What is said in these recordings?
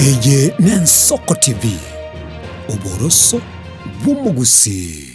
Eye n'Ensoko TV, oboroso bw'omogusii.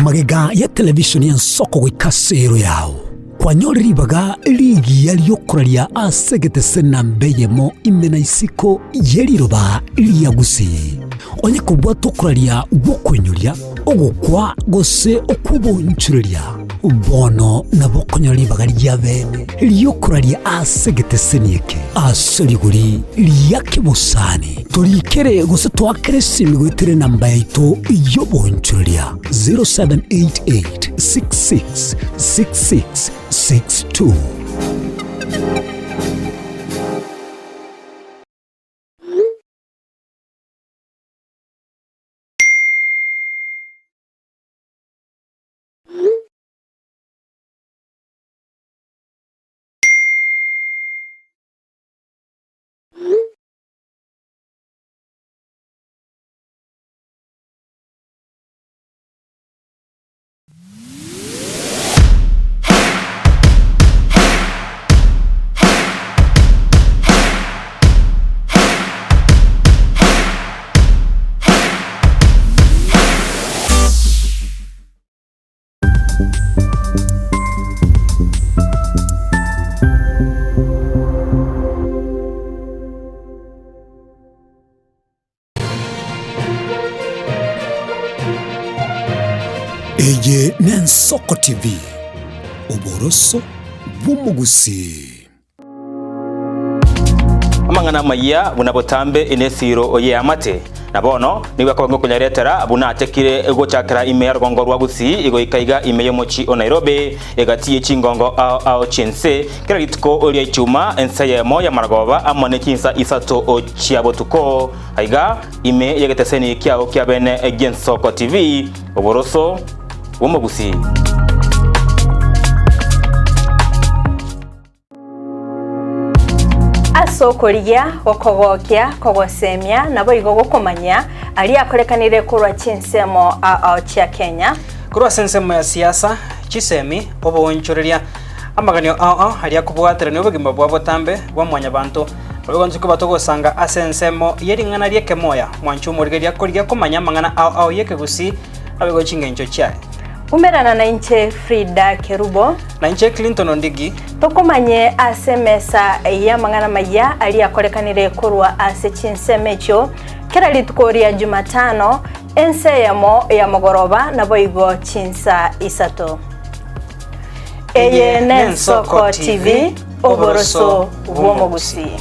Magega ya televisheni y'ensoko goika ase ero yao, kwanyorire ribaga rigiya ri'okoraria ase egetese namba eyemo ime na isiko ye riroba ria Gusii. Onye kobwata okoraria gw'okoinyoria, ogokwa gose okw'obonchoreria, bono nabo okonyora ribaga ria bene ri'okoraria ase egeteseni eke ase rigori ria kebosani. Torikere gose toakere esimi goetera enamba yaito y'obonchoreria 0788 66 66 62. Eye n'Ensoko TV, oboroso bw'omogusii. Amang'ana amayia buna botambe nesiro y'eamate, na bono nigo akoba ngokonyaretera buna achakire gochakera ime ya rogongo rwa Gusii goika iga ime y'omochie o Nairobi egati ye chingongo ao ao chi'ense kera rituko ria Ichuma ense eyemo y'amaragoba amo ne chinsa isato chia botuko aiga ime y'egeteseni kiao kia bene gi'Ensoko TV oboroso bw'omogusii. Ase okorigia, gokogokia, kogosemia, naboigo gokomanyia aria akorekanire korwa chinsemo ao ao chia Kenya. Korwa ase ensemo ya siasa, chisemi, oboonchoreria, amaganio ao ao aria akobwaterania obogima bwa botambe bwa mwanyabanto, naboigo intwe koba togosanga ase ensemo ye ring'ana ri'ekemoya, mwanche omorigereria korigia komanya amang'ana ao ao y'ekegusii, naboigo chingencho chiaye. Umerana nainche Frida Kerubo. Nainche Clinton Ondigi. Tokomanye ase emesa y'amang'ana amayia aria akorekanire korwa ase chinsemo echio kera rituko ria Jumatano, ensa eyemo ya mogoroba naboigo chinsa isato. Eye n'Ensoko TV, oboroso bw'omogusii.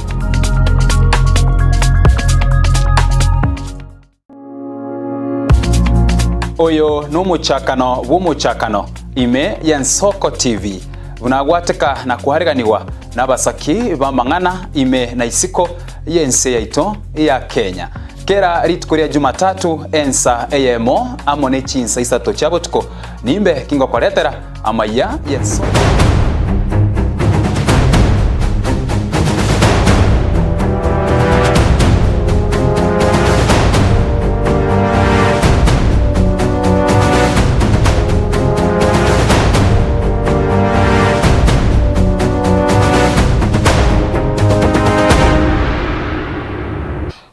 Oyo nomochakano bw'omochakano ime y'Ensoko TV, buna agwateka na koareganigwa nabasaki b'amang'ana ime na isiko y'ense yaito ya Kenya. Kera rituko ria Jumatatu ensa eyemo amo ne chinsa isato chia botuko nimbe kingokoretera amaiya y'Ensoko.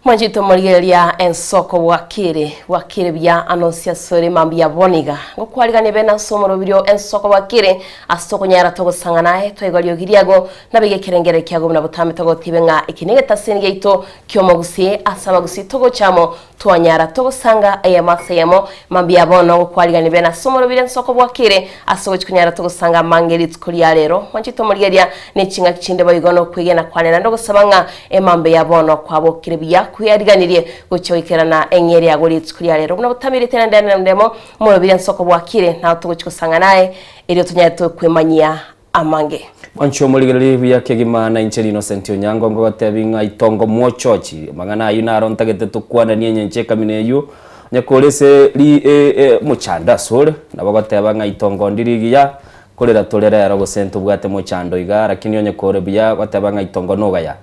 Mwanchete omorigereria ensoko bwakire bwakire buya anonsi asore mambia boniga ngokwarigania bene ase omorobirio ensoko bwakire ase okonyara togosang'ana aye twaigwa riogi riago nabe gekerengere kiago buna botambe togotibe ng'a eki negetasini giaito ki'omogusii ase abagusii togocha amo Twanyara togosanga eyemo ase eyemo, mambia bono gokwarigania bene ase omorobiri ensoko bwakire, ase ogochia konyara togosanga amange rituko ria rero. Mwanche tomorigeria ne ching'aki chinde boigo nokwegena kwane naende ogosaba ng'a emambia ya bono kwabokire buya kweyariganirie gochia goikerana eng'eria yago rituko ria rero. Buna botamirete naende nendemo omorobiri ensoko bwakire, nao togochia gosanga naye erio tonyare tokwemanyia amange. Mwanche omorigererie buya kegima na inche Innocent Onyango ngogotebi ng'a itongo mwochochi amang'ana ayio naro ntagete tokwananie enyencho ekamina eyio onye kore ase ri e e mochando asore nabo ogoteba ng'a itongo ndiri rigiya korera tore rero gose ntobwate mochando iga lakini onye kore buya goteba ng'a itongo nogaya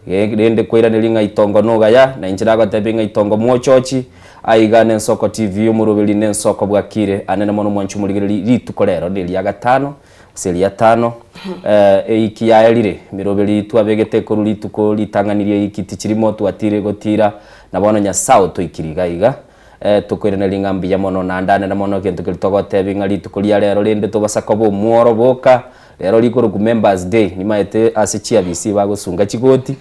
Ee, rende kwairaneria ng'a itongo nogaya, na inche nagotebie ng'a itongo mwochochi, aiga nensoko TV omoroberi nensoko bwakire anene mono mwanche omorigereria rituko rero neria gatano gose eria tano eh, eiki yaerire emeroberi twabegete korwa rituko ritang'ani ria eiki tichirimo twatire gotira na bono Nyasae otoikire iga iga eh, tokoiraneria ng'a mbuya mono naende anene mono egento keria togotebia ng'a rituko ria rero rende tobasa koba omworo boka Rero rikorokwa Members Day, nimaete ase chiabisi bagosunga chigoti,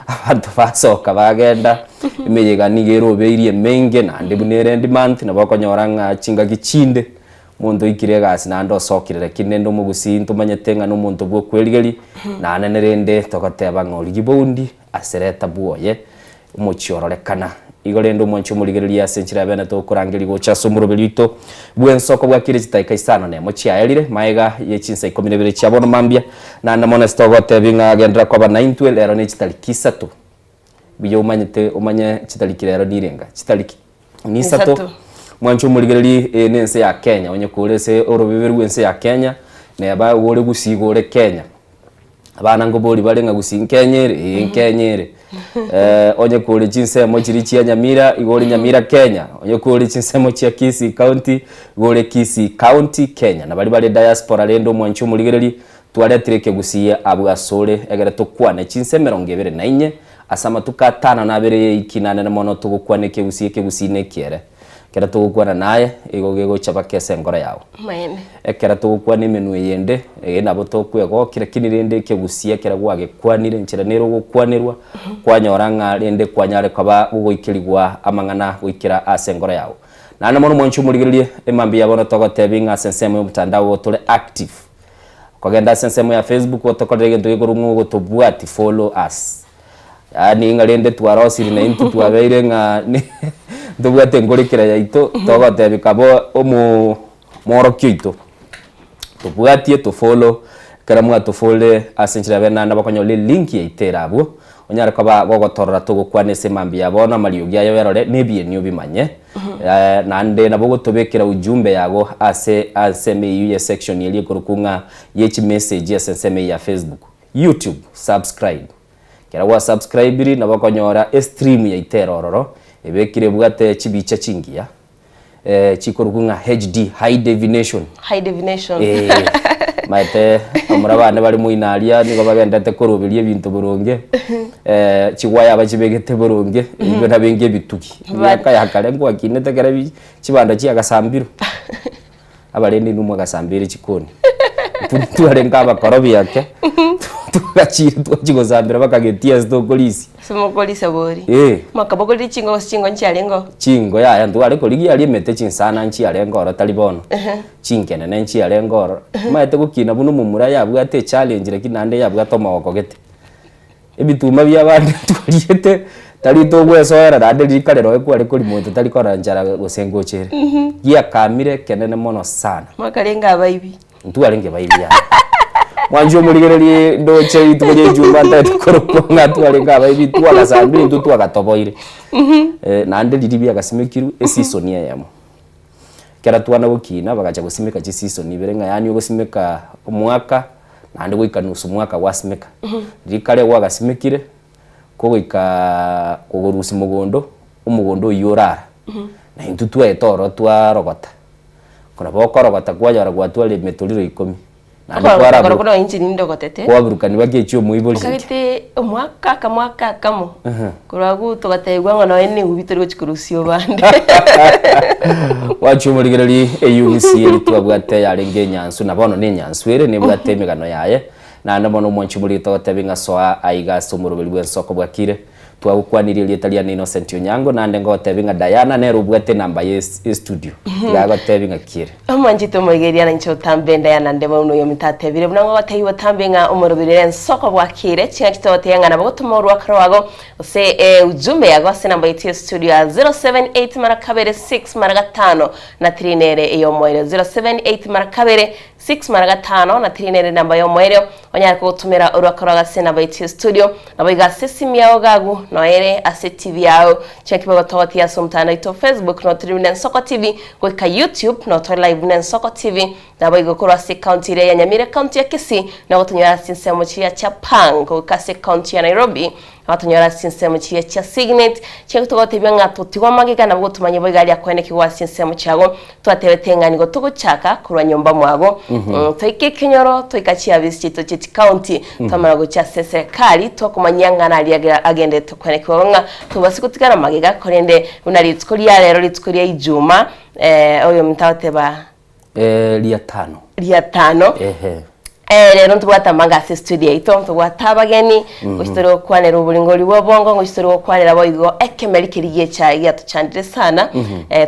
abanto basoka bagenda, emeyega nigo erobeirie emenge naende buna ere end month nabo okonyora ng'a chingaki chinde, omonto oikire egasi naende osokire lakini rende omogusii ntomanyete ng'a na omonto bwa okwerigeria, naende nerende togoteba ng'a origie boundi ase reta bwoye. Omochie ororekana. Igo rende omwanche omorigereria ase enchera ya bene tokorangeria gocha ase omoroberi oito bw'ensoko bwakire chitaika isano nemo chiaerire, maega ye chinsa ikomi na ibere chia bono mambia, naende mono ase togotebia ng'a genderera koba naintwe rero ne chitariki isato. Buya omanyete omanye chitariki rero nirenga? Chitariki nisato. Isato. Mwanche omorigereria eye nense ya Kenya, onye kore ase orobebe rw'ense ya Kenya, neba ore gusii iga ore Kenya. Abana nkobori bare ng'a gusii Nkenya ere? Ee Nkenya ere. Onye kore chinsemo chiria chia Nyamira, igo ore Nyamira Kenya. Onye kore chinsemo chia Kisii County, igo ore Kisii County Kenya. Na baria bare diaspora rende omwanchi omorigereria, twaretire ekegusii abwo asore egere tokwane chinse emerongo ebere na inye, ase amatuko atano na abere y'eiki nanene mono togokwana ekegusii ekegusii nekiere. Ekero togokwana naye, igo gegocha baka ase enkoro yao. Amaene. Ekero togokwana emenwa eyende, eye nabo tokwegokia, lakini rende ekegusia ekero gwagekwanire, enchera nere ogokwanerwa, kwanyora ng'a rende kwanyare koba gogoikerigwa amang'ana goikera ase enkoro yao. Naende mono mwanche omorigererie, emambia ya bono togotebia ng'a ase ensemo y'omotandao igo tore active. Kogenda ase ensemo ya Facebook otokorere egento gekorwa ng'a ogotobwati, follow us. Yaani ng'a rende twarosire na intwe twabeire ng'a ntobwate enkorekera yaito, togotebia kaba omo moorokia oito, tobwatie to follow, ekero mwatofolire ase enchera yabe naende bakonyora elink yaito ere abwo, onyare koba gogotorora togokwana ase emambia ya bono amariogi aye oyarore na ebieni obimanye, naende nabo ogotobekera ujumbe yago ase ansemo eywo ye section eria ekorokwa ng'a ye chimessage ase ensemo eywo ya Facebook. YouTube, subscribe. Ekero gwa subscribiri nabo okonyora estream yaito ere ororo, ebekire ebwate chibicha chingiya, chikorokwa ng'a HD, high devination. High devination. Eh, maete bamura bane bare moino aria nigo bagenderete koroberia ebinto boronge, chigwaya abachibegete boronge, ebio nabenge ebitugi. Emiaka ya kare nkwakinete ekero bi chibando chiagasambirwe. Abarende inwe mwagasambire chikoni. Intwe twarenge abakorobi ake, twagachire twachia gosambera mpaka getii ase tokorisia. Ase mokorisia bori. Eh. Mwakabogoreria chingo gose chingo nchiarenge oo? Chingo yaya ntware korigia aria emete chinsana nchiarenge oro tari bono. Chinkenene nchiarenge oro. Omanyete gokina buna omomura yabwate echallenge lakini naende yabwate omogoko gete. Ebituma bia abande twariete, tari togwesoera naende rika rirorio kware koria monto tari korora nchara gose ngocha ere. Giakamire ekenene mono sana. Mwakarenge abaibi. Ntwarenge baibi yaya. Mwanche omorigererie ndoche rituko ria echumba ntagete korokwa ng'a twarenge abaibi twagasambire intwe twagatoboire. Naende riria biagasimekirwe eseason eyemo. Ekero twana gokina bagacha gosimeka chiseason ibere ng'a yaani ogosimeka omwaka naende goika nusu mwaka gwasimeka. Riria kare gwagasimekire, kogoikaaa kogorusia mogondo, omogondo oywo orara, na intwe twaeta ororo twarogota, kona bokorogota kwanyora gwatwarire emetoriro ikomi. Naende Okoro kwaraburu buna inche nindogotete. kwaburukani baka echio omoibori. Okagete omwaka akamwaka akamo, korwa agwo togatebigwa ng'a nonya neubi tori gochia korusia obande. Gwachia omorigereria eyugisi eri twabwate yarenge enyansu na bono nenyansu ere nebwate emegano yaye naende bono omwanchi omoriri togotebi ng'a soa aiga ase omoroberi bw'ensoko bwakire. Twagokwanirie erieta riane Innocent Onyango naende ngogotebi ng'a Diana nere obwate enamba ye estudio iga agotebi ng'a ki ere. Omwanchete omoigeria na inche otambe Diana Ndemo buna oyominto atebire buna ngogotebi botambe ng'a omoroberi ere ensoko bwakire ching'aki togotebia ng'a nabo gotoma orwaka rwago gose ujumbe yago ase enamba yaito ye studio ya 078 mara kabere 6 mara gatano na 3 nere eyomoerio 078 mara kabere 6 mara gatano na 3 nere enamba y'omoerio onyare kogotomera orwaka rwago ase enamba yaito ye studio Naboigo ase esimi yao gagu, noere ase TV yao. Chiaki bagotogotia ase omotandao oito o Facebook notore buna Ensoko TV, goika YouTube notore live buna Ensoko TV. Naboigo korwa ase ecounty eria ya Nyamira ecounty ya Kisii, nogotonyora ase chinsemo chiria chia Pang, goika ase ecounty ya Nairobi, nogotonyora ase chinsemo chiria chia Signet. Chiaki togotebia ng'a totigwa magega nabo gotomanye boigo aria akoenekigwa ase chinsemo chiago. Twatebete ng'a nigo togochaka korwa nyomba mwago, toike ekenyoro, toika chiabisi chiaito chie chikaunti, twamanya gochia ase eserekari, twakomanyia ng'a naria aria agenderete kwenekigwa ng'a tobasi gotigara magega, korende buna rituko ria rero rituko ria ijuma, oyominto agoteba Ria tano. Ria tano. Ehe. Rero ntobwate amanga ase estudio yaito, ntobwate abageni, ngochi tore gokwanera oboringori bwa obongo, ngochi tore gokwanera boigo ekemeri keria giechae giatochandire sana,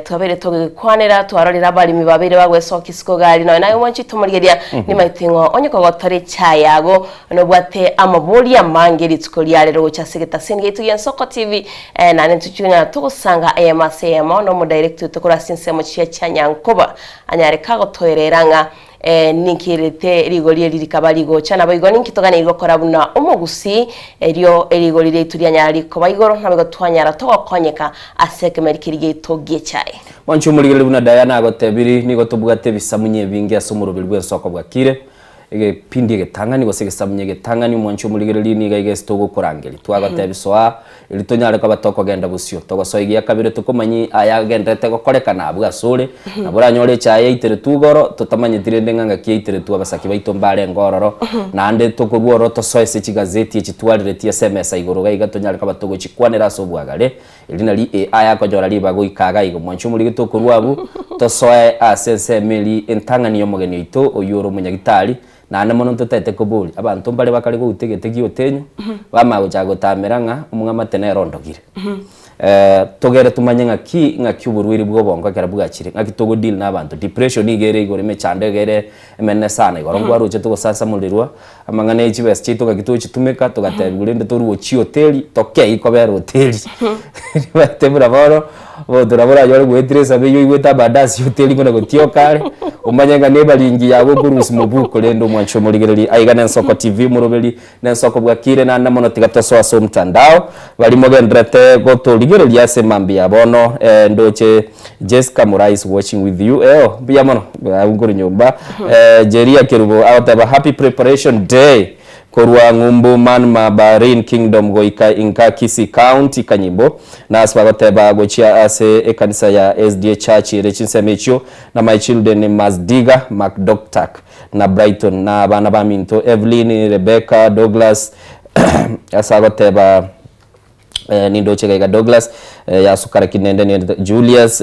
twabeire togekwanera, twarorire abaremi babeire bagwesokia isiko gari, nonya naye mwanchi tomorigeria, nimaete ng'o onye kogotora echae yago, nobwate amabori amange rituko ria rero gocha ase egetaseni giaito gia Ensoko TV, naende ntochia togosanga eyemo ase eyemo, na omodirector oito korwa ase ensemo chia chia Nyankoba, anyare kagotoerera ng'a Ninki rite rigori eri rikaba rigocha? Naboigo ninki toganeiri gokora buna omogusii, erio erigori riaito rianyara rikoba igoro, naboigo twanyara togokonyeka ase ekemeri keria giaito gi'echae. Mwanche omorigereria buna Diana agotebiri, nigo tobwate ebisamunye ebinge ase omoroberi bw'ensoko bwakire. Egepindi egetang'ani gose egesamunye egetang'ani omwanche omorigereria nigo iga ase togokorangeria. Twagotebi soa Erio tonyare koba tokogenda bosio, togosoa egia kabere tokomanyi ayagenderete gokorekana abwo asore, nabo oranyore echae yaiteretwe igoro, totamanyeti rende ng'a ngaki yaiteretwe abasaki baito mbarenge ororo, naende tokorwa ororo tosoe ase chigazeti echi twariretie ase emesa igoro iga iga tonyare koba togochikwanera ase obwagare, eri nari AI akonyora ribaga goika iga igo. Mwanche omorige tokorwa abwo, tosoe ase ensemo eria entang'ani y'omogeni oito, oyio ore omonyagitari, Naende mono ntotaete koboria, abanto mbare bakare gouta egete gi'otenyo, bamanya gochaka gotamera ng'a omong'amate nere ondogire. Togere tomanye ng'aki ng'aki oborwaire bwa obongo ekero bwachire, ng'aki togo deal na abanto. Depression iga ere igoro, emechando iga ere emenene sana. Igoro nkwaroche togosansamorerwa amang'ana ya chibesa chiaito ng'aki togochitumeka, togatebiwa rende torue chihoteli, tokei kobera hoteli. Omanyete buna bono, omonto nabo oranyore goetire esabe eywo oigwete amandasi hoteli buna gotioka are, omanye ng'a nebaringi yago okorusia mobuko rende omwanche omorigererie aiga na Ensoko TV omoroberi na Ensoko bwakire naende mono tiga tosoe ase omtandao baria mogendererete gotorigereria ase mambia ya bono ndoche Jesca Murai is watching with you eo mbuya mono abwo nkorwa nyomba Jeria Kerubo agoteba happy preparation day Korwa ng'umbu Manma Bahrain Kingdom goika inka Kisii County Kanyimbo, na ase bagoteba gochia ase ekanisa ya SDA Church ere chinsemo echio, na my children Mazdiga, Macdoctak na Brighton, na abana baminto Evelyn, Rebecca, Douglas, ase agoteba nindoche iga iga Douglas, yasukara ki nende niendete Julius,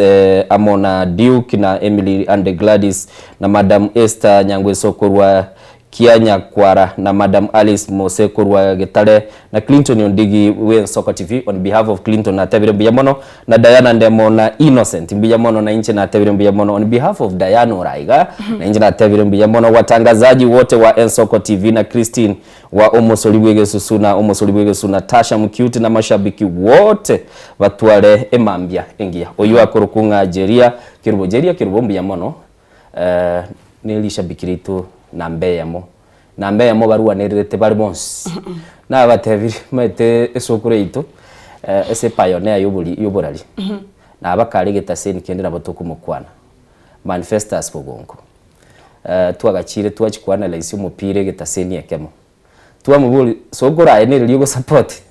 amo na Duke na Emily and Gladys na Madam Esther Nyangweso korwa Kianyakwara na Madam Alice Mose korwa Getare na Clinton Ondigi bw'Ensoko TV on behalf of Clinton natebire mbuya mono na Diana Ndemo na Innocent mbuya mono na inche natebire mbuya mono on behalf of Diana ore aiga na inche natebire mbuya mono watangazaji wote wa Ensoko TV na Christine wa omosori bw'egesusu na omosori bw'egesusu Natasha Mukiuti na mashabiki wote batware emambia engiya oyio akorokwa ng'a Jeria Kerubo Jeria Kerubo mbuya mono Ne rishabiki riaito namba eyemo, namba eyemo barwanererete bare bonsi. Nabatebirie maete esokoro yaito ase epioneer yobori yoborari, nabakare egetaseni kende nabo tokomokwana, Manifestus Bogonko. Twagachire twachia koanalyse omopira egetaseni ekemo. Twamoboria, sokoro aye nere riria ogosupport?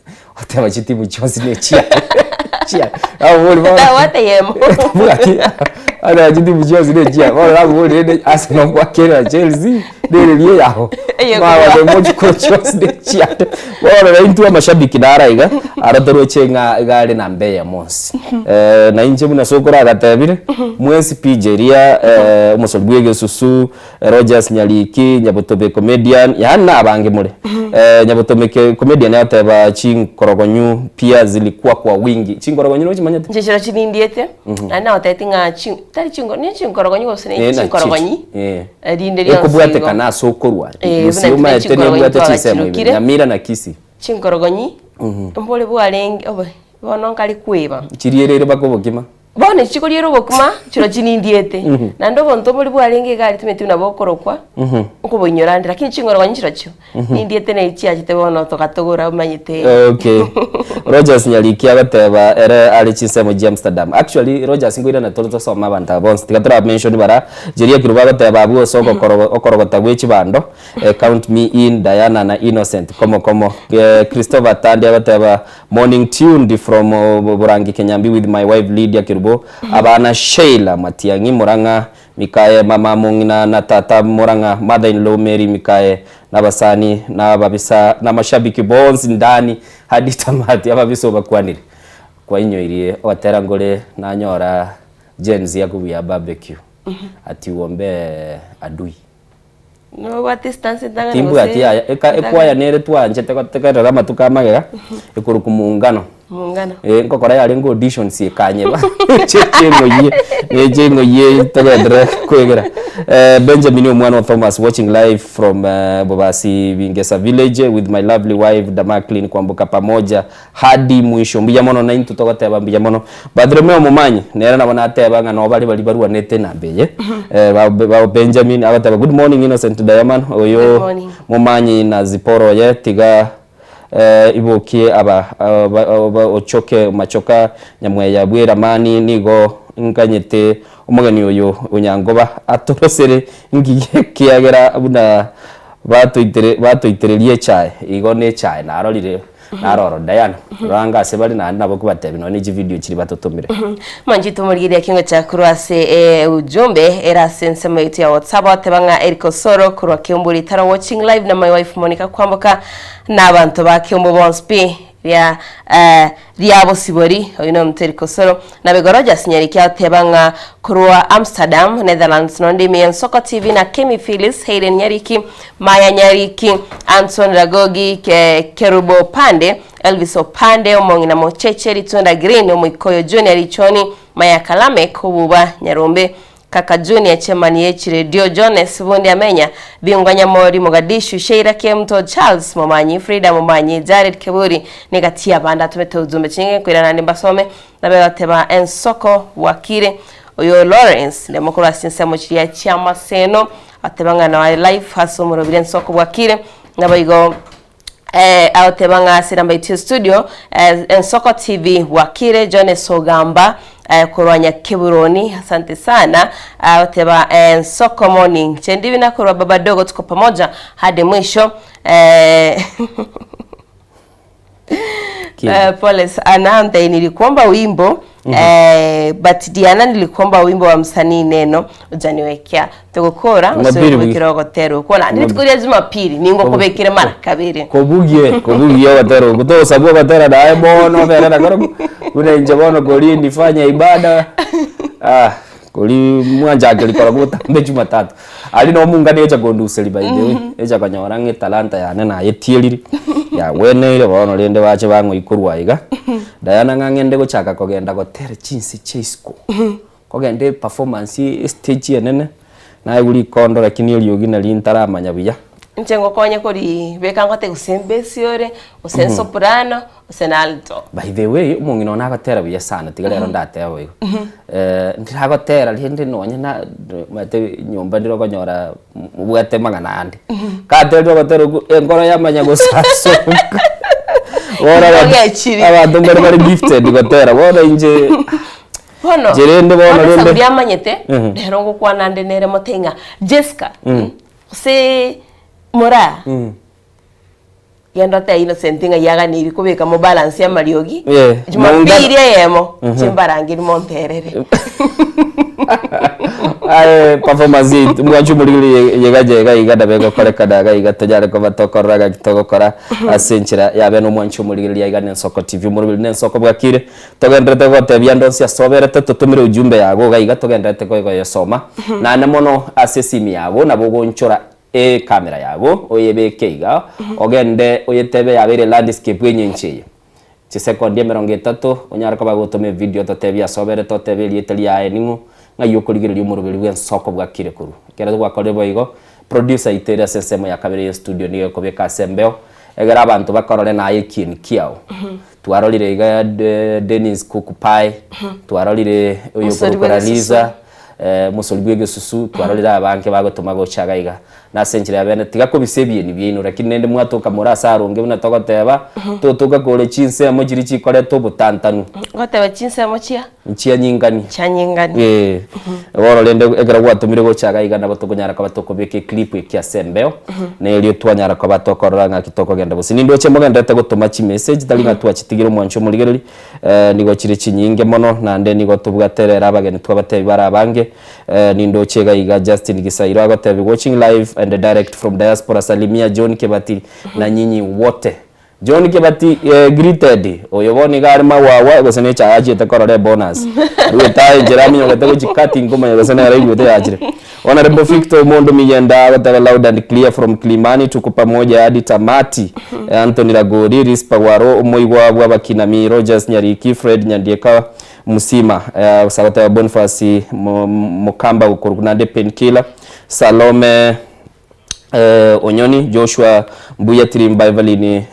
Oteba chitimu chionsi ne chiaye chiaye. Abori bono. Tabwate eyemo. Tabwati. Ana chitimu chionsi ne chia. Bono nabori rende Arsenal kwakera na Chelsea nereri eyabo. Eye Mama korwa. mochi korwa chionsi ne chiane. Bono na intwe amashabiki naro iga, aro toroche ng'a iga are namba eyemo onsi. Na inche buna sokoro agatebire, mwensi pi Jeria, omosori bwa egesusu, Rogers Nyariki, Nyabotobe comedian, yaani na abange more. Nyabotobe comedian agoteba chinkorogonyu pia zilikuwa kwa wingi. Chinkorogonyu nochimanyete? Inche chiro chinindiete, naende nagotebeti ng'a chi tari chinko ne chinkorogonyu gose ne Eh, na chinkorogonyi, chichi. Eh. rinde rionsi igo. Ekobwatekana ase okorwa. Eh, Gose buna intwe omanyete chinkorogonyi nebwate chinsemo ibere, twagachirokire. Nyamira na Kisii. Chinkorogonyi, mbore bwarenge obe bono nkare kweba. Chiriereire mpaka obokima. Bono echi chikoriera obokima, chiro chinindiete. Naende obonto boria bwarenge iga aria timanyeti buna bokorokwa, nkoboinyora nde, lakini chingorogonyi chirochio, nindiete na echi chiachete bono togatogora omanyete. Okay. Rogers Nyariki agoteba ere are chinsemo chia Amsterdam. Actually, Rogers nkoirana tore tosome abanto aba bonsi, tiga tora mention bara, Jeria Kerubo agoteba abwo ase ogokoro okorogota gwe chibando, count me in, Diana na Innocent komo komo. Christopher Tandi agoteba Morning tuned from Borangi Kenyambi with my wife Lydia Kerubo, abana Sheila Matiang'i Murang'a, Mikaye mama mong'ina na tata Murang'a, mother in law Mary Mikaye, na abasani na ababisa na amashabiki bonsi ndani hadi tamati ababisa obakwanire kwainyoirie ogotera nkore nanyora Gen Z akobuya barbecue ati uombee adui. Nobwate stance entang'ani Timbwati gose yaya, eka ekwaya nere twanchete gotegerera amatuko amagega, ekorokwa Muungano. Muungano. Eh, nkokora yarenge auditions ekanyeba, ching'oyie, eh, ching'oyie togenderere kwegera. Eh, Benjamin omwana o Thomas watching live from eh, Bobasi Bingesa village with my lovely wife Damaklin Kwamboka pamoja hadi mwisho. Mbuya mono naintwe togoteba mbuya mono. Bartholomeo Momanyi nere nabo nateba ng'a noo bare baria barwanete enamba eye. Eh, ba ba Benjamin agoteba good morning Innocent Diamond Good oyo morning. Momanyi na Zipporah oye tiga eh, ibokie aba aba aba ochoke machoka nyamweya bw'eramani nigo nkanyete omogeni oyo onyangoba atorosere ngige ekiagera buna batoitere batoitereria echae igo nechae narorire Naro oro Diana, rora anga ase bare naende nabo nkobatebia nonya ne chividio chiria batotomire. Mwanchete omorigereria kingo chia korwa ase eh, ujumbe ere ase ensemo yaito ya WhatsApp oteba ng'a Eric Osoro korwa Kiumbu Ritaro watching live na my wife Monica Kwamboka na abanto ba Kiumbu bonsi pi ria eh, ria bosibori oyo nomonto Eric Osoro Nabego Rogers Nyariki ateba ng'a korwa Amsterdam, Netherlands nonde ime ya Nsoko TV na Kemi Phyllis, Hayden Nyariki, Maya Nyariki, Anton Ragogi, Ke, Kerubo Opande, Elvis Opande, Omong'ina Mocheche, Ritunda Green, Omoikoyo Junior Richoni, Maya Kalamek, Obuba Nyarombe, Kaka Junior Chairman ye Chiredio Jones Bundi Amenya, Bingwa Nyamori Mogadishu, Sheila Kemto, Charles Momanyi, Frida Momanyi, Jared Keburi, negati y'abande atomete ujumbe chinge nkoirana naende mbasome nabe bateba ensoko bwakire oyo Lawrence ndemo korwa ase chinsemo chiria chi'amaseno ateba ng'a noare live ase omorobiri ensoko bwakire naboigo Eh, agoteba ng'a ase namba yaito ya studio eh, Ensoko TV bwakire Jones Ogamba eh, korwa Nyakeburoni asante sana agoteba eh, Ensoko morning Chendibina korwa Baba Dogo tuko pamoja hadi mwisho eh, Eh, pole sana Ntai, nilikuomba wimbo eh, but Diana nilikuomba wimbo wa msanii Neno ujaniwekea tugukora Jumapili usubikira ogoterwa okwo naende rituko ria Jumapili ningokobekere mara kabere. Kobugie, kobugie ogotera okwo togosabwa ogotera naye bono obere nakorokwo buna inche bono kori nifanye ibada ah kori mwanchakeri korokwo botambe jumatatu. Aria no omongani ocha konduseria by the way, echa konyora ng'a etalanta yane nayetierire, yagweneire bono rende bache bang'oi korwa iga, Diana ng'a ng'ende gochaka kogenda gotera chinse chia isiko. Kogenda eperformance estage enene, naigwa rikondo lakini eriogi nari ntaramanya buya. Inche ngokonye koribeka ngote gose mbesi ore, gose nsoprano, gose na alto. By the way, omong'ina one agotera buya sana tiga rero ndatebe boigo. Ndiragotera rende nonye na omanyete nyomba ndire okonyora mobwate amang'ana ande. Katerire ogotera okwo enkoro yamanya gosasoka. Bono Ogechiri. abanto mbare bare gifted gotera, bono inche. Bono, Inche rende bono bono rende. Sauli amanyete, rero ngokwana nde nere mote ng'a Jessica, gose Moraa, Genda otebe Innocent ng'a yaganeirie kobeka mo balance amariogi Eh, Jumapili muungano. eyemo chimbarangeri monterere. Aye performance yaitu mwanche omorigeri yega iga iga nabe egokorekana iga iga tonyare koba tokorora ng'aki togokora ase enchera yabe na omwanche omorigereria iga na Ensoko TV omoroberi na Ensoko bwakire togenderete gotebia ande onsi ase oberete totomere ujumbe yago iga iga togenderete koyesoma naende mono ase esimi yago nabo ogoonchora Ekamera yago oyebeke iga, ogende oyetebe yabeire landscape enyenche eye. Chisekondi emerongo etato onyare koba gotoma evidio ototebie ase oberete otebe erieta riaye ning'o, ng'ai okorigereria omoroberi bw'ensoko bwakire korwa. Ekero gwakorire boigo, producer aito ere ase ensemo ya kabere ye studio nigo ekobeka ase embeo, egere abanto bakorore naye ekieni kiao. Twarorire iga Dennis Kukupai, twarorire oyo Mosori okorokwa bw'egesusu. Laliza, omosori bw'egesusu, twarorire abange bagotoma gocha iga iga. Na ase enchera ya bene, tiga kobisa ebieni biaino, lakini naende mwatoka more ase aronge buna togoteba, totoka kore chinsemo chiria chikoreta obotantanu. Ngoteba chinsemo chia? Nchia nyingani. Chia nyingani. Ee. Bono rende ekero gwatomire gocha iga iga nabo tokonyara koba tokobeka eclip ekia ase embeo, na erio twanyara koba tokorora ng'aki tokogenda gose. Nindoche mogendererete gotoma chimessage tari ng'a twachitigire omwancho omorigereri, nigo chire chinyinge mono, naende nigo tobwate rero abageni twabatebi bare abange, nindoche iga iga Justin Gisairo agotebi watching live and direct from diaspora salimia John Kebati na nyinyi wote. John Kebati greeted, oyo bono iga are magwagwa gose ne echae achiete korora ebonus. Aruete aye enchera aminyogete gochia cutting nkomanya gose nere aigwete yachire. Honourable Victor Omondo Miyenda agoteba loud and clear from Kilimani tuko pamoja hadi tamati. Anthony Ragori, Rispa Gwaro, omoigwa bwa abakinami Rogers Nyariki, Fred Nyandieka Musima, gose agoteba Boniface Mokamba okorokwa naende Painkiller, Salome Onyoni, Joshua Mbuya Tirimba, Evelyn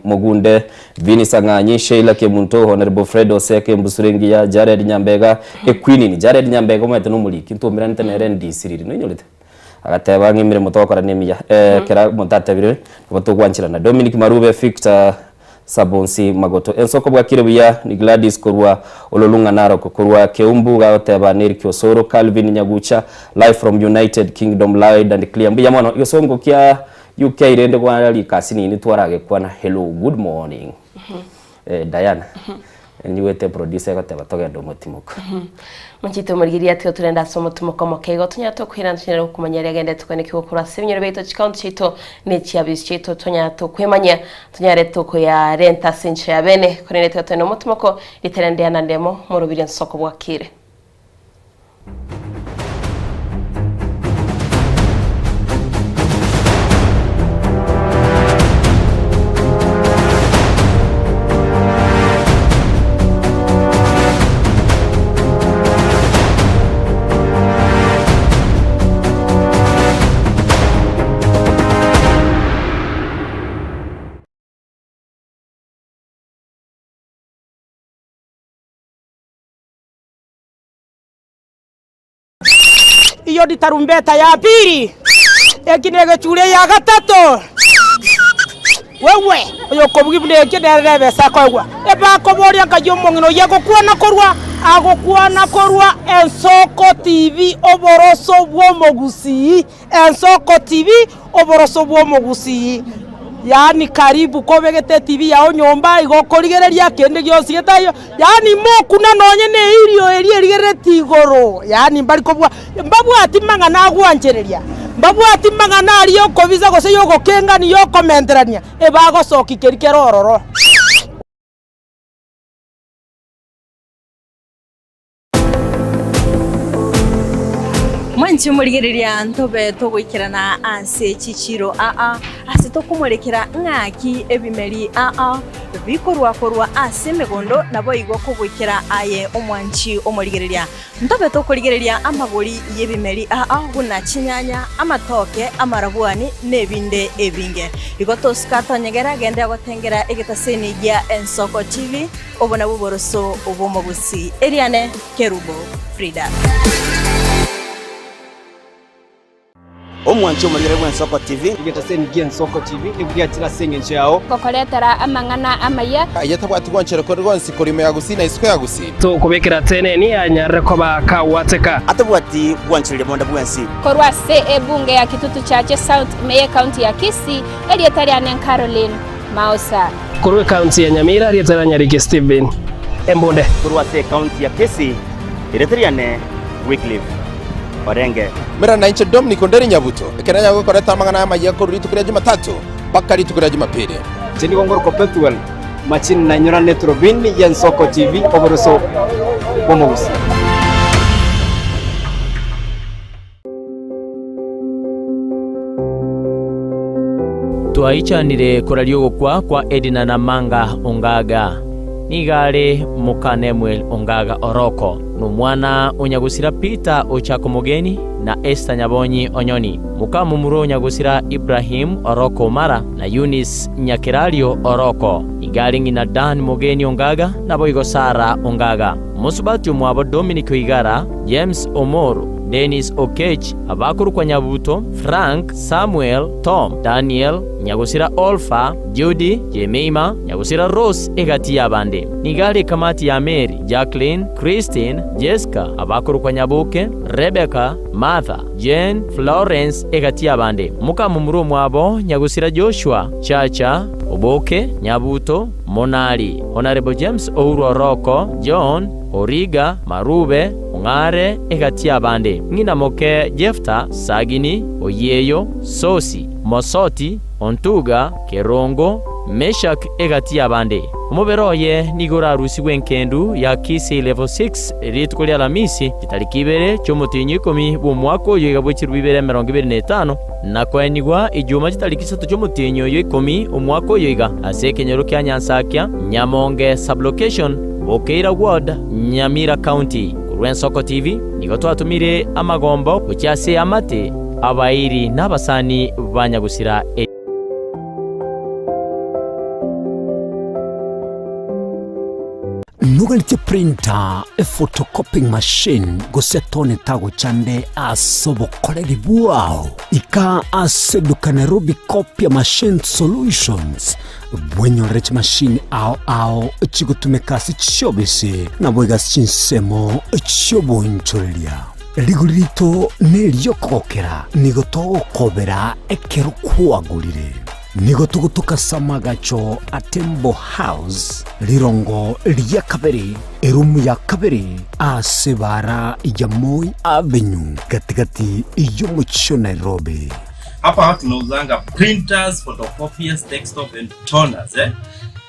Mogunde, Vinny Sang'anyi, Sheila Kemunto, Honourable Fred Oseke, Embusuro Engiya, Jared Nyambega, Equinini. Jared Nyambega omanyete nomoriki, ntwomeranete nere NDC riria, noinyorete? Agateba ng'a emeremo togokora nemiya. Ekero omonto atebire, nabo togwancherana. Dominic Marube, Victor Sabonsi Magoto. Ensoko bwakire buya ni Gladys korwa Ololung'a Narok, korwa Keumbu gagoteba Nerick Osoro, Calvin Nyagucha live from United Kingdom loud and clear. Mbuya mono egesongo kia UK rende kwa rikasi nini twaragekwana hello good morning. Eh, Diana nyigwete producer egoteba togende omotimoko. Monchete omorigereria tiga torende ase omotimoko omoke igo tonyare tokoirana tonyare gokomanya aria agenderete kweneki gokorwa ase ebinyoro biaito chikaunti chiaito ne chiabisi chiaito tonyare tokwemanyia Tonyare tokoyarenta ase enchera ya bene, korende tiga tore nomotimoko, ritera ndiana ndemo, morobirie nsoko bwakire. Iyo ni tarumbeta ya pili, eki negechure ya gatato. Wewe oyokobugia buna ekio nere nebesa akoegwa. Ebakoboria nkai omong'ina oyio agokwana korwa agokwana korwa Ensoko TV oboroso bw'omogusii. Ensoko TV, oboroso bw'omogusii. Yaani karibu kobegete etibi yao nyomba igo okorigereria kende gionsi getaiyo, yaani mokuna nonye na eirio eria erigerereti igoro, yaani mbari kobua mbabwati mang'ana agwanchereria, mbabwati mang'ana aria okobisa gose ya ogokengania ya okomenterania, ebagosokia keria kere ororo. Mwanche morigereria ntobe togoikerana ase chichiiro aa, ase tokomorekera ng'aki ebimeri aa bikorwa korwa ase emegondo, naboigo kogoikera aye omwanchi omorigereria. Ntobe tokorigereria amagori y'ebimeri aa buna chinyanya, amatoke, amarabwani, na ebinde ebinge. Igo tosuka tonyegera, genda gotengera egetaseni gia Ensoko TV. Obo nabwo oboroso bw'omogusii. Eriane Kerubo Frida. Omwanchi omorigere bw'Ensoko TV. Egetaseni gi'Ensoko TV nigo giachire ase engencho yao. Gokoretera amang'ana amaya. Aye tabwati gwanchera kore gwonsi korwa ime ya Gusii na isiko ya Gusii. Tokobekera teneni anyarire koba kagwateka. Atabwati gwanchereria bonde bwensi. Korwa ase ebunge ya Kitutu Chache South ime y'ecounty ya Kisii, erieta riane Caroline Maosa. Korwa ecounty ya Nyamira, erieta ria Nyariki Stephen Embunde. Korwa ase ecounty ya Kisii, erieta riane Wycliffe Orenge. Mera nainche Dominic Onderi Nyabuto, ekero nanyare gokoreta amang'ana amayia korwa rituko ria Jumatatu mpaka rituko ria Jumapili. Inche nigo ngorokwa Pethuel Machini nainyorane eturubini y'Ensoko TV oboroso bw'omogusi. Twaichanire koraria ogokwa kwa Edina Namanga Ongaga. Nigo are moka Nemuel Ongaga Oroko, na omwana o nyagosira Peter Ochako Mogeni na Esther Nyabonyi Onyoni, mokamomura o nyagosira Ibrahim Oroko Omara na Eunice Nyakerario Oroko. Nigo are ng'ina Dan Mogeni Ongaga naboigo Sarah Ongaga. Mosubati omwabo Dominic Oigara, James Omoro, Dennis Okech, abakorokwa Nyabuto, Frank, Samuel, Tom, Daniel, Nyagosira Olfa, Judy, Jemima, Nyagosira Rose egati y'abande. Nigo are ekamati ya Mary, Jacqueline, Christine, Jesca, abakorokwa Nyaboke, Rebecca, Martha, Jane, Florence egati y'abande. Mokamomura omwabo Nyagosira Joshua, Chacha, Oboke, Nyabuto, Monari, Honourable James Ouru Oroko, John, Origa, Marube, Ong'are, egati y'abande, ng'ina moke Jefta, Sagini, Oyieyo, Sosi, Mosoti, Ontuga, Kerongo, Meshak, egati y'abande. Omobere oye nigo orarusigwe enkendu ya Kisii Level 6 rituko ria Alamisi, chitariki ibere chi'omotienyi oikomi bw'omwaka oyo iga bwe chilifu ibere emerongo ebere na etano, na koenigwa Ijuma chitariki isato chi'omotienyi oyo ikomi omwaka oyo iga, ase ekenyoro kia Nyansakia, Nyamonge Sub-location, Bokeira Ward, Nyamira County. Korwa Ensoko TV nigo twatomire amagombo gochia ase eamate, abairi na abasani ba nyagusira e. Noganetie printer, ephotocopying machine, gose tone tagochande ase obokoreri bwao? Ika ase eduka Nairobi Copia Machine Solutions bwenyorere chimashini ao ao chigotumeka ase chiobisi naboigo ase chinsemo chi'oboonchoreria. Rigori rito neri'okogokera, nigo togokobera ekero kwagorire. Nigo togotoka ase amagacho a Tembo House, rirongo ria kabere, erumu ya kabere, ase ebaara ya Moi Avenue, gati-gati y'omochie o Nairobi. Hapa tunauzanga printers, photocopiers, desktop and toners eh?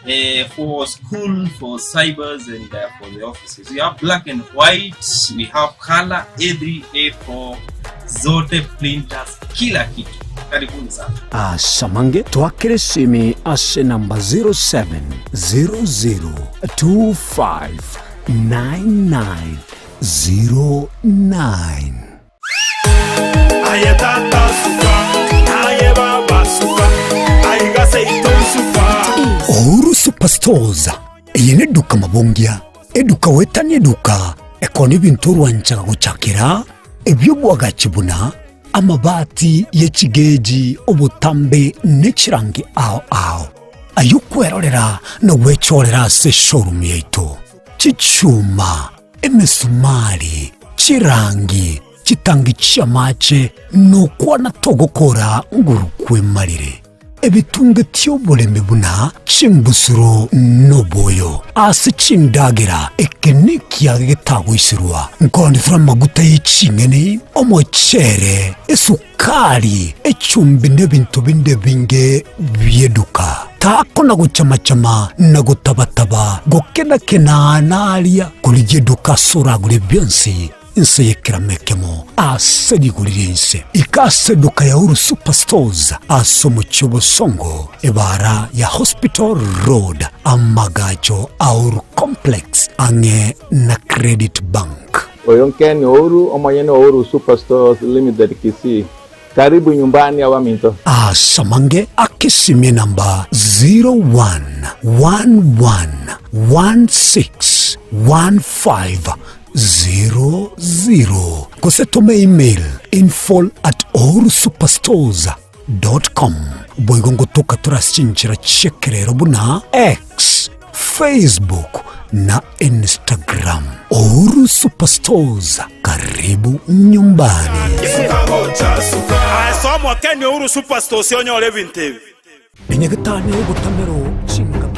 Eh, for school, for cybers and uh, for the offices. We have black and white, we have color A3, A4, zote printers, kila kitu. Karibuni sana. Asamange twakere esimi ase namba 0700259909. Aye tata suka, aye baba suka, aiga seito suka. Uhuru Superstores eye neduka mabongia, eduka goetania eduka ekona ebinto orwanchaga gochakera ebi'obwagachi buna amabati ye chigeji, obotambe ne chirangi ao ao. Ayio kwerorera na gwechorera ase eshowroom yaito. Chichuma, emesumari, chirangi, chitangi chi'amache, nokwana togokora nguru kwemarire. Ebitunge ti'oboremi buna chimbusuro noboyo ase chindagera, eke nekiage getagoiserwa, nkoonetera amaguta ye ching'eni, omochere, esukari, echumbi nebinto binde ebinge bi'eduka. Takona gochama-chama na gotaba-taba, gokena-kena naria, korigia eduka ase oragure bionsi, inse y'ekerama ekemo ase rigori ri'ense. Ika ase eduka ya Uhuru Superstores ase omochie o Bosongo, ebaara ya Hospital Road, amagacho a Uhuru Complex, ang'e na Credit Bank. Oyo Ken Ouru, omonyene o Uhuru Superstores Limited Kisii. Karibu nyumbani abaminto. Asamange akesimie namba 01111615. 00 gose tome email info at ohurusuperstores dot com. Boigo ngotoka tore ase chinchera chi'ekerero buna X, Facebook na Instagram. Uhuru Superstores, karibu nyumbani. Ase omokeni Uhuru Superstores onyore ebinto ebi. Enyagetari y'obotamero chingaki.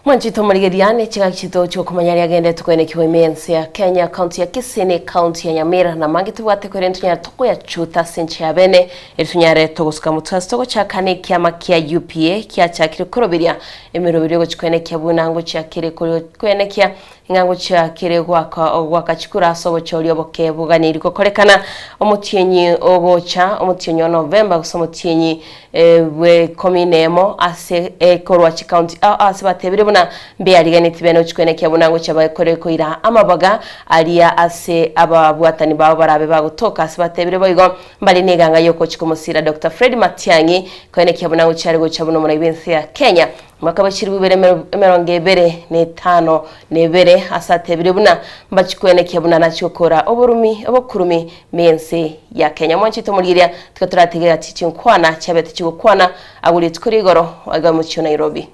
Mwanchete omorigereria ne chingaki chito chiokomanya aria agende tokoenekiwa ime y'ense ya Kenya, county ya Kisii ne county ya Nyamira na amange tobwate korende ntonyare tokoyachuta ase enchera ya bene eri tonyare togosuka motwe ase togochaka ne ekiama kia UPA kiachakire koroberia emeroberio egochi koenekia buna ngochiakere koenekia Ng'a ngochiakire goaka ogoaka chikura ase obochori oboke boganeirie gokorekana omotienyi ogocha, omotienyi o Novemba gose omotienyi bw'eikomi nemo ase korwa chikaunti ao ase batebire buna mbeariganeti bene gochikwenekia buna ngochia bakore koira amabaga aria ase ababwatani bao barabe bagotoka ase batebire boigo mbare neganga yokochi komosira Doctor Fred Matiang'i koenekia buna ngochia are gocha buna omorai bw'ense ya Kenya. Omwaka bwe chilifu ibere emerongo ebere na etano na ebere, ase atebirie buna mbachikwenekia buna nachie gokora oborumi obokurumi m'ense ya Kenya. Mwanchete omorigereria, tiga toratige gati chinkwana chiabete chigokwana agwo rituko ria igoro aiga omochie o Nairobi.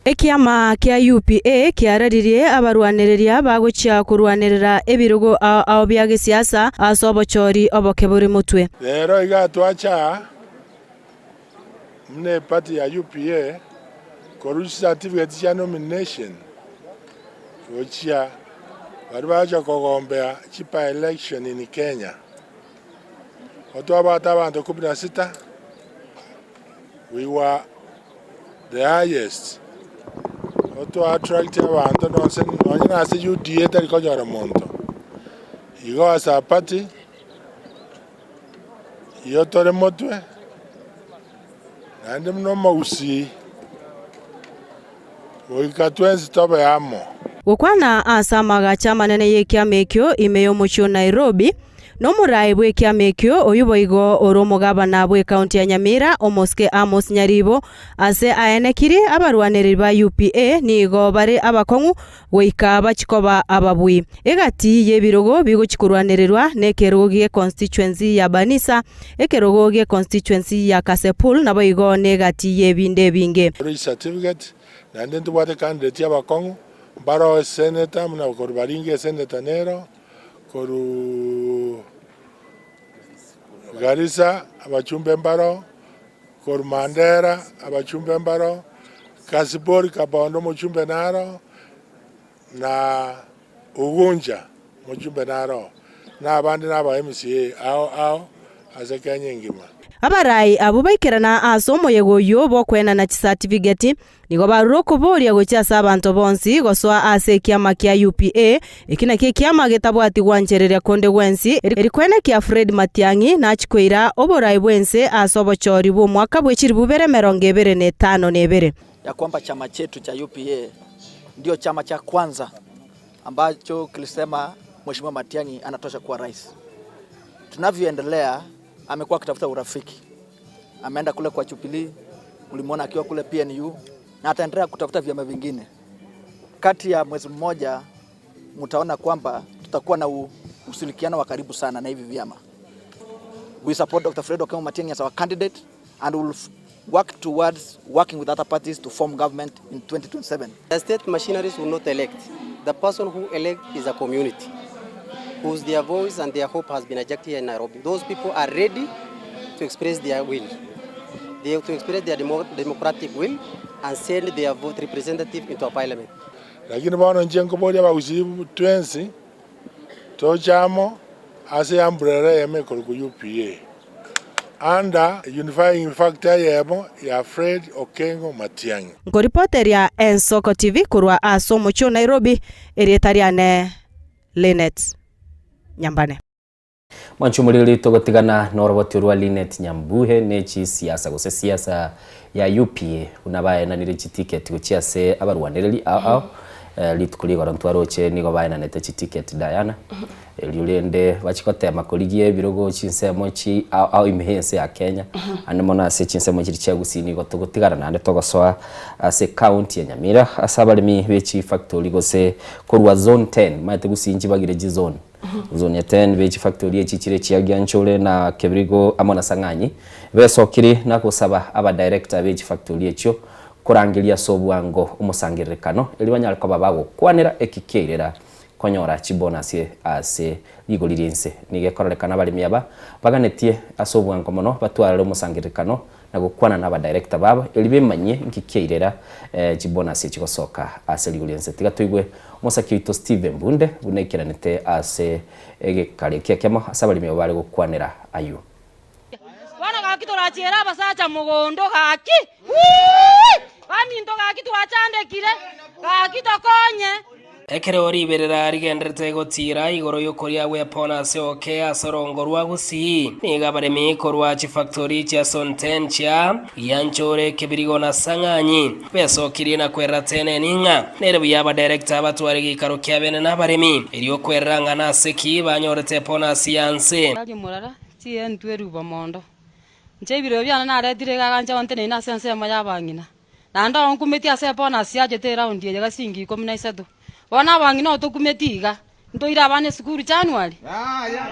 Ekiama kia UPA kiararirie abarwanereria bagochia korwanerera ebirogo ao ao bia gesiasa ase obochori oboke bore motwe. Rero iga twacha aa Buna eparty ya UPA korwa chicertificate chia nomination gochia baria bagocha kogombea chi by election in Kenya. Igo twabwate abanto kumi na sita, we were the highest. Igo twa attract abanto nonse nonye na ase UDA tari konyora monto. Igo as a party, Igo tore motwe, naende buna omogusii, goika twensi tobe amo. Gokwana ase amagacho amanene y'ekiama ekio ime y'omochie o Nairobi, nomoraai bw'ekiama ekio oyio boigo ore omogabana bw'ekaunti ya Nyamira Omosike Amos Nyaribo ase aenekirie abarwanereri ba UPA nigo bare abakong'u goika bachie koba ababui. Egati y'ebirogo bigochia korwanererwa nekerogo gie constituency ya Banisa, ekerogo gie constituency ya Kasepul naboigo negati y'ebinde ebinge. Ore chicertificate, naende ntobwate candidate abakong'u, mbaroo esenator buna korwa Baringa esenator nero, korwa Garissa abachumbe mbaroo, Korwa Mandera abachumbe mbaro, Kasibori Kabondo omochumbe naro, na Ugunja omochumbe naro, na abande naba MCA ao ao ase Kenya engima. Abarai abwo baikerana ase omoyega oyio bw'okoenana chisatifigeti, Nigo barure okoboria gochia ase abanto bonsi gosoa ase ekiama kia UPA, eki nakio ekiama getabwati gwanchereria konde gwensi, erikwenekia Fred Matiang'i nachie koira oborai bw'ense ase obochori bw'omwaka bwe chilifu bibere emerongo ebere na etano na ebere. Ya kwamba chama chetu cha UPA ndio chama cha kwanza ambacho kilisema Mheshimiwa Matiang'i anatosha kuwa rais. Tunavyoendelea amekuwa akitafuta urafiki. Ameenda kule kwa Jubilee, mlimwona akiwa kule PNU na ataendelea kutafuta vyama vingine. Kati ya mwezi mmoja mtaona kwamba tutakuwa na ushirikiano wa karibu sana na hivi vyama. We support Dr. Fred Okengo Matiang'i as our candidate and will work towards working with other parties to form government in 2027. The state machineries will not elect. The person who elect is a community whose their voice and their hope has been ejected here in Nairobi. Those people are ready to express their will. They have to express their democratic will and send their vote representative into a parliament. Lakini bono inche nkoboria abagusii twensi toche amo ase umbrella eyemo ekorokwa UPA under unifying factor eyemo ya Fred Okengo Matiang'i. Nkoripoteria Ensoko TV korwa ase omochie o Nairobi, erieta riane Linet Nyambane. Mwanche omoriri togotigana noroboti orwa Linet Nyambuhe ne chisiasa gose siasa ya UPA buna baenanire chiticket gochia ase abarwanereri ao ao Rituko rigoro ntwaroche nigo baenanete chiticket Diana, erio rende bachie gotema korigia ebirogo chinsemo chi ao ao ime y'ense ya Kenya, ande mono ase chinsemo chiria chia Gusii nigo togotigara naende togosoa ase ecounty ya Nyamira ase abaremi be chifactory gose korwa zone ten, omanyete Gusii nchibagire chizone, zone ya ten be chifactory echi chire chia Gianchore na Kebirigo amo na Sang'anyi, besokire na gosaba abadirector be chifactory echio Korangeria ase obwango omosangererekano, erio banyare koba bagokwanera eki kiairera konyora chibonasi ase rigori ri'ense. Nigo ekororekana abaremi aba baganetie ase obwango mono batwarere omosangererekano na gokwana n'abadirector babo erio bemanyie nki kiairera chibonasi echi gosoka ase rigori ri'ense. Tiga toigwe omosaki oito Stephen Bunde buna aikeranete ase egekari eki ekemo ase abaremi abo bare gokwanera ayio. Bono gaki torachiere abasacha mogondo gaki, wuui! Baminto gaki twachandekire, gaki tokonye. Ekero riberera rigenderete gotiira igoro y'okoria gw'epona ase oke ase orongo rwa Gusii, nigo abaremi korwa chifactori chia Sonten chia Gianchore, Kebirigo na Sang'anyi besokirie na kwerera teneni ng'a nere buya abadirector batware geikaro kia bene nabaremi erio kwerera ng'a nase ki banyorete ebonus ya nse. Chientwe eruba mondo. Inche ebirero biane naretire iga agancha gontenena ase ensemo y'abang'ina. Naende oo nkumetie ase ebonus yachete eraundi eye gasiingi ikomi na isato. Bono abang'ina oo tokumetie iga, ntoire abana esukuru January?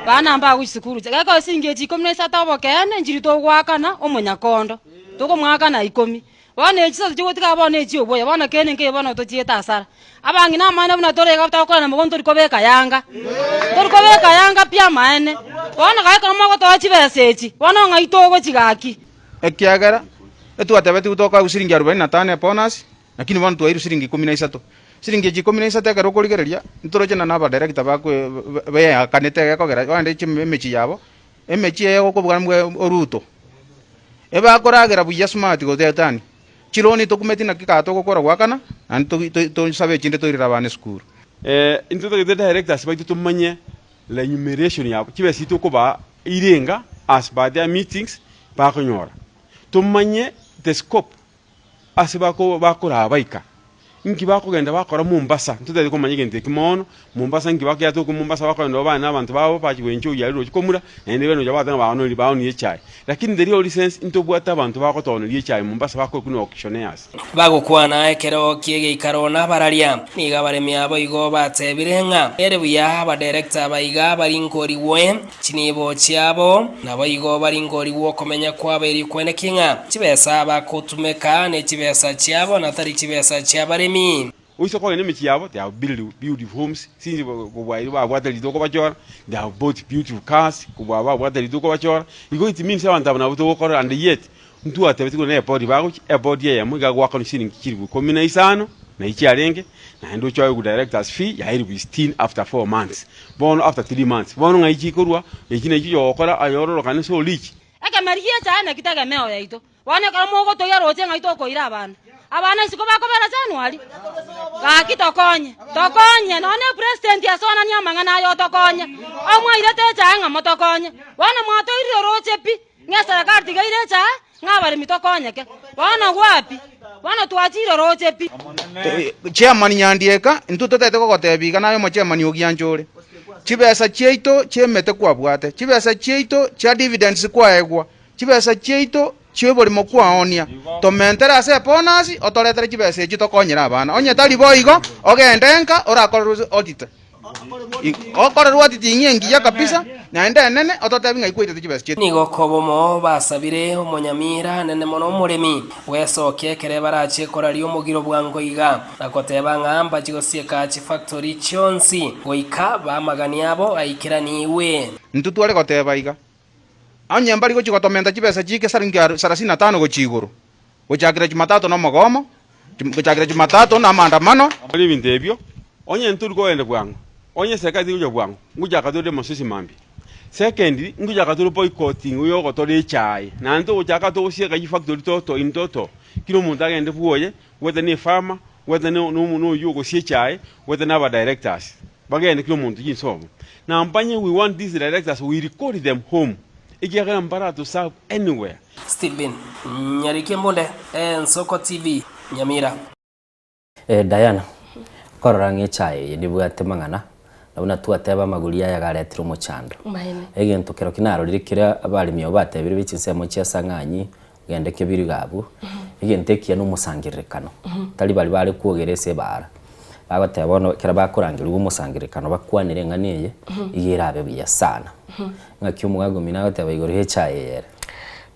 Bana mbagochia sukuru gekoe esingi echi ikomi na isato obokeene nchiri togoakana omonyakondo, tokomoakana ikomi. Bono echi chisato chigotiga bono echi oboya, bono kende nkeiyo bono tochiete asara. Abang'ina amaene buna tore iga tokorana mogondo ntori kobeka yanga, ntori kobeka yanga pi amaene. Bono gaki ekero mogotoa chibesa echi, bono ng'ai togochi gaki? Ekiagera etwatebetigwe tokoegwa siringi arubaini na tano ebonus, lakini bono twairwe siringi ikomi na isato. Siringi echi ikomi na isato ekero okorigereria, ntoroche na nabadirector bakwe beakanete egekogera ogende chim emechie yabo, emechie eye egokobua mbwe oruto. Ebakoragera buya smart gotetani, chironi tokumeti naki kaa togokora goakana, naende to to tosabe echinde toirere abana esukuru. Intwe totagete directors baito tomanye remuneration yabo, chibesa chiria tokobaa irenga as per their meetings bakonyora. Tomanye the scope ase bako bakoraa baika, inki bakogenda bakora Mombasa, ntotagete komanya egento eki mono, Mombasa inki bakogenda toka Mombasa bakogenda babane na abanto babo bachi goenjoy aria roche komura, naende bene ocha bagoteba ng'a baonori baonie echae. Lakini the real sense ntobwate abanto bagotooneria echae Mombasa bakorokwa buna auctioneers. Bagokwana ekero ki'egeikaro nabararia, nigo abaremi abo igo batebire ng'a ere buya abadirector aba iga barinkorigwe Chinibo chiabo naboigo baringorigwe okomenya kwabo erio kweneki ng'a chibesa bagotumeka nechibesa chiabo na tari chibesa chi'abaremi. Oise kogenda emechie yabo, they have built beautiful homes, since kobua erio babwate rituko bachora, they have bought beautiful cars, kobua babwate rituko bachora, igo it means abanto aba nabwo togokorera and yet ntwatebetigwe na ebodi bagochia, ebodi eyemo iga goakanwa chiringi chilifu ikomi na isano, na echiarenge, naende ochoe directors fee ya elifu sitini after 4 months, bono after 3 months, bono ng'ai chikorwa, echi nachio ogokora aye ororokane so rich. Ekemeri gi'echaye naki tegemeo yaito. Bono ekero mogotogia roche ng'ai tokoira abana? Abana isiko bakobera January? Gaki tokonye, tokonye, nonya ne president asonanie amang'ana aya otokonye. Omwairete echaye ng'a motokonye. Bono mwatoirire roche pi, ng'a eserekari tiga eire echaye, ng'a abaremi tokonyeke. Bono wapi? Bono twachire roche pi. Chairman Nyandieka, intwe totagete gogotebia iga naye omochairman o Gianchore, chibesa chiaito chi'emete kwabwate, chibesa chiaito chia dividends kwaegwa, chibesa chiaito chi'oborimo kwaoonia, tomentere ase ebonus otoretere chibesa echio tokonyere abana. Onye tari boigo, ogende nka orakorerwe audit. Okorerwe audit ing'e engiya kabisa, naende enene, ototebie ng'ai kwaitete chibesa chiaito. Nigo kobomo basabire omonyamira nene mono omoremi bw'esokia ekere barachie koraria omogiro bwango iga, na goteba ng'a mbachie gosieka chifactori chionsi goika bamagani abo aikeraniigwe. Intwe tware goteba iga, Onye mbari gochia gotomenta chibesa chiike saringi sarasini na tano gochia igoro, gochakera Jumatatu nomogomo, gochakera Jumatatu namaandamano. Ebinto ebio, onye ntori kogenda bwango, onye eserikari teri gocha bwango, ngochaka tore demonstration mambia. Secondly, ngochaka tore boycotting oyo ogotora echae, naende togochaka togosieka chifactory toto in toto, kera omonto agende bwoye, gwete na efarmer, gwete na oyio ogosia echae, gwete na abadirectors, bagende kera omonto chinsobo. Na mbanye we want these directors, we recall them home. Ekiagera mbaratoserve anywhere. Stephen Nyariki Mbunde, Ensoko TV, Nyamira. Eh Diana, okorora ng'a echae eye ndibwate mang'ana, na buna twateba amagori aya garetire omochando. Maene. Egento kero ki narorire kere abaremi abwo batebire be chinsemo chia Sang'anyi, ogende Kebiriga abwo, egento ekiya na omosangererekano, tari baria bare kwogera ase ebaara. Bagoteba bono ekero bakorangerigwa omosangererekano bakwanere eng'ana eye, iga erabe buya sana. Ng'aki omogaka omino agoteba igoro ya echae eye ere?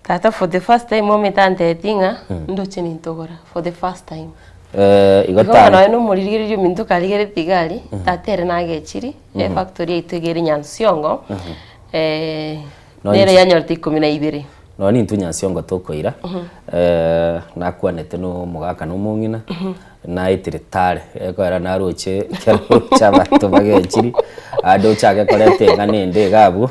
Tata for the first time omanyete antebetie ng'a ndoche nintogora for the first time. Eh, igo Igo tari. nonya na omorigereria ominto karigeretie iga aria, tata ere nagechiri, efactory yaito iga ere Nyansiongo, Nonya nere inche- yanyorete ikomi na ibere. Nonya nintwe Nyansiongo tokoira, nakwanete na omogaka na omong'ina, naetire tare, ekoera naroche ekero roche abanto bagechiri, ande ochake koreta eng'ana ende iga abwo,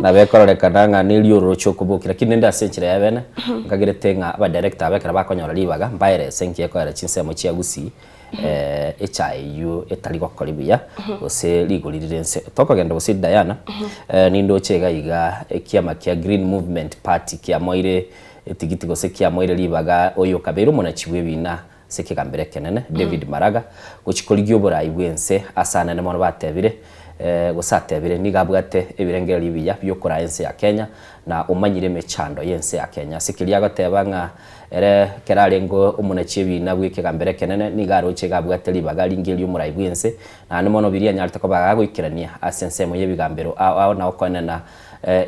nabo ekororekana ng'a na eriororoche okobokia. Lakini rende ase enchera ya bene, nkagerete ng'a abadirector aba ekero bakonyora ribaga, mbaerese nki ekoera chinsemo chia Gusii, echae eywo etari gokori buya, gose rigori rire nse. Tokogenda gose Diana, nindoche iga iga ekiama kia Green Movement Party kiamoire etigiti gose kiamoire ribaga oyo okabeire omonachi bw'ebina ase ekegambero ekenene, David Maraga, gochia korigia oborai bw'ense ase anene mono batebire, gose atebire nigo abwate ebirengererio ebiya bi'okoraa ense ya Kenya na omanyire emechando y'ense ya Kenya. Ase keria agoteba ng'a ere ekero arenge omonachi ebiina bw'ekegambero ekenene nigo aroche iga abwate ribaga ringiya ri'omorai bw'ense, naende mono biria anyarete koba gagoikerania ase ensemo y'ebigambero ao ao na okoenena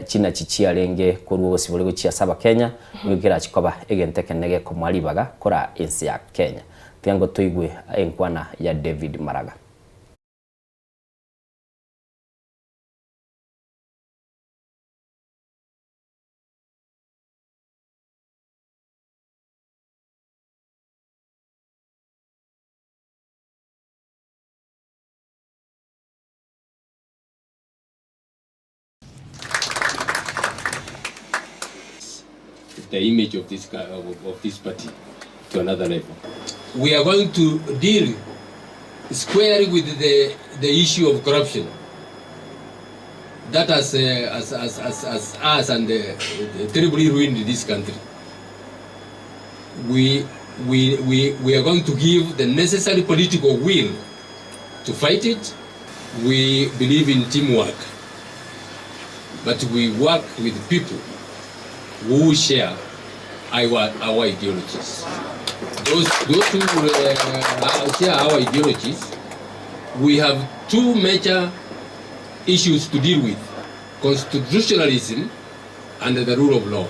chinachi chiarenge korwa obosibore gochia ase Abakenya, nigo kerachie koba egento ekenene gekomoa ribaga koraa ense ya Kenya. Tiga ngotoigwe enkwana ya David Maraga. the image of this, of, of this party to another level. We are going to deal squarely with the, the issue of corruption. That has, uh, has, has, has, has us and uh, terribly ruined this country. We, we, we, we are going to give the necessary political will to fight it. We believe in teamwork, but we work with people who share our, our ideologies. Those, those who uh, share our ideologies, we have two major issues to deal with constitutionalism and the rule of law.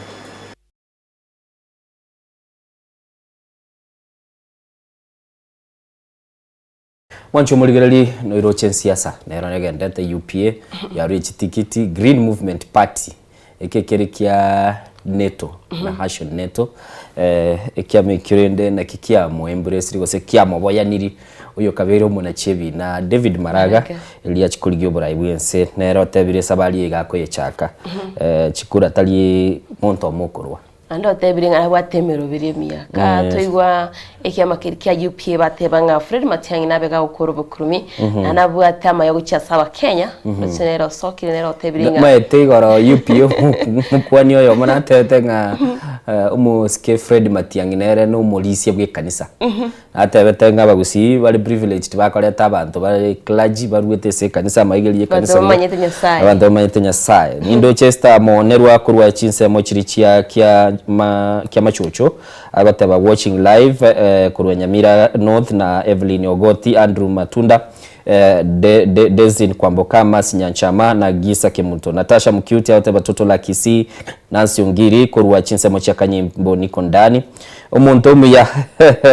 Mwanche omorigereria noiroche ensiasa nero negendete UPA yarure chitikiti Green Movement Party eke kere kia Neto na Hashon Neto eh, ekiama ekio rende naki kiamoemburesiri gose kiamoboyaniri oyo okabeire omonachi ebina David Maraga Maraga. eria achia korigia oborai bwense nere otebire esabari eye iga akoyechaka eh, chikura tari monto omo okorwa. Naende otebire ng'a nabwate emeroberi emiya. Ka toigwa ekiama keria kia UPA bateba ng'a Fred Matiang'i nabe gagokora obokurumi, na nabwate amaya gochia ase Abakenya, roche nere osokire nere otebire ng'a Maete igoro UPA omokwani oyomo natebete ng'a omosike Fred Matiang'i nere nomorisia bw'ekanisa. Natebete ng'a abagusii bare privileged bakoreta abanto bare clergy baruete ase ekanisa amaigerio y'ekanisa Abanto bamanyete Nyasaye. Abanto bamanyete Nyasaye. Nindoche Esther Monerwa korwa chinsemo chiria chia kia ma kia Machocho agoteba watching live eh, korwa Nyamira North na Evelyn Ogoti, Andrew Matunda eh, De, De, Desin Kwamboka, Mercy Nyanchama na Gisa Kemunto. Natasha Mukiuti agoteba Toto la Kisii, Nancy Ongiri korwa chinsemo chia Kanyimbo niko ndani. Omonto omuya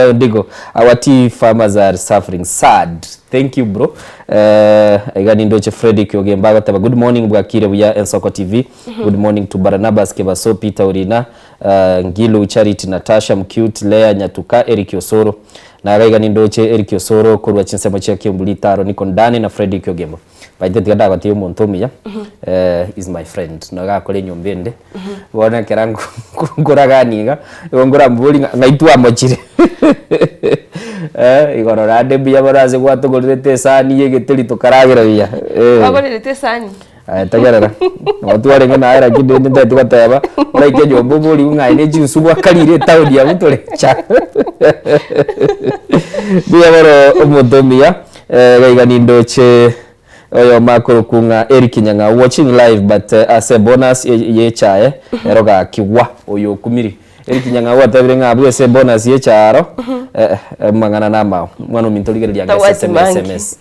Ondigo, our tea farmers are suffering sad. Thank you bro. Eh, iga nindoche Fredrick Ogemba agoteba good morning bwakire buya Ensoko TV. Good morning to Barnabas Kebaso, Peter Orina, uh, Ngilu Charity, Natasha Mcute, Lea Nyatuka, Eric Osoro. Naga iga nindoche Eric Osoro korwa chinsemo chia Kiambu Litaro niko ndani na Fredrick Ogembo. By the way tiga ndagotebi omonto omuya eh, is my friend noga akore enyomba ende bono ekero nkoragania iga igo nkoramobori ng'a ng'ai twamochire eh, igoro rande mbuya mono ase gwatogorerete esani ya egeteri tokaragera buya eh. Twagorerete esani? Aye tegerera, nabo twarenge naye lakini rende ntagete goteba, oraike nyomba oborigwe ng'a aye ne chinsu gwakarire etaoni abwo tore cha. Mbuya bono omonto omuya, iga iga nindoche oyomo akorokwa ng'a Eric Nyang'au watching live but ase ebonus ye echae ero gaki gwa oyo okumiri. Eric Nyang'au atebire ng'a abwo ase ebonus ye echae aro amang'ana namao. Mwana ominto rigereria ange ase Tobwati eseme mangi. SMS.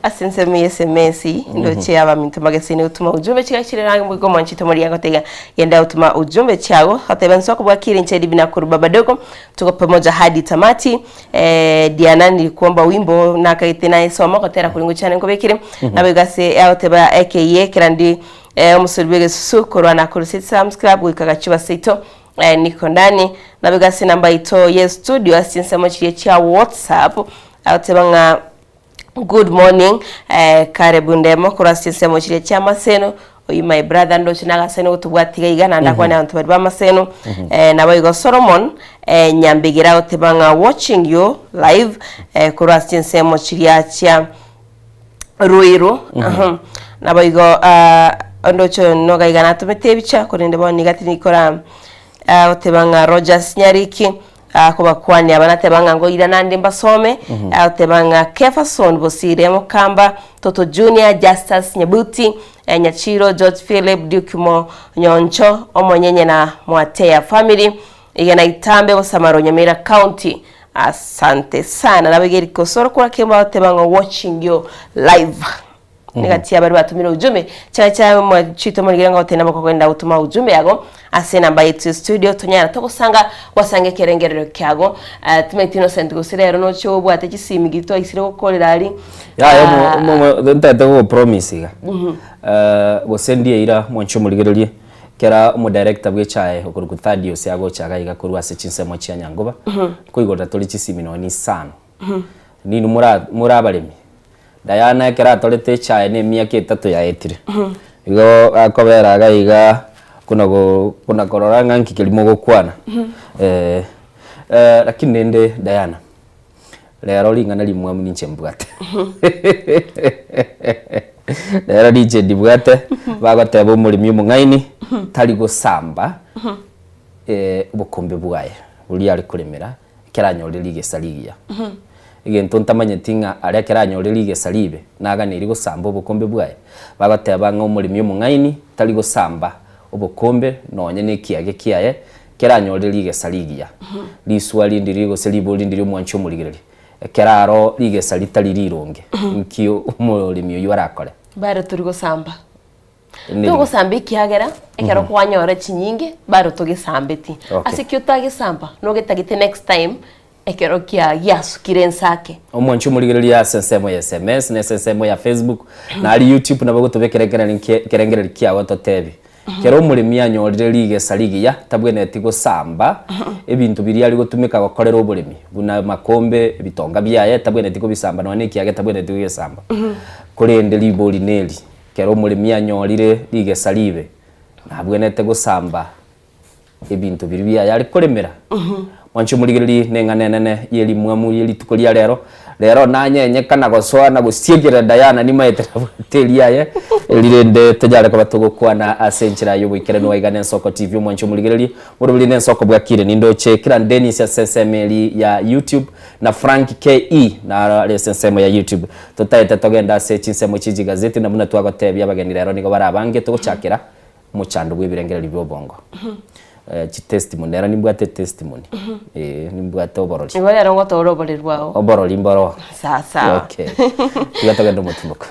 Ase ensemo ya SMS ndoche abaminto magesini gotuma ujumbe chigachire rangi moika omwanchete omoria gotega genda gotuma ujumbe chiago otebe nsoko bwakire inche Divina korwa Babadogo tuko pamoja hadi tamati eh, Diana nilikuomba wimbo nakagete naesoma gotera kuri ngochane nkobekire Mhm. naboigo ase agoteba ekeye kerandi eh, omosori bw'egesusu korwa Nakuru City Sam's Club goika Gachuba seito eh, niko ndani naboigo ase enamba yaito ye studio ase chinsemo chiria chia WhatsApp agoteba ng'a good morning eh, Caleb Ndemo korwa ase chinsemo chiria chia Maseno oyio my brother ndoche nagasene gotobwatiga iga naende akwane abanto baria ba Maseno Mhm. eh, naboigo Solomon eh, Nyambegera agoteba ng'a watching you live eh, korwa ase chinsemo chiria chia Ruiru Mhm. Aha. Naboigo ah, onde ocho noga iga natomete ebicha korende bono iga tinikora ah, goteba ng'a Rogers Nyariki akobakwania aba nateba ng'a ngoira nande mbasome Mhm. agoteba ng'a Kefason Bosire Mokamba Toto Junior Justus Nyabuti eh, Nyachiro George Philip Duke Mo Nyoncho Omonyenye na Mwateya family iga na Itambe Bosamaro Nyamira County Asante sana nabo iga erikoso orokora kemba goteba ng'a watching you live Negati abari batumire ujumbe chana cha mwachito morigere ng'a gotenda mokogenda gotuma ujumbe yago ase enamba yetu ya studio tonyara togosanga gwasanga ekerengerero kiago uh, timaiti Innocent gose rero noche obwate chisimi gito aisire gokorera ari Yaya Ah, omo omo ntagete gogopromise iga. mhm. Eh, gose ndieira mwanche omorigererie Kera omodirector bw'echae okorokwa Thaddeus agocha iga iga korwa ase chinsemo chia Nyangoba, Mhm. nkoigorera tore chisimi nonya isano. Mhm. Ninwe mora more abaremi. Diana ekero atorete echae na emiaka etato yaetire, Mhm. igo akobera iga iga buna go buna korora ng'a nki keria mogokwana. Mhm. Lakini rende Diana, rero ring'ana rimwamu ninche mbwate. Rero ninche ndibwate, bagoteba omoremi omong'aini tari gosamba obokombe bwaye boria are koremera ekero anyorire rigesa rigiya. Egento ntamanyeti ng'a aria ekero anyorire rigesa ribe naganeiri gosamba obokombe bwaye. Bagoteba ng'a omoremi omong'aini tari gosamba obokombe nonye na ekiage kiaye ekero anyorire rigesa rigiya. Riswa rindiri gose ribori rindiri omwanchi omorigereria, ekero aro rigesa ritari rironge, nki omoremi oyio arakore? Baro tori gosamba. Neri- Togosamba ekiagera ekero Mhm. kwanyora chinyinge baro togesambeti. Okay. Ase ki otagesamba nogetagete next time ekero kia giasukire ensake. Omwanchi omorigereria ase ensemo ya SMS na ase ensemo ya Facebook na aria YouTube nabo ogotobekera ekerengererio kiago totebi. Kera omoremi anyorire rigesa rigiya tabwenereti gosamba ebinto biria are gotumeka gokorera oboremi buna amakombe, ebitonga biaye tabwenereti kobisamba nonya na ekiage tabwenereti kogesamba. Korende ribori neri, kera omoremi anyorire rigesa ribe nabwenerete gosamba ebinto biria biaye are koremera. Mwanche omorigererie neng'ana enene ye rimwamu ye rituko ria rero, rero nanyenyeka na gosoa na gosiekerera Diana nimaete nabwate eriaye, eri rende tonyare koba togokwana ase enchera y'oboikeranu aiga na Ensoko TV omwanche omorigererie, morobiri na Ensoko bwakire nindoche Kiran Dennis ase ensemo eri ya YouTube na Frank KE naro are ase ensemo ya YouTube. Totaete togende ase chinsemo chie chigazeti na buna twagotebia abageni rero nigo bare abange togochakera Omochando bw'ebirengererio bi'obongo. Chitestimony, nero nimbwate etestimony, eh, nimbwate oborori. Igo rero ngotoora oboreri bwao. Oborori mboro. Sawa sawa. Okay. Tiga togende omotimoko.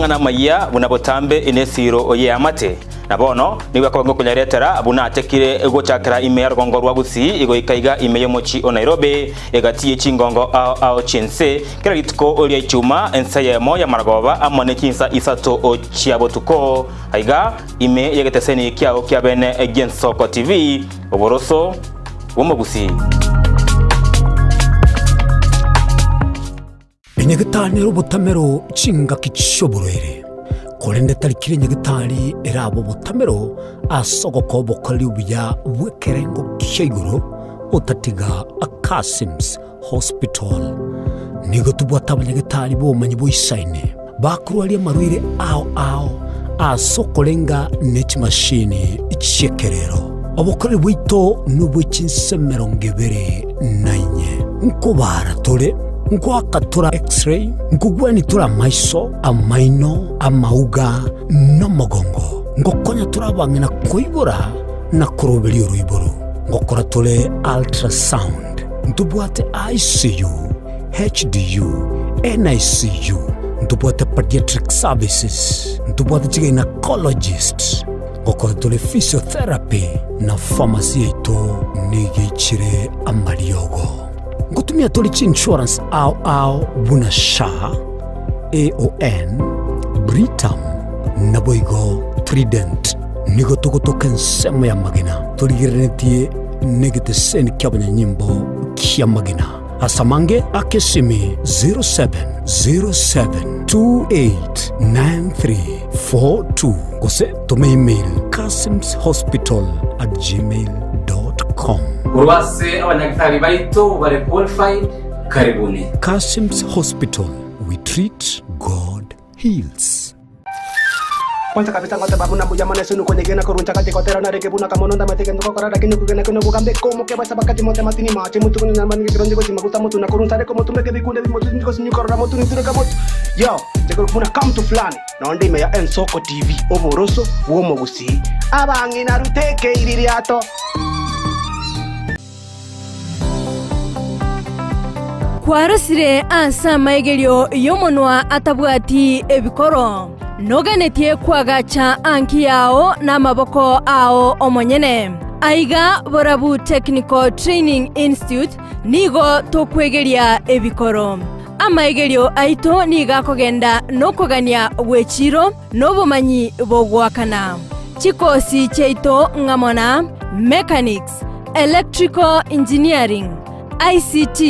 Amang'ana amayia buna botambe nesiro y'eamate. Na bono nigo ekoba ngokonyaretera buna atekire gochakera ime ya rogongo rwa Gusii goika iga ime y'omochie o Nairobi, egati ye chingongo ao ao chi'ense, kera rituko ria Ichuma, ensa eyemo y'amaragoba amo ne chinsa isato chia botuko, aiga ime y'egeteseni kiao kia bene gi'Ensoko TV, oboroso bw'omogusii. Enyagetari nere obotamero chingaki chi'oborwaire, korende tari kera enyagetari erabe obotamero ase ogokoa obokoreri obuya bw'ekerengo kia igoro otatiga Kasims Hospital. Nigo tobwate abanyagetari b'obomanyi boisaine bakorwaria amarwaire ao ao ase okorenga ne chimashini chi'ekerero. Obokoreri bwaito nobwe chinse emerongo ebere na inye. Nkobaara tore, nkoaka tore X-ray, nkogwania tore amaiso, amaino, amauga, na omogongo. Ngokonya tore abang'ina koibora na koroberia oroiboro. Ngokora tore ultrasound. Ntobwate ICU, HDU, NICU, ntobwate pediatric services, ntobwate chigynecologist. Gokora tore physiotherapy na pharmacy yaito nigo eichire amariogo. Ngotumia tore chiinsurance ao ao buna SHA, AON, Britam naboigo Trident. Nigo togotoka ensemo y'amagena torigereretie negeteseni ki'abanyanyimbo ki'amagena. Ase amange aka esimi 0707289342 gose toma email kasimshospital@gmail.com. Korwa ase abanyagitari baito bare qualified, karibuni. Kasim's Hospital, we treat, God heals. Kwanza kabisa ngoteba buna mbuya mono ase nokonyegena korwa nchagati gotera narenge buna kamono ndamate gento gokora lakini okogena kene obogambe komoke basa bakati mote matini mache motu konya nyama nige kironji gochi maguta motu na korwa nsare komotu meke bikunde bimotu nji gosinyu korora motu niture kamotu yo nche buna come to fulani nonde ime ya Ensoko TV oboroso bw'omogusii abang'ina ruteke iririato. Kwarosire ase amaigerio y'omonwa atabwati ebikoro, noganetie koagacha anki yao namaboko ao omonyene. Aiga Borabu Technical Training Institute nigo tokwegeria ebikoro. Amaigerio aito nigo akogenda nokogania gw'echiiro na obomanyi bogoakana. Chikosi chiaito ng'amo na Mechanics, Electrical Engineering, ICT,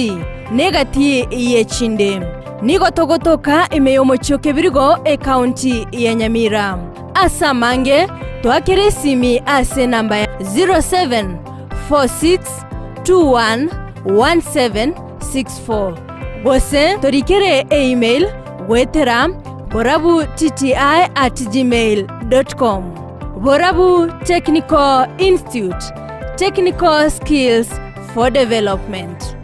na egati y'echinde. Nigo togotoka ime y'omochie o Kebirigo, ekaunti ya Nyamira. Ase amange, toakere esimi ase enamba ya 0746211764 gose torikere email goetera borabutti at gmail dot com. Borabu Technical Institute, Technical Skills for Development.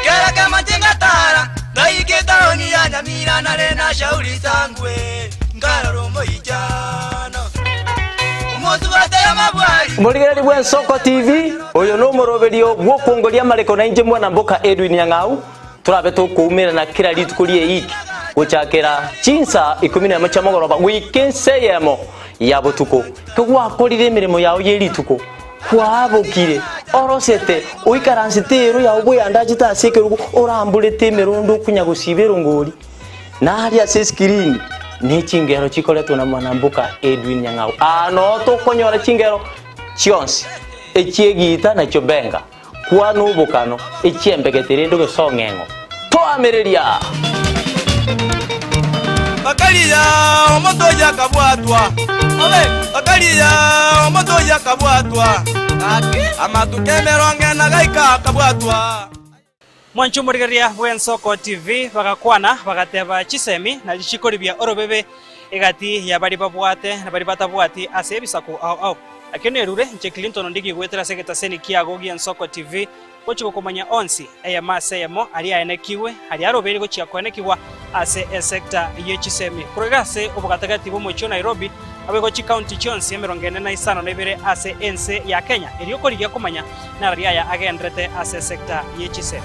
Kera kemache ngatara ngaika etaoni ya Nyamira nare na shauri sangwe nkarora omoichano omosubate amabwari. Omorigereria bw'Ensoko TV, oyo nomoroberio bw'okongoria amareko na inche mwana mboka Edwin Nyang'au, Torabe tokoumerana kera rituko ri'eiki, gochakera chinsa ikomi nemo chia mogoroba goika ensa eyemo ya botuko. Kegwakorire emeremo yao ye rituko, kwabokire, orosete, oikaransete eero yao bweyandachete ase ekerogo, oramborete emerondo okonya gosiba erongori, na aria ase esikirini ne chingero chikoretwa na mwanamboka Edwin Nyang'au. Aa noo tokonyora chingero chionsi, echi'egiita na chiobenga. Kwana obokano, echiembegete rende ogesong'eng'o. Toamereria! Bakaria omonto oyio akabwatwa, bakaria omonto oyio akabwatwa, amatuko emerongo ena gaika akabwatwa. Mwanche omorigereria bw'Ensoko TV bagakwana bagateba chisemi na richiko ribia orobebe egati ya baria babwate na baria batabwati ase ebisaku ao ao. Ekio nerure inche Clinton Ondigi goetera ase egetaseni kiago gi'Ensoko TV gochia gokomanya onsi eyemo ase eyemo aria aenekigwe aria arobeire gochia koenekigwa ase esecta ye chisemi korwa iga ase obogatagati bw'omochie o Nairobi naboigo chikaunti chionsi emerongo ene na isano na ibere ase ense ya Kenya erio korigia komanya Nararia aya agenderete ase sector ye chisemi.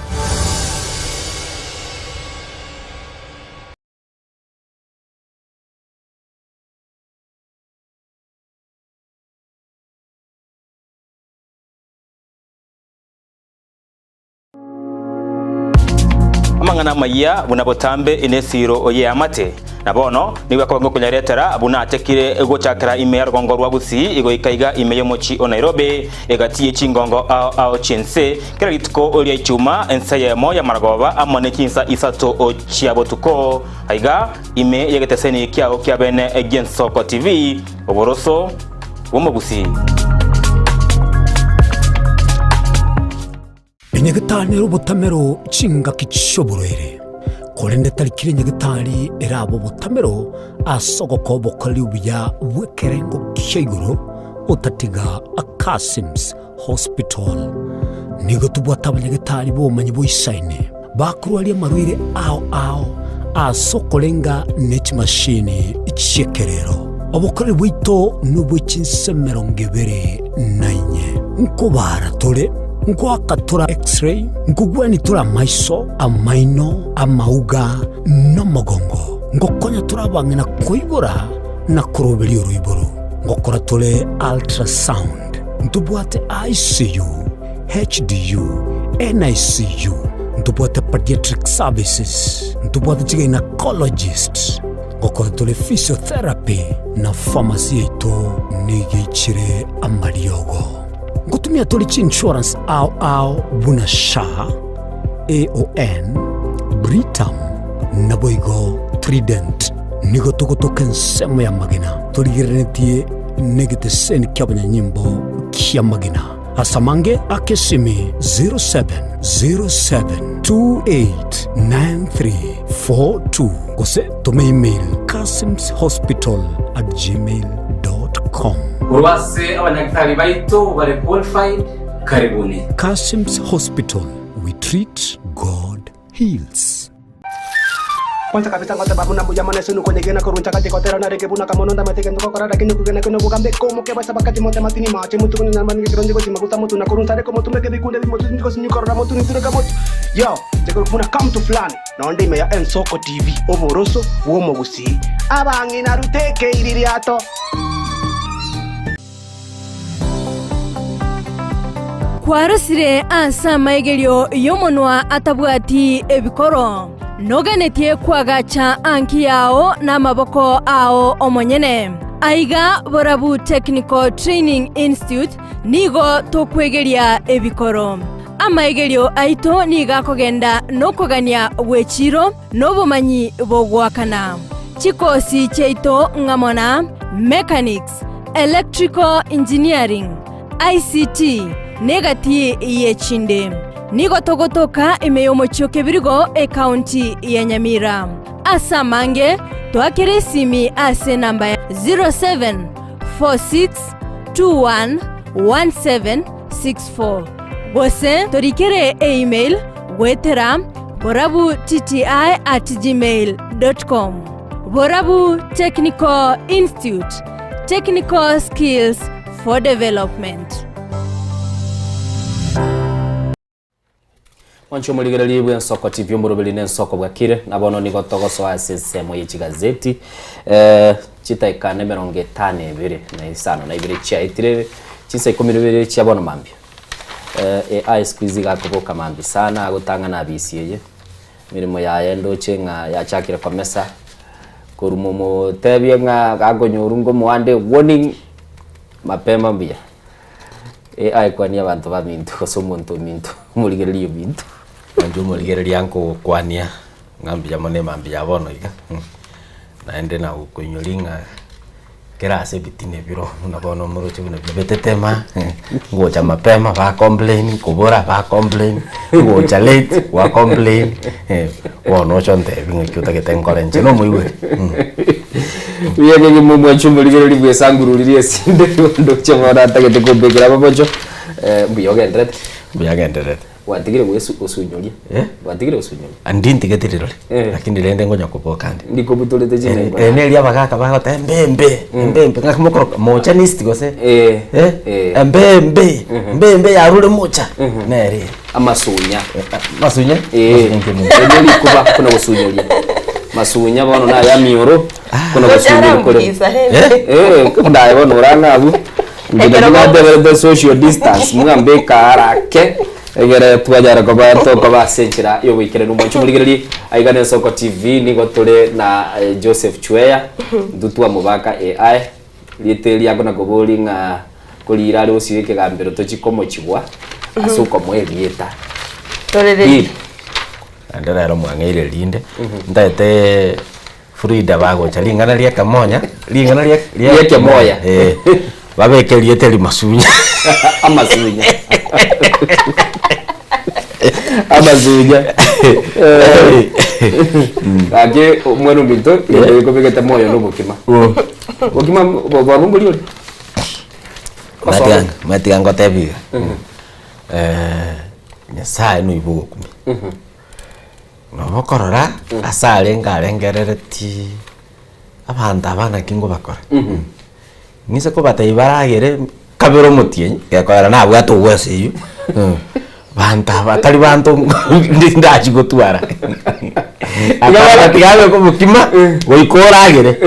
Amang'ana amayia buna botambe nesiro y'eamate, na bono nigo akobanga okonyaretera buna atekire gochakera ime ya rogongo rwa Gusii goika iga ime y'omochie o Nairobi, egati ye chingongo ao ao chi'ense, kera rituko ria Ichuma ense eyemo y'amaragoba amo ne chinsa isato chia botuko. Aiga ime y'egeteseni kiao kia bene gi'Ensoko TV, oboroso bw'omogusii. Enyagetari nere obotamero chingaki chi'oborwaire, korende tari kera enyagetari erabe obotamero ase ogokoa obokoreri obuya bw'ekerengo kia igoro otatiga Akasims Hospital. Nigo tobwate abanyagetari b'obomanyi boisaine bakorwaria amarwaire ao ao ase okorenga ne chimashini chi'ekerero. Obokoreri bwaito nobwe chinse 24. Nkobaara tore, nkoaka tore X-ray, nkogwenia tore amaiso, amaino, amauga, na omogongo. Ngokonya tore abang'ina koibora na koroberia oroiboro. Ngokora tore ultrasound. Ntobwate ICU, HDU, NICU, ntobwate pediatric services, ntobwate chigynecologist. Gokora tore physiotherapy na pharmacy yaito nigo eichire amariogo. Ngotumia tore chiinsurance ao ao buna SHA, AON, Britam naboigo Trident. Nigo togotoka ensemo ya magena torigereretie negeteseni ki'abanyanyimbo ki'amagena. Ase amange aka esimi 0707289342 gose toma email kasimshospital@gmail.com. Korwa ase abanyagitari baito bare qualified, karibuni. Kassims Hospital, we treat, God heals. Kwanza kabisa ngoteba buna mbuya mono ase nokonyegena korwa nchagati gotera narenge buna kamono ndamate gento gokora lakini okogena kone obogambe komoke basa bakati mote matini mache motu konya nyama nige kironje gochi maguta motu na korwa nsare komotumeke bikunde bimotu gosinyu korora motu nitureka motu yo nche buna kamtu fulani nonde ime ya Ensoko TV oboroso bw'omogusii abang'ina ruteke iririato. Kwarosire ase amaigerio y'omonwa atabwati ebikoro, noganetie koagacha anki yao namaboko ao omonyene. Aiga Borabu Technical Training Institute nigo tokwegeria ebikoro. Amaigerio aito nigo akogenda nokogania gw'echiiro na obomanyi bogoakana. Chikosi chiaito ng'amo na Mechanics, Electrical Engineering, ICT, na egati y'echinde. Nigo togotoka ime y'omochie o Kebirigo, ekaunti ya Nyamira. Ase amange, toakere esimi ase enamba ya 0746211764 gose torikere email goetera borabutti@gmail.com. Borabu Technical Institute, Technical Skills for Development. Mwanche omorigereria bw'ensoko TV omoroberi na ensoko bwakire na bono nigo togosoa ase ensemo ye chigazeti eh, chitaika na emerongo etano ebere na isano na ibere chiaetire chinsa ikomi na ibere chia bono mambia eh, AI siku hizi gakoboka mambia sana agotang'ana abisi eye Emeremo yaye ndoche ng'a yachakire komesa, korwa momotebie ng'a gakonyorwa ngomoande warning mapema mbuya. AI kwania abanto baminto gose omonto ominto omorigereria ominto. Inche omorigereria nkogokwania ng'a mbuya mono emambia ya bono iga, naende nagokoinyoria ng'a. Kera ase ebitina ebiro buna bono omoroche buna bibetetema, ngocha mapema ba complain, kobora ba complain, ngocha late gwa complain, bono oche ontebi ng'aki otagete nkore inche nomoigweri. Buya kegima omwanchi omorigereria bwesangururirie esinde ndoche bono atagete kombekera amamocho, mbuya ogenderete? Mbuya agendererete. Gwatigire gwesu gosunyoria? Eh? Gwatigire gosunyoria? Andi ntigeti rirori, lakini rende ngonya koboka nde. Ndikobutorete chinengo. Eh, neri abagaka bagoteba embembe, embembe, ng'aki mokoroka mocha nist gose? Eh, Eh, eh. embembe, embembe yarure mocha, neri. Amasunya. Masunya? Eh, Masunya nke nini? erio rikuba kona gosunyoria. Masunya bono naye amioro kona gosunyoria kore. Gocharambuisa, Eh, eh, ndaye bono orang'a abwo. Inche Ekero naki nateberete social distance, mwambeka arake. Egere twanyara koba tokoba ase enchera y'oboikeranu. Mwanche omorigererie aiga na Ensoko TV nigo tore na Joseph Chweya, intwe twamobaka AI, rieta eri akona koboria ng'a korira are bosio ekegambero tochie komochigwa ase okomoa erieta. Tore ready. Bill. Naende rero mwang'eire rinde, ntaete Frida bagocha ring'ana ria ekemonya, ring'ana ria ria Riekemoya. Eh, babeke erieta rimasunya. Amasunya. Amasunya. Gaki omwana ominto egento gekobegete moyo na obokima. Bokima bwabo mbori ore? Matiga matiga ngotebi iga. Nyasaye noibo ogokumia. Nabo okorora ase arenge arengereretie abanto aba naki ngobakora. Ng'ise kobatebia baragere kabere omotienyi, gekoera nabwate ogwesa eywo, banto aba tari banto ndi ndachia gotwara. Akabora tiga abeke obokima, goika oragere,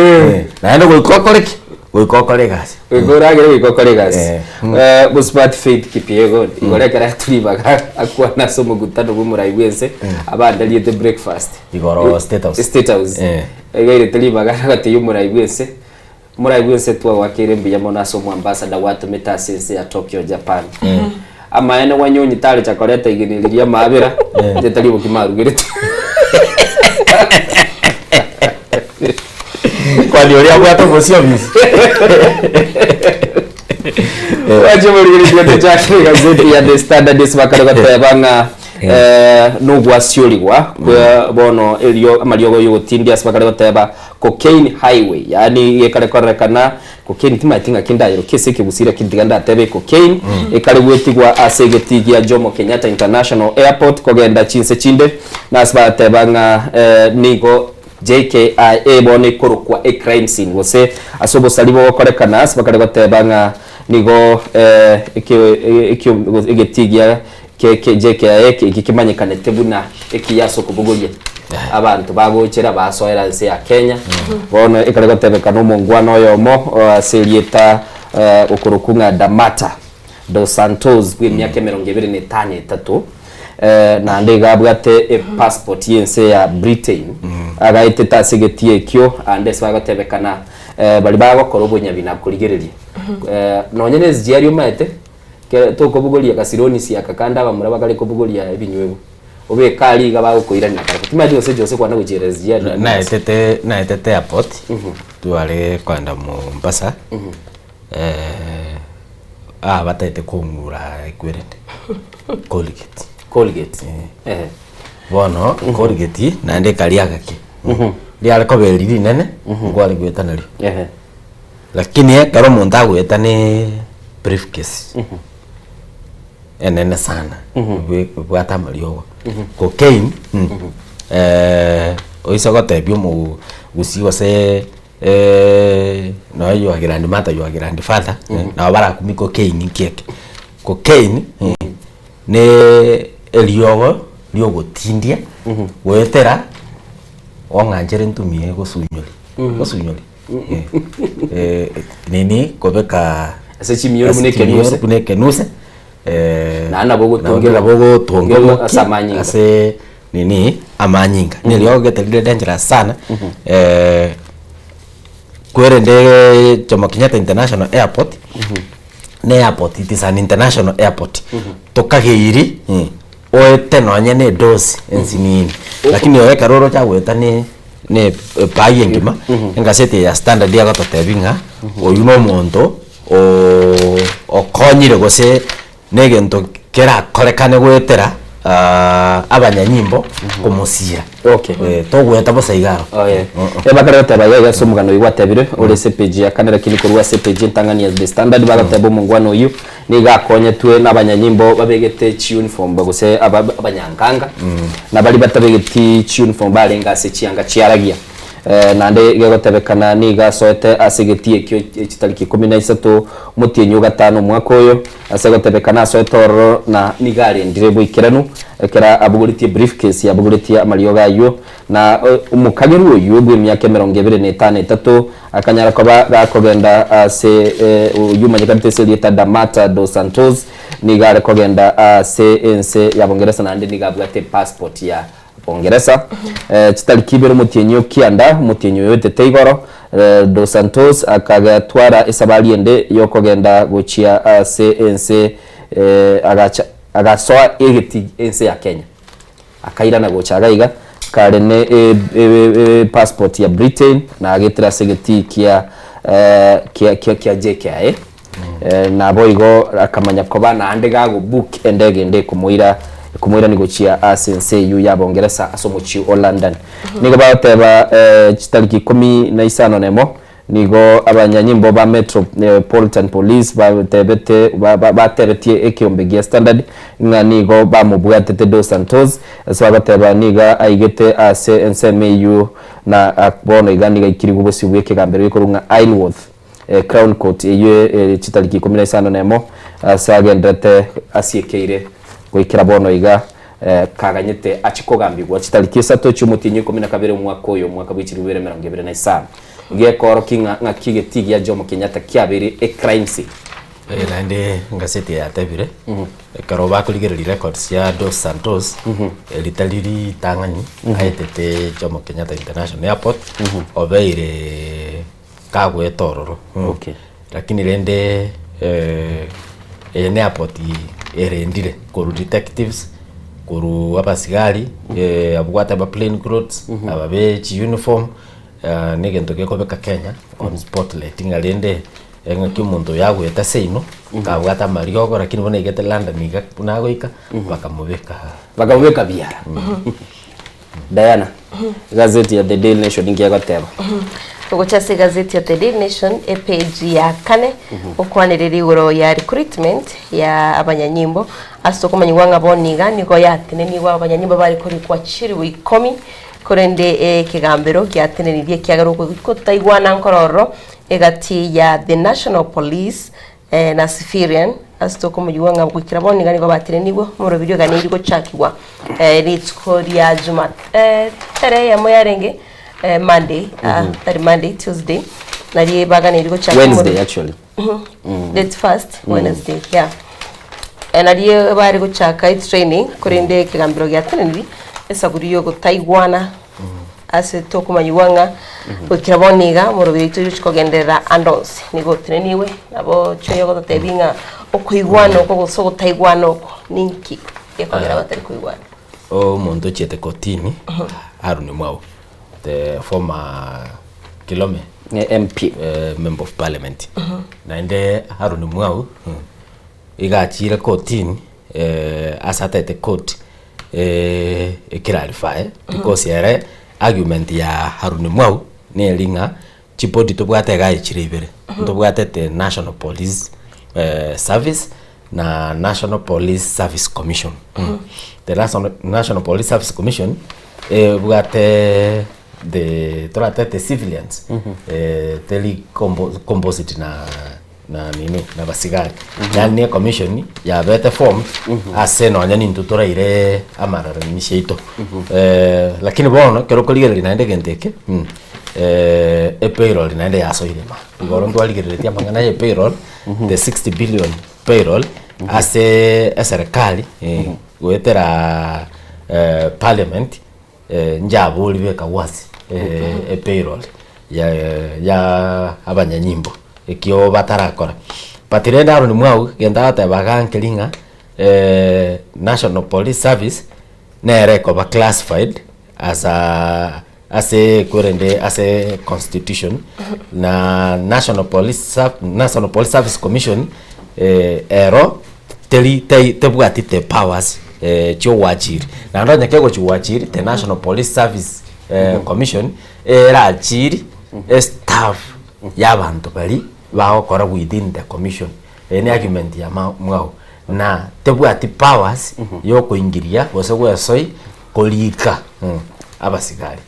naende goika okore ki? Goika okore egasi. Goika oragere goika okore egasi. Eh, Mosubati Faith Kipyegon, igoro ekero aetwe ribaga akwane ase omokutano bw'omorai bw'ense, abandariete breakfast. Igoro State House. State House. Iga airete ribaga agatebia omorai bw'ense, omorai bw'ense twagoakeire mbuya mono ase omoambassador gwatomete ase ense ya Tokyo, Japan. Amaene Wanyonyi tarecha koreta igena eri ri'amaabera, inche tari obokima arugerete. Kwani oria abwate obosie obisi. Wache morigereria tochakire egazeti ya The Standard ase bakare goteba ng'a eh, nogwasiorigwa kwa bono erio amariogo yogotindia ase bakare goteba cocaine highway yaani gekare korerekana Cocaine timanyeti ng'aki ndayerokie ase ekegusii lakini tiga ndatebe cocaine ekare gwetigwa ase egetii gia Jomo Kenyatta International Airport kogenda chinse chinde na ase bagateba ng'a nigo JKIA bono ekorokwa e crime scene gose ase obosari bogokorekana ase bakare goteba ng'a nigo egetii gia JKIA eki kemanyekanete buna ekiya ase okobogoria abanto bagochera basoera ense ya Kenya. Bono ekare gotebekana omongwana oyomo ase erieta okorokwa ng'a Damata dos Santos bw'emiaka emerongo ebere na etano etato, naende iga abwate epassport y'ense ya Britain, agaetete ase egetii ekio ande ase bagotebekana baria bagokora obonyabi na korigereria. Nonye na SGR omanyete. Kere tokobogoria gasironisi aka kande abamura bakare kobogoria ebinywegwa, obeke aria iga bagokoirania karako. Timanyeti gose Jose kwana gochiera SGR na Mombasa. Naetete naetete airport tware kogenda Mombasa aa bataete kong'ura ekwerende Colgate. Colgate, ehe. Bono Colgate naende ekaria agake riare koba eri rinene nkware goeta nario. Lakini ekero omonto agoeta ne briefcase enene sana ebwate amariogo cocaine oise gotebia omogusii gose nonya your grandmother your grandfather nabo barakumie cocaine nki eke. Cocaine ne eriogo riogotindia goetera ong'anchere ntumie gosunyori gosunyori. Nini kobeka Ase chimioro buna ase chimioro ekenuse. buna ekenuse Naende nabo ogotongerwa- nabo ogotonga ase omokia amanyinga. ase nini amanyinga neriogo gete rire dangerous sana kwerende Jomo Kenyatta International Airport ne airport it is an international airport tokageiri oete nonye na edosi ensinini lakini oyo ekero oroche agoeta ne ne ebag engima, engaseti eye ya Standard egototebia ng'a oywo na omonto okonyire gose na egento kerakorekane goetera abanyanyimbo komosira. Okay. Togoeta bosa iga aro. Oh, yeah. Bakare goteba iga iga ase omogano oyio gwatebire ore ase epage ya kane lakini korwa ase epage entang'ani ya The Standard bagateba omongwana oyio Nigo akonyetwe nabanyanyimbo babegete chiuniform gose abanyankanga, na baria batabegeti chiuniform barenge ase chianga chiaragia. Naende gegotebekana nigo asoete ase egetii ekio chitariki ikomi na isato omotienyi o gatano omwaka oyo, ase gotebekana asoete ororo na nigo arendire boikeranu ekero abogoretie briefcase yabogoretie amariogo ayio. Na omokagerwa oyio bw'emiaka emerongo ebere na etano etato akanyara koba gakogenda ase oyio omanyekanete ase erieta Da Mata dos Santos, nigo are kogenda ase ense ya Bongeresa naende nigo abwate epassport ya Bongeresa. Chitariki ibere omotienyi o kianda, omotienyi oyo oetete igoro, Dos Santos akagetwara esabari ende yokogenda gochia ase ense agacha agasoa egeti ense ya Kenya. Akairana gocha iga iga kare ne epassport ya Britain na agetera ase egetii kia kia kia kia JKIA. Naboigo akamanya koba naende gagobook endege ende ekomoira ekomoirani gochia ase ense eyio ya Bongeresa ase omochie o London. Nigo bagoteba chitariki ikomi na isano nemo nigo abanyanyimbo ba Metropolitan Police batebete batebetie ekeombe gia Standard ng'a nigo bamobwatete Dos Santos ase bagoteba nigo aigete ase ensemo eyio na bono iga nigo aikirigwe bosio bw'ekegambero gekorwa ng'a Isleworth. Crown Court eyio ere chitariki ikomi na isano na emo ase agenderete asiekeire goikera bono iga kaganyete achie kogambigwa chitariki isato chi'omotienyi o ikomi na kabere omwaka oyo omwaka bwe chilifu ibere emerongo ebere na isano. Gekoorokia ng'a ng'aki egetii gia Jomo Kenyatta kiabeire ecrime scene. Naende engaseti eye yatebire, ekero bakorigereria records chia Dos Santos, ritari ritang'ani aetete Jomo Kenyatta International Airport, obeire kagoeta ororo Okay. Lakini rende eye ne airport erendire korwa detectives, korwa abasigari abwo gwateba plain clothes, aba be chiuniform na egento gekobeka Kenya on spotlight ng'a rende eng'aki omonto oyo agoeta seino, kabwate amariogo lakini bono aigete London iga buna agoika, bakamobeka. Bakamobeka biara. Diana, egazeti ya The Daily Nation ninki egoteba? Togocha ase egazeti ya The Daily Nation epage ya kane gokwanereria igoro ya recruitment ya abanyanyimbo ase tokomanyigwa ng'a bono iga nigo yatenenigwe abanyanyimbo bare korikwa chilifu ikomi korende ekegambero giatenenirie ekiagera ogotaigwana nkororo egati ya the National Police na Sifirian, ase tokomoigwa ng'a goikera bono iga nigo batenenigwe, omorobiri oganeiri gochakigwa rituko ria Juma tarehe eyemo yarenge Monday, tari Monday, Tuesday, nario baganeiri gochaka Wednesday omorobiri. actually. Date first, Wednesday, yeah. Nario bare gochaka etraining, korende ekegambero giateneniri, esaguri yogotaigwana Ase tokomanyigwa ng'a goikera bono iga omorobio oito oyochia kogenderera ande onsi nigo oteneniwe, nabo choyo ogototebia ng'a okoigwana oko gose ogotaigwana oko ninki gekogera batari koigwana. Omonto ochiete kotini Aaron Mwau the former Kilome MP member of parliament naende Aaron Mwau iga achiire kotini ase ataete court eclarify because ere argument ya Haruni Mwau neri ng'a chibody tobwate iga aye chire ibere, ntobwate the National Police Service na National Police Service Commission. The National Police Service Commission ebwate the toratete civilians teri composite na na nini na basigari yaani ne commission yabete formed ase nonya nintwe toraire amararamisho aito lakini bono ekero okorigereria naende egento eke epayroll naende yasoire ime aa. Igoro ntwarigereretie amang'ana ya epayroll the 60 billion payroll ase eserekari goetera parliament Njabori b'ekagwasi epayroll ya abanyanyimbo ekio batarakora. But rende Aaron Mwau gento agoteba iga nkeri ng'a National Police Service nere ekoba classified as a ase kwerende ase constitution na National Police National Police Service Commission ero teri tei tebwati the powers chi'ogoachiri. Naende onye kegochigoachiri the National Police Service Commission erachiri estaff ya abanto baria bagokora within the commission. Eye ne argument ya ma mwao. Na tebwati powers yokoingiria gose gwesoi korika abasigari.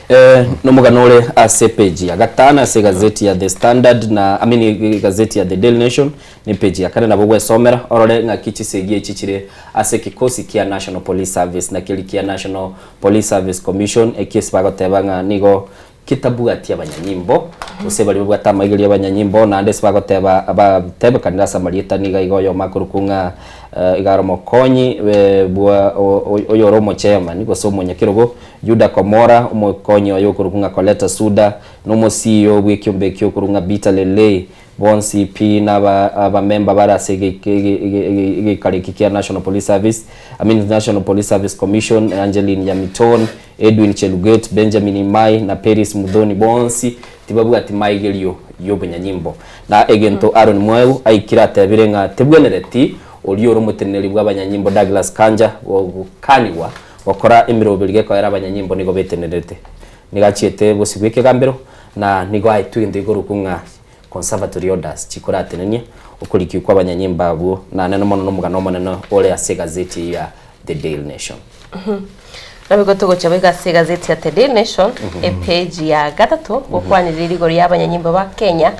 Eh, nomogano ore ase epage ya gatano ase egazeti ya The Standard na I mean egazeti ya The Daily Nation ne epage ya kane nabo ogwesomera orore ng'aki chisegi echi chire ase ekikosi kia National Police Service na keria kia National Police Service Commission ekio ase bagoteba ng'a nigo ketabwati abanyanyimbo gose baria babwate amaigerio y'abanyanyimbo naende ase bagoteba batebekanire ase amarieta niga iga oyomo akorokwa ng'a iga are omokonyi bwa oyore omochairman gose omonyakerogo Yuda Komora, omokonyi oye okorokwa ng'a Koleta Suda, na omosiyo bw'ekiombe ekio okorokwa ng'a Bita Lelei, bonsi pi naba abamemba bare ase egeikaro eke kia National Police Service, I mean National Police Service Commission, Angeline Yamiton, Edwin Cheluget, Benjamin Imai, na Peris Muthoni bonsi tibabwati maigerio y'obonyanyimbo. Na egento Aaron Mweu aikire atebire ng'a tebwenereti oria ore omoteneneri bw'abanyanyimbo Douglas Kanja gokanigwa Gokora emeroberi gekoera abanyanyimbo nigo betenerete. Nigo achiete bosio bw'ekegambero, na nigo aetwe egento gekorokwa ng'a conservatory orders chikoratenenia okorikiwa kw'abanyanyimbo abwo, na nene mono nomogano omonene ore ase egazeti eyio ya The Daily Nation. Naboigo togocha boigo ase egazeti ya The Daily Nation, epage ya gatato, gokwanera rigoro y'abanyanyimbo ba Kenya,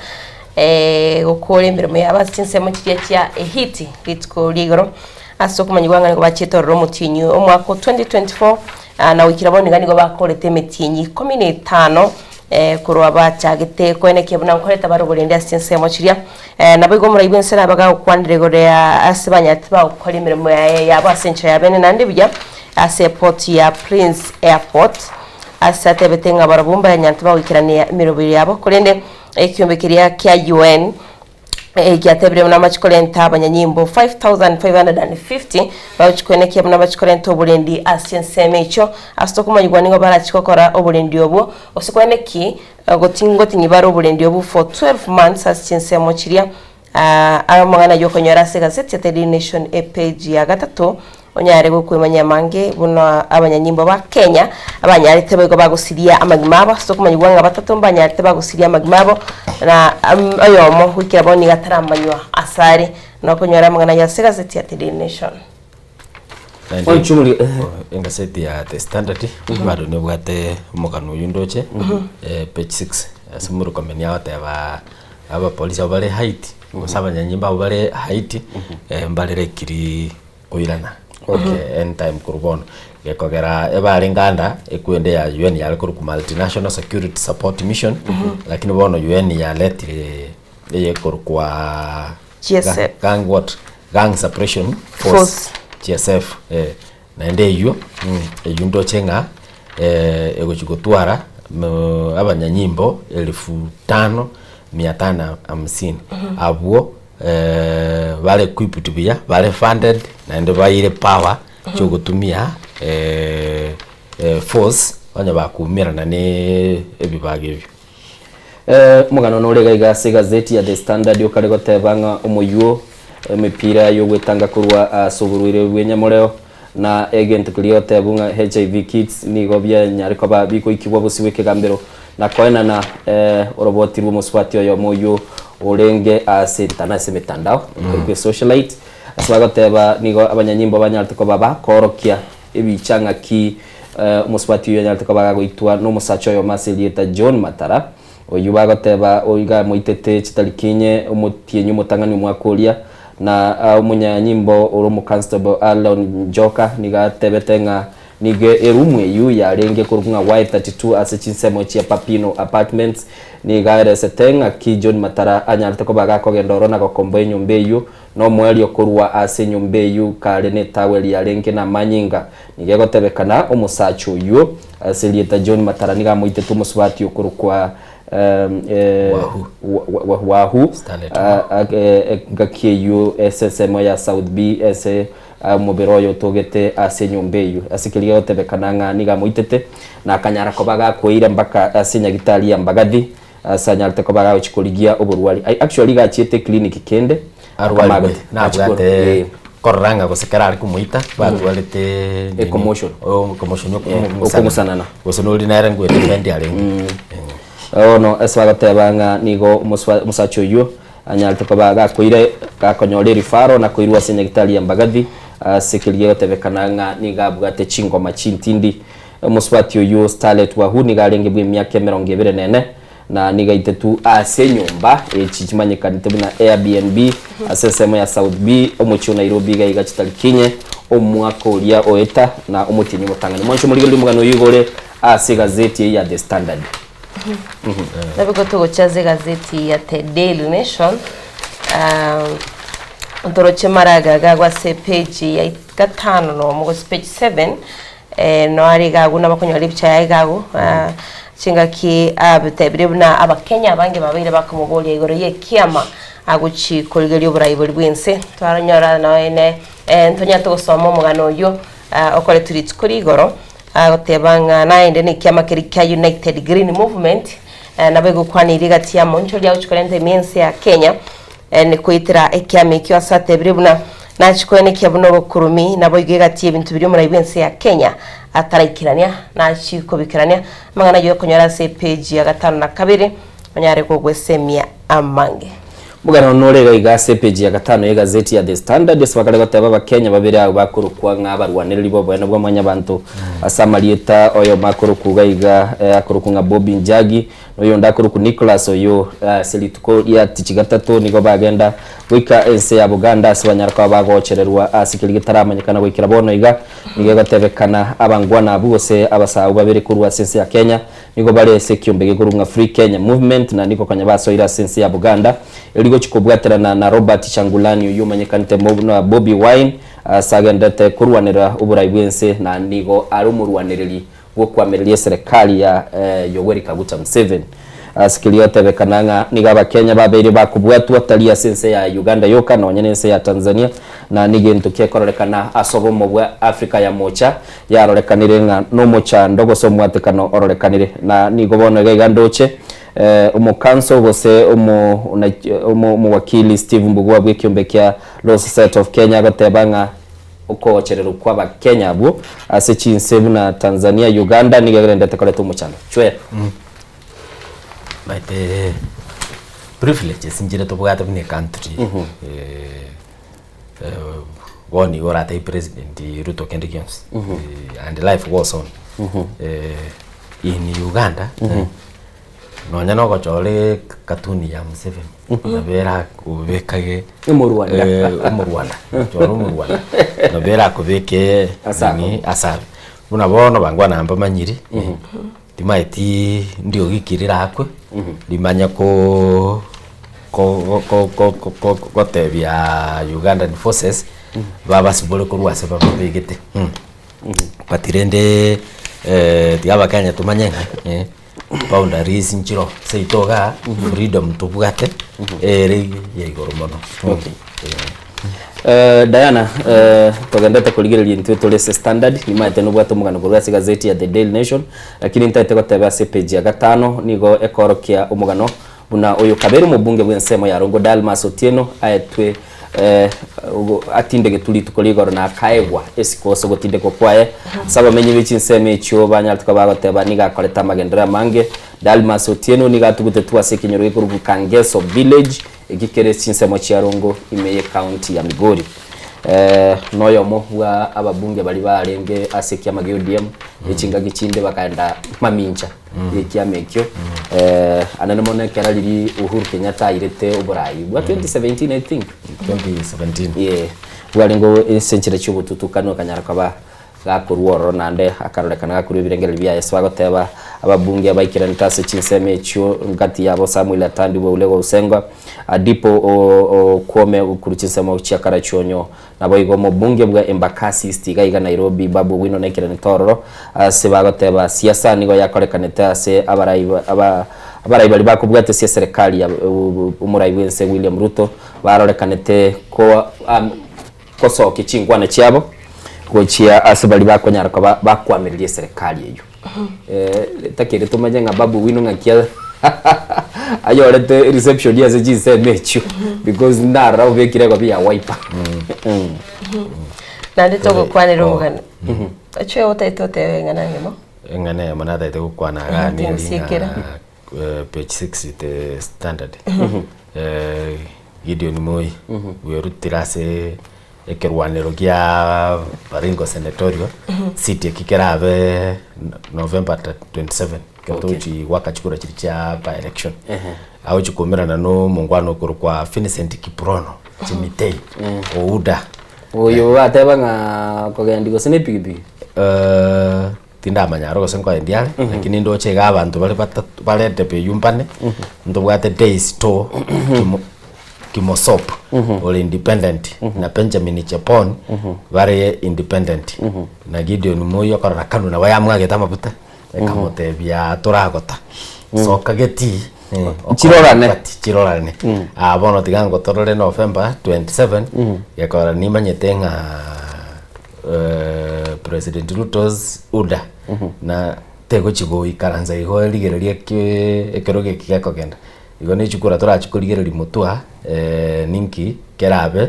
eh, gokora emeremo yabo ase chinsemo chiria chia ehiti rituko ria igoro. Ase okomanyigwa ng'a nigo bachiete ororo omotienyi omwaka o 2024, ah, na goikera bono iga nigo bakorete emetienyi ikomi na etano eh, korwa bachagete koenekia buna nkoreta bare oborendi ase chinsemo chiria. Eh, naboigo omorai bw'ense nabe agagokwanera igoro ya ase banyarete bagokora emeremo yaye yabo ase enchera ya bene naende buya ase eport ya Prince Airport ase atebete ng'a barabwo mbanyarete bagoikerania emeroberi yabo korende ekiombe keria kia UN Giatebire buna bachi korenta abanyanyimbo 5550 bagochi koenekia buna bachi korenta oborendi ase ensemo echio. Ase tokomanyigwa nigo barachi gokora oborendi obwo gose koeneki ngoting'i bare oborendi obwo for 12 months ase chinsemo chiria. Amang'ana ayio okonyora ase egazeti ya The Daily Nation epage ya gatato Onyare gokwemanyia amange buna abanyanyimbo ba Kenya abanyarete boigo bagosiria amagima abo ase okomanyigwa ng'a batato mbanyarete bagosiria amagima abo na oyomo goikera bono nigo ataramanywa asare na okonyora amang'ana ayio ase egazeti ya The Daily Nation. Naende engaseti ya The Standard bado nebwate omogano oywo ndoche page 6 ase Murkomen agoteba abapolisi abwo bare Haiti gose abanyanyimbo abwo bare Haiti mbarerekiri koirana okay end time korwa bono gekogera ebare nganda ekwende ya UN yare korokwa multinational security support mission lakini bono UN yaretire eyekorokwa GSF. gang what gang suppression force, Force. GSF eh, naende eywo eywo ndoche ng'a egochi gotwara abanyanyimbo elfu tano mia tano hamsini abwo bare equipped buya, bare funded, naende baire power chiogotumia force onye bakuumerana na ebibago ebio. Omogano nore iga iga ase egazeti ya The Standard okare goteba ng'a omoyio emepira y'ogwetanga korwa ase oborwaire bw'enyamoreo na egento keria gotebwa ng'a HIV kits nigo bianyare koba bigoikigwa bosio bw'ekegambero na koenana oroboti rw'omosubati oyomo oyio orenge ase ritana ase emetandao ekorokwa esocialite ase bagoteba nigo abanyanyimbo banyarete koba bakoorokia ebicha ng'aki omosubati oyio anyarete koba gagoitwa nomosacha oyomo ase erieta John Matara oyio bagoteba oiga amoitete chitariki inye omotienyi omotang'ani omwaka oria na omonyanyimbo ore omoconstable Alon Njoka nigo atebete ng'a Nigo erumu eyio yarenge korokwa ng'a Y32 ase chinsemo chia Papino Apartments. Nigo aeresete ng'a ki John Matara anyarete koba gakogenda oro na gokomboa enyomba eyio, na omoerio korwa ase enyomba eyio kare netaweri yarenge namanyinga. Nigo egotebekana omosacha oyio ase erieta John Matara nigo amoitete omosubati okorokwa Wahu engaki eyio ase ensemo ya South B ase Omobere oye otogete ase enyomba eyio, ase keria gegotebekana ng'a nigo amoitete, na akanyara koba gakoira mpaka ase nyagitari ya Mbagathi, ase anyarete koba gagochia korigia oborwari. Ai- Actually iga achiete eclinic kende, Arwarigwe, akamagete, achia kor- nabwate eh. korora ng'a gose kero are komoita, batwarete nini, Ecommotion. oh, commotion Eh, okomosanana. okomosanana. Gose nori nere ngoedefend arenge. Bono ase bagoteba ng'a nigo omoswa- omosacha oyio Anyarete koba gakoira gakonyora erifaro na koirwa ase nyagitari ya Mbagathi ase keria gegotebekana ng'a nigo abwate chingoma chintindi. Omosubati oyio Starlet Wahu nigo arenge bw'emiaka emerongo ebere na ene, na nigo aitetu ase enyomba echi chimanyekanete buna Airbnb ase ensemo ya South B, omochie o Nairobi iga iga chitariki inye omwaka oria oeta na omotienyi omotang'ani. Mwanche omorigereria omogano oyio iga ore ase egazeti eye ya The Standard. Nabo togochia ase egazeti ya The Daily Nation, ah, ntoroche maraga iga ase epage ya gatano nomo gose page 7 eh, noare iga agwo nabakonyora epicha yaye iga agwo ah, chingaki abitebire buna abakenya abange babeire bakomoboria igoro ya ekiama agochi korigeria oborai boria bwense twaronyora noene eh, ntonyarete gosoma omogano oyio ah, okoretwe rituko rigoro Agoteba ng'a naende nekiama keria kia United Green Movement nabo egokwaneirie egati y'amonchoria agochia korenta ime ense ya Kenya koetera ekiama ekio ase atebire buna nachie koenekia buna obokurumi naboigo egati y'ebinto biria omorai bw'ense ya Kenya ataraikerania nachie kobikerania amang'ana ayio okonyora ase epeji ya gatano na kabere onyare kogwesemia amange. Omogano nore iga iga ase epeji ya gatano y'egazeti ya The Standard ase bakare goteba Abakenya babere abwo bakorokwa ng'a abarwanereri b'oboene bwa mwanyabanto ase amarieta oyomo akorokwa iga iga akorokwa ng'a Bobby Njagi na oyonde akorokwa Nicholas oyo ase rituko ria tichi gatato nigo bagenda goika ense ya Buganda ase banyara koba bagochererwa ase keria getaramanyekana goikera bono iga nigo egotebekana abangwana abwo gose abasau babere korwa ase ense ya Kenya Nigo bare ase ekiombe gekorwa ng'a Free Kenya Movement na nigo konya basoire ase ense ya Buganda erio gochia kobwaterana na Robert Changulani oyio omanyekanete buna Bobi Wine ase agenderete korwanera oborai bw'ense na nigo are omorwanereri bw'okoamereria eserekari ya Yoweri Kaguta Museveni. Ase keria otebekana ng'a nigo abakenya babeire bakobwatwa tari ase ense ya Uganda yoka nonya nense ya Tanzania na negento gekororekana ase obomo bwa Africa ya mocha Yarorekanire ng'a nomochando gose omwatekano ororekanire, na nigo bono iga iga ndoche omokanso gose omowakili Steve Mbugua bw'ekiombe kia Law Society of Kenya agoteba ng'a okogochererwa kw'Abakenya abwo ase chinse buna Tanzania, Uganda nigo egerendete koreta omochando. Chwera. Omanyete privileges nchire tobwate buna ecountry. Bono igo oratebie president Ruto kende gionsi and life goes on. In Uganda nonya na ogochora ekatuni ya Museveni nabo erakobekage Omorwanda. omorwanda chora omorwanda nabo erakobeke nini asabe. Buna bono bangwana mbamanyiri Timaeti ndiogi ki rirakwe, rimanye ko ko ko ko ko gotebia Ugandan forces babasibore korwa ase bababegete. But rende tiga abakenya tomanye ng'a boundaries nchiroo seito igaa freedom tobwate ere ya igoro mono. Okay. Diana, togendete korigereria intwe tore ase Standard, nimaete nobwate omogano korwa ase egazeti ya The Daily Nation, lakini ntaete goteba ase epage ya gatano nigo ekoorokia omogano buna oyo kabere omobunge bw'ensemo ya Rongo Dalmas Otieno aetwe atindegetwe rituko rigoro na akaegwa esiko ase ogotindekwa kwaye. Ase abamenyi be chinsemo echio banyarete koba bagoteba nigo akorete amagenderero amange. Dalmas Otieno nigo atugutetwe ase ekenyoro gekorokwa Kangeso Village Eki kere chinsemo chia Rongo ime y'ecounty ya Migori. Noyomo bwa ababunge baria barenge ase ekiama gia ODM echingaki chinde bakaenda mamincha y'ekiama ekio. Anene mono ekero riria Uhuru Kenyatta airete oborai bwa 2017 I think. 2017. Yeah. Bwarenge ase enchera chi'obotutukanu akanyara koba Gakorua ororo naende akarorekana gakorua ebirengererio biaye ase bagoteba, Ababunge abaikeranete ase chinsemo echio ngati yabo Samuel Atandi Bwaule Gosengwa, Adipo Okwome korwa chinsemo chia Karachuonyo, naboigo omobunge bwa Embakasi East iga iga Nairobi Babu Owino naikeranete ororo ase bagoteba siasa nigo yakorekanete ase abarai abarai baria bakobwatesia eserekari ya omorai bwense William Ruto barorekanete Gosokia chinkwana chiabo gochia ase baria bakonyara koba bakwamireria eserekari eyio. Takeri tomanye ng'a Babu Owino ng'aki ayorete reception ase chinsemo echio because ndarora obekire egobi ya Wiper. Naende togokwanera omogano. Ochwe otaete otebe eng'ana eyemo. Eng'ana eyemo nataete gokwana igaa neri Tinsiekera. ng'a page 6 the standard. Gideon Moi bwerutire ase. Ekerwanero gia Baringo Senatorial seat eki kerabe November 27 ekero togochi goaka chikura chiria chia by election. Agochi koumerana na omongwana okorokwa Vincent Kiprono Chemitei o UDA. Oyo bateba ng'a okogendia gose na epigipigi? Tindamanya aro gose nkoendia are, lakini ndoche iga abanto bare batatu barente eywo mbane, ntobwate Days to Kimo Kimosop ore independent na Benjamin Chepon bare independent na Gideon Moi okorora Kanu nabo yamwagete amabuta ekamotebia toragota soka getii eh, Chirorane. okore chirorane Ah, bono tiga ngotorore November 27 gekora nimanyete ng'a President Ruto's UDA na tegochi goikaransa igo erigereria ki ekerogo eki gekogenda. Igo ne chikura torachi korigereria motwe aa ninki kerabe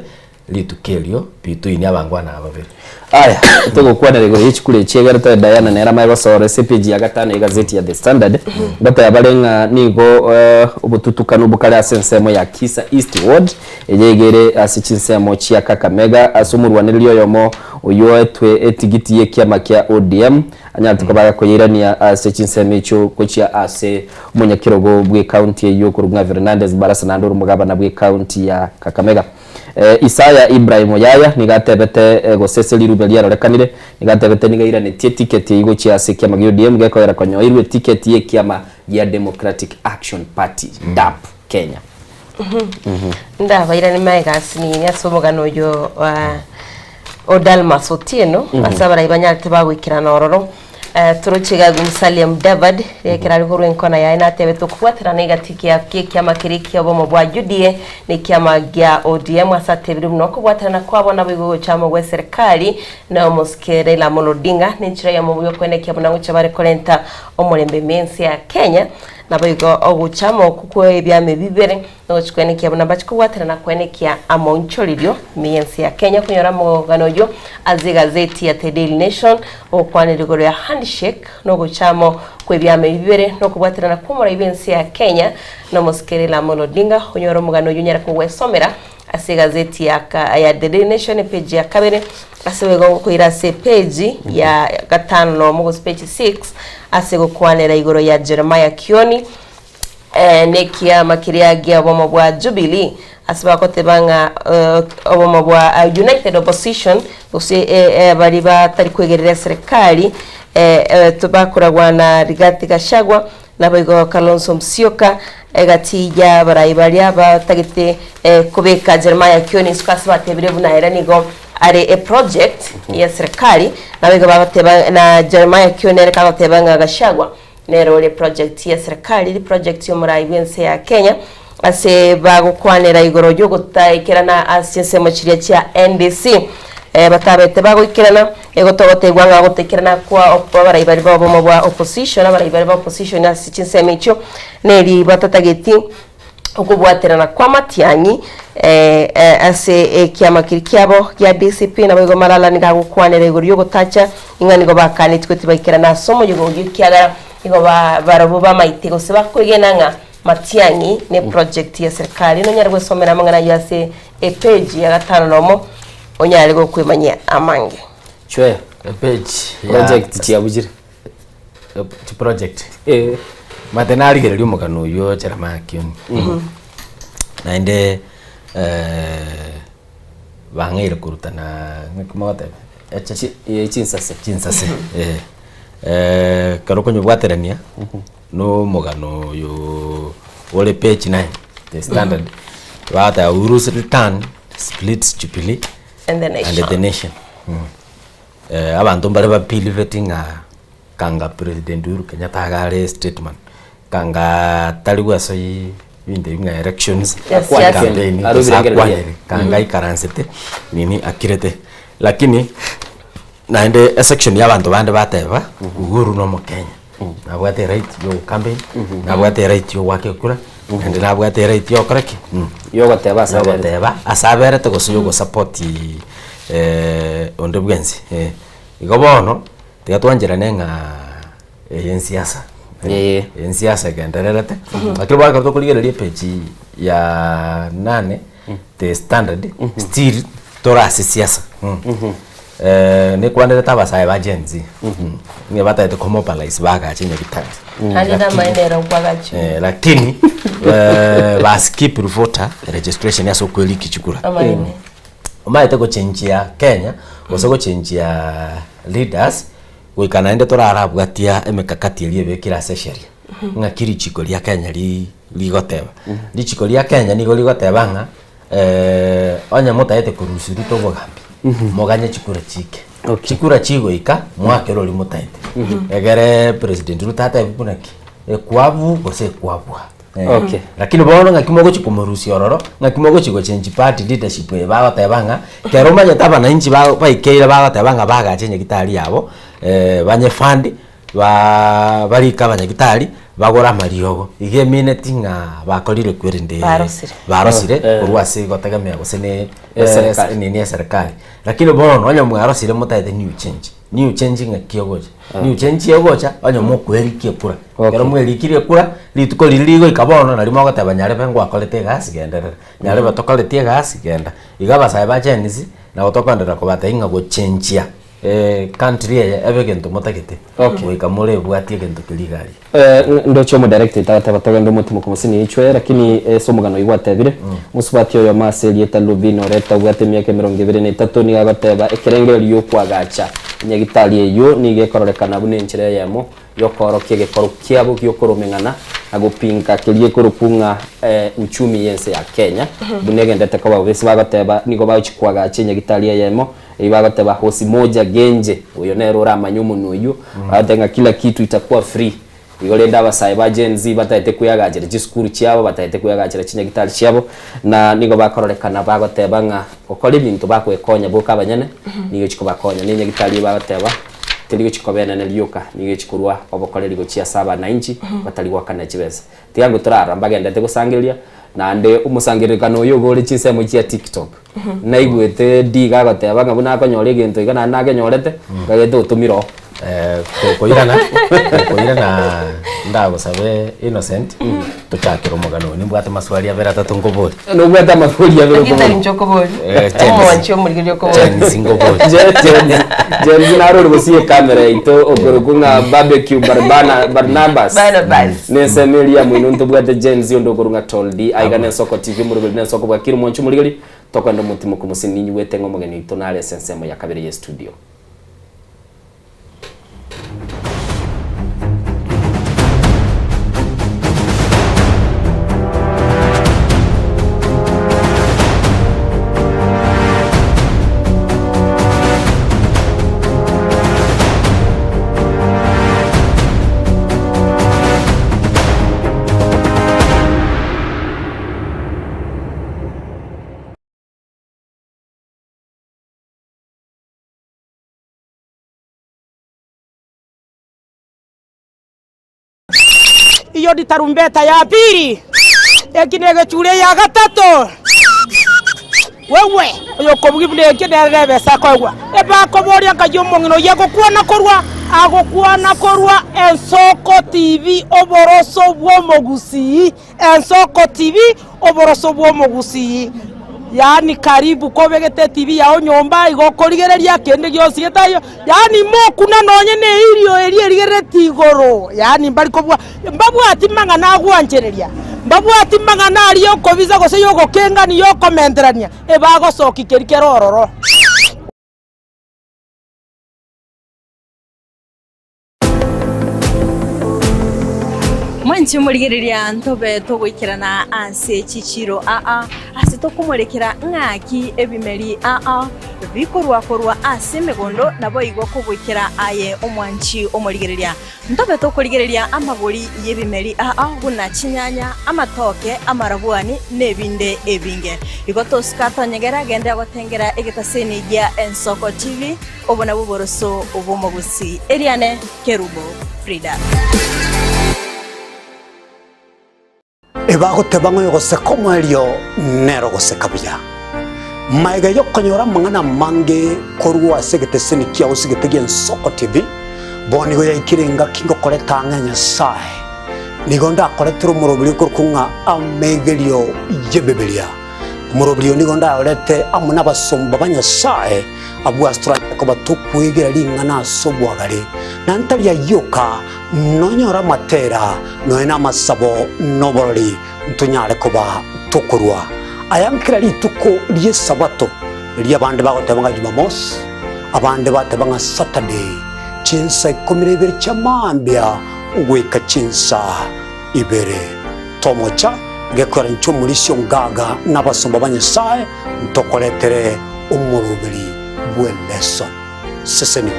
rituko erio between abangwana aba babere. Aya, togokwanera igoro ye chikura echi egere toe Diana nere amaye gosoora ase epeji ya gatano ye gazeti ya The Standard, ngoteba bare ng'a nigo obotutukanu bokare ase ensemo ya Kisa East Ward, Eye iga ere ase chinsemo chia Kakamega ase omorwanereria oyomo oyio oetwe etigiti y'ekiama kia ODM anyarete koba agakoyeirania ase chinsemo echio gochia ase omonyakerogo bw'ecounty eyio okorokwa ng'a Fernandes Barasa naende ore omogabana bw'ecounty ya Kakamega. Isaya Ibrahim Oyaya nigo atebete gose ase rirube riarorekanire nigo atebete nigo airanetie etiketi eyio gochia ase ekiama gia ODM gekogera konyoirwe etiketi y'ekiama gia Democratic Action Party, DAP, Kenya. Ndabairane magega asinini ase omogano oyo o Dalmas Otieno ase abarai banyarete bagoikerana ororo. Toroche iga agwo Musalia Mudavadi ekero are korwa enkwana yaye natebete okobwaterana egati kia ekiama keria kia obomo bwa UDA na ekiama gia ODM ase atebire buna okobwaterana kwabo naboigo gocha amo gwe eserekari na omosike Raila Amolo Odinga nenchera eyemo yokoenekia buna gocha bare korenta omorembe ime ense ya Kenya. Naboigo ogochama okwo kw'ebiama ebi bibere nogochia kwenekia buna mbachie kobwaterana kwenekia amaonchorerio ime y'ense ya Kenya. Okonyora omogano oyio ase egazeti ya The Daily Nation ogokwanera igoro ya handshake na ogochama kw'ebiama ebi bibere na okobwaterana kw'omorai bw'ense ya Kenya na omosike Raila Amolo Odinga. Onyore omogano oyio onyare kogwesomera ase egazeti ya ya The Daily Nation epage ya kabere ase boigo okoira ase epage ya gatano nomo gose page 6 ase gokwanera igoro ya Jeremiah Kioni eh, nekiama keria gia obomo bwa Jubilee ase bagoteba ng'a eh, obomo bwa eh, United Opposition gose eh, eh, baria batari kwegerera eserekari eh, eh, bakoragwa na Rigathi Gachagua Naboigo Kalonzo Musyoka, egati y'abarai baria batagete kobeka Jeremiah Kioni isiko ase batebire buna ere nigo are eproject ye serikali, naboigo bagoteba na Jeremiah Kioni ere kagoteba ng'a Gachagua nere ore eproject ye serikali, eproject y'omorai bw'ense ya Kenya ase bagokwanera igoro y'ogotaikerana ase chinsemo chiria chia NDC. Batabete bagoikerana, egotogotegwa ng'a gotaikerana kwa abarai baria b'obomo bwa opposition, abarai baria ba opposition ase chinsemo echio neri batatageti okobwaterana kw'amatiang'i ase ekiama keria kiabo gia DCP. Naboigo Malala nigo agokwanera igoro y'ogotacha ing'a nigo bakanetwe tibaikerana ase omoyega oyio ekiagera nigo barabwo bamaete gose bakwegena ng'a Matiang'i ne project ya serikali nonyare gwesomera amang'ana ayio ase epage ya gatano nomo onyare gokwemanyia amange. Chwe. Epage ya Project chiabuchire. Chiproject. Mate narigereria omogano oyio Jeremiah Kioni. Naende bang'eire korutana ng'aki mogoteba eche Chinsase. Chinsase eh. Ekero okonyobwaterania na omogano oyo ore page 9 the standard bagoteba Uhuru's return splits Jubilee And the and nation. the nation. Abanto mbare babiliveti ng'a kanga President Uhuru Kenyatta iga are statesman kanga tari gwesoi ebinto ebi ng'a elections Yes, yes. campaign Arwe gose ebirengererio biaye. akwanere kanga aikaransete nini akirete lakini Naende esection y'abanto bande bateba Uhuru na omokenya nabwate eright ya ogocampaign nabwate eright ya ogoaka ekura naende nabwate eright ya ogokora ki? Yogoteba ase aberete. Yogoteba ase aberete gose ya ogosupport onde bwensi eh. Igo bono tiga twancherane ng'a eye nsiasa Ee. eye nsiasa egendererete lakini bono ekero tokorigereria epage ya nane the standard still. Tore ase siasa. Nekwanerete abasae ba Gen Z, nigo batagete komobilize bagache Nyagitari. Naende namaene ere okwagachire. Lakini baskip voter registration ase okweriki chikura. Amaene. Omanyete gochenjia Kenya gose gochenjia leaders goika naende torarabwatia emekakati eria ebekire ase esheria ng'aki richiko ria Kenya ri rigoteba. Richiko ria Kenya nigo rigoteba ng'a onye motagete korusia Ruto obogambi, moganye chikura chiike. Chikura chigoika, mwakere oria motagete. Egere President Ruto atebe buna ki, ekwabu gose ekwabua. Okay. Lakini bono ng'aki mogochi komorusia ororo, ng'aki mogochi gochenji party leadership eye bagoteba ng'a, kero omanyete abananchi ba baikeire bagoteba ng'a bagache nyagitari yabo, banye fund, baa barike abanyagitari, bagore amariogo. Iga emineti ng'a bakorire kwerende Barosire. barosire Eh. korwa ase gotegemea gose ne Eserikali. nini eserikali. Lakini bono onye mwarosire motagete new change, new change ng'aki ogocha? New change egocha onye mokoerikia ekura. Ekero mwerikirie ekura, rituko riria rigoika bono nario mogoteba nyarebe ngwakorete egasi genderera, nyarebe tokoreti egasi genda. Iga abasae ba Gen Z, nabo tokoenderera kobatebia ng'a gochenchia Country eye ebe egento motagete, goika morebwatie egento keria iga aria. Ndoche omodirector oito agateba togende omotimo komosini ichwe lakini ase omogano oyio gwatebire mosubati oyomo ase erieta Luvina Oreta obwate emiaka emerongo ebere na etato nigo agoteba ekerengererio giokwagacha enyagitari eyio nigo ekororekana buna enchera eyemo yokoorokia egekorwa kiabo giokoromeng'ana na gopinga keria ekorokwa ng'a uchumi y'ense ya Kenya buna egendete koba bobe ase bagoteba nigo bagochia kwagacha enyagitari eyemo Eyio bagoteba hosi moja genje, oyo nere oramanye omonwa oyio, bagoteba ng'a kila kitu itakuwa free. Igo rende abasae ba Gen Z batagete kweagachera chisukuru chiabo, batagete kweagachera chinyagitari chiabo, na nigo bakororekana bagoteba ng'a gokora ebinto bagwekonya boka abanyene, nigo chikobakonya. Na enyagitari eyio bagoteba, teri gochia koba enene rioka, nigo egochia korwa obokoreri gochia ase abananchi, batari goakanera chibesa. Tiga intwe torarora mbagenderete gosangereria, naende omosangererekano oyo iga ore chinsemo chia TikTok. Naigwete D gagoteba ng'a buna akonyora egento iga naende nakenyorete, gagete otomire oo. Koirana, koirana ndagosabe Innocent, tochakere omogano oyo, nimbwate maswali abere atato nkobori. Nobwate amaswali abere Lakini tari inche okobori. Eh, Gen Z. Omwanchi omorigereria okobori. Gen Z nkobori. Gen Z, Gen Z naro ore gosiya ekamera yaito okorokwa ng'a barbecue Barbana, Barnabas. Barnabas. Nensemo eria ya moino ntobwate Gen Z onde okorwa ng'a Tall D, aiga nensoko TV omoroberi nensoko bwakire omwanchi omorigeri, Tokoenda omotimoku mosini ninyigwete ng'a omogeni oito nare ase ensemo ya kabere y'estudio. Iyo ni tarumbeta ya pili, eki negechure ya gatato. Wewe oyokobugia buna ekio nere nebesa akoegwa. Ebakoboria nkai omong'ina oyio agokwana korwa agokwana korwa Ensoko TV oboroso bw'omogusii. Ensoko TV, oboroso bw'omogusii. Yaani karibu kobegete etibi yao nyomba igo okorigereria kende gionsi getaiyo, yaani mokuna nonye ne eirio eria erigerereti igoro, yaani mbari kobua mbabwati mang'ana agwanchereria, mbabwati mang'ana aria okobisa gose ya ogokengania ya okomenterania, ebagosokia keria kere ororo. Mwanche omorigereria ntobe togoikerana ase chichiiro aa, ase tokomorekera ng'aki ebimeri aa bikorwa korwa ase emegondo, naboigo kogoikera aye omwanchi omorigereria. Ntobe tokorigereria amagori y'ebimeri aa buna chinyanya, amatoke, amarabwani, na ebinde ebinge. Igo tosika tonyegera genda gotengera egetaseni gia Ensoko TV. Obo nabwo oboroso bw'omogusii. Eriane Kerubo Frida. Ebagoteba ng'a oyogoseka omoerio nere ogoseka buya. Magega y'okonyora amang'ana amange korwa ase egeteseni kiao ase egete gi'Ensoko TV, bono nigo yaikire engaki ngokoreta ang'e Nyasae. Nigo ndakoretere omoroberi okorokwa ng'a Amegerio y'Ebibilia. Omoroberio nigo ndaorete amo nabasomba ba Nyasae, abwo ase toranyare koba tokwegera ring'ana ase obwagare, na ntari ayio oka, nonyore amatera, nonya namasabo, na oborori, ntonyare koba tokorua aya nkera rituko ri'Esabato, erio abande bagoteba ng'a Jumamosi, abande bateba ng'a Saturday, chinsa ikomi na ibere chia mambia goika chinsa ibere. Tomocha gekogera inche omorisia ongaga na abasomba ba Nyasae ntokoretere omoroberi bw'eleso. Seseni.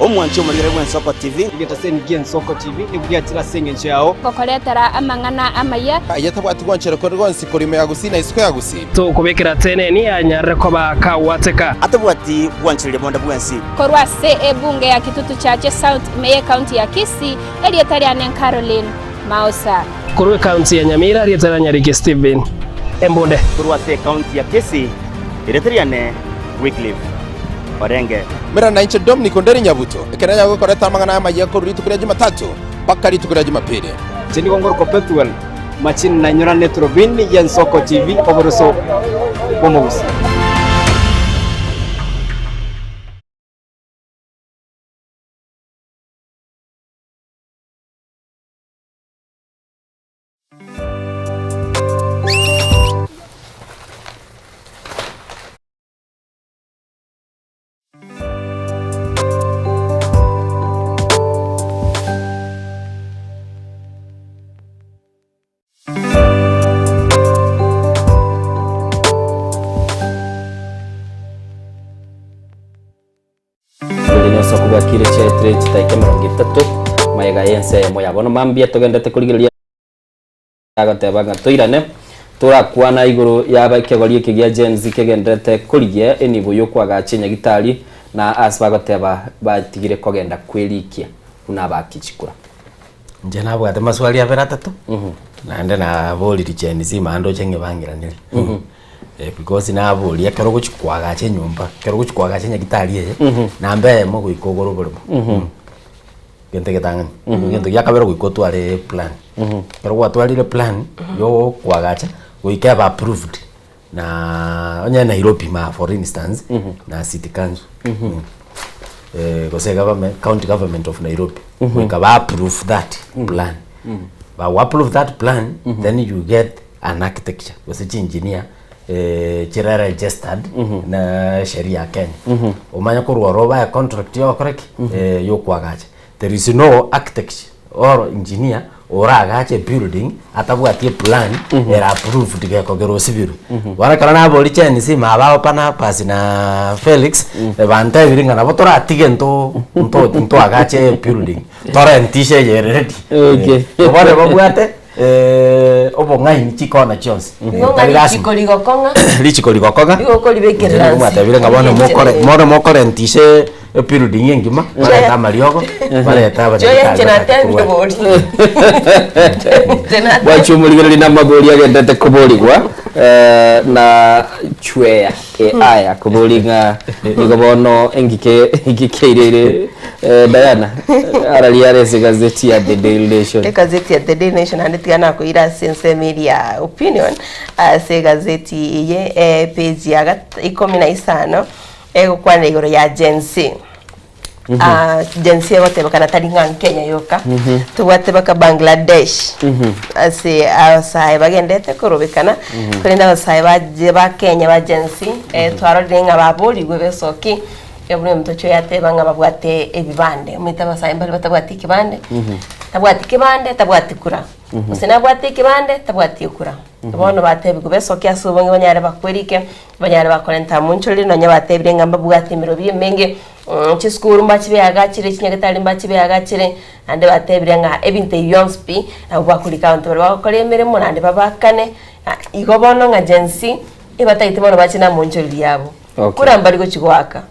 Omwanchi omorigere bw'Ensoko TV. Egetaseni gi'Ensoko TV nigo giachire ase engencho yao. Gokoretera amang'ana amaya. Aye tabwati gwanchera konde gwonsi korwa ime ya Gusii na isiko ya Gusii. Tokobekera teneni anyarire koba kagwateka. Atabwati gwanchereria bonde bwensi. Korwa ase ebunge ya Kitutu Chache South ime y'Ekaunti ya Kisii, erieta riane Caroline Maosa. Korwa ekaunti ya Nyamira, erieta ria Nyariki Stephen Embunde. Korwa ase ekaunti ya Kisii, erieta riane Wycliffe Orenge. Mera nainche Dominic Onderi Nyabuto, ekero nanyare gokoreta amang'ana amayia korwa rituko ria Jumatatu mpaka rituko ria Jumapili. Inche nigo ngorokwa Pethuel Machini na inyorane eturubini y'Ensoko TV oboroso bw'omogusi. Bori nosoku bwakire chiaetire chitaika emerongo etato magega y'ense eyemo ya bono mambia togenderete korigereria Agoteba ng'a toirane torakwana igoro yaba ekegori eke gia Gen Z kegendererete korigia enibo y'okoagacha enyagitari na ase bagoteba batigire kogenda kwerikia buna abaaki chikura. Inche nabwate maswali abere atato, naende naboriri Gen Z mande oche ng'ebangeraneri. Because naboria ekero ogochi koagacha enyomba, ekero ogochi koagacha enyagitari eye, namba eyemo goika ogore oboremo. Egento egetang'ani, egento gia kabere goika otware eplan, ekero gwatwarire eplan yokoagacha, goika ebe approved na onye Nairobi ma for instance, na city council, gose government county government of Nairobi, goika ba approve that plan, bago approve that plan, then you get an architecture gose chiengineer. chire registered na sheria ya Kenya omanye korwa ororo obae contract yogokora ki yokoagacha there is no architect or engineer oragache ebuilding atabwati eplan ere approved gekogera osibirwe bono ekero naboria Gen Z maba Barnabas na Felix bantebirie ng'a nabo toratige nto nto ntoagache ebuilding torentishe eye ere ready Okay. bono babwate obong'aini chikona chionsi. Igo ng'a Tari lasima. richiko rigokong'a Richiko rigokong'a. Igo okoribekerera Inche nse. mwatebire ng'a bono mokore bono mokorentishe ebuilding engima barete amariogo barete Choya inche abanyagitari natebire bori. Inche natebire. Bwachia omorigereria na amabori agenderete koborigwa eh, na chweya AI akobori ng'a nigo bono engike engike ere ere eh, Diana araria are ase egazeti ya The Daily Nation. Egazeti ya The Daily Nation naende tiga nakoira ase ensemo eria ya opinion ase egazeti eye epage ya gat- ikomi na isano egokwana igoro ya Gen Z. Ah, Gen Z egotebekana tari ng'a Kenya yoka tobwate baka Bangladesh ase abasae bagendete korobekana korende abasae baje ba Kenya ba Gen Z eh, twarorire ng'a baborigwe besoki buna omotochi oyo ateba ng'a babwate ebibande omanyete abasae mbare batabwati ekebande tabwati kebande tabwati kura gose nabwate ekebande tabwati ekura bono batebigwe besoki ase obonge banyare bakwerike Banyare bakorenta amonchoreri nonya batebire ng'a mbabwate emerobio emenge, chisukuru mbachibeagachere, chinyagetari mbachibeagachere, naende batebire ng'a ebinto ebi bionsi pi, nabo bakorika abanto baria bagokora emeremo naende babakane, igo bono ng'a Gen Z, ebatagete bono bache na amonchoreri abo. Okay. Kura mbari gochi goaka.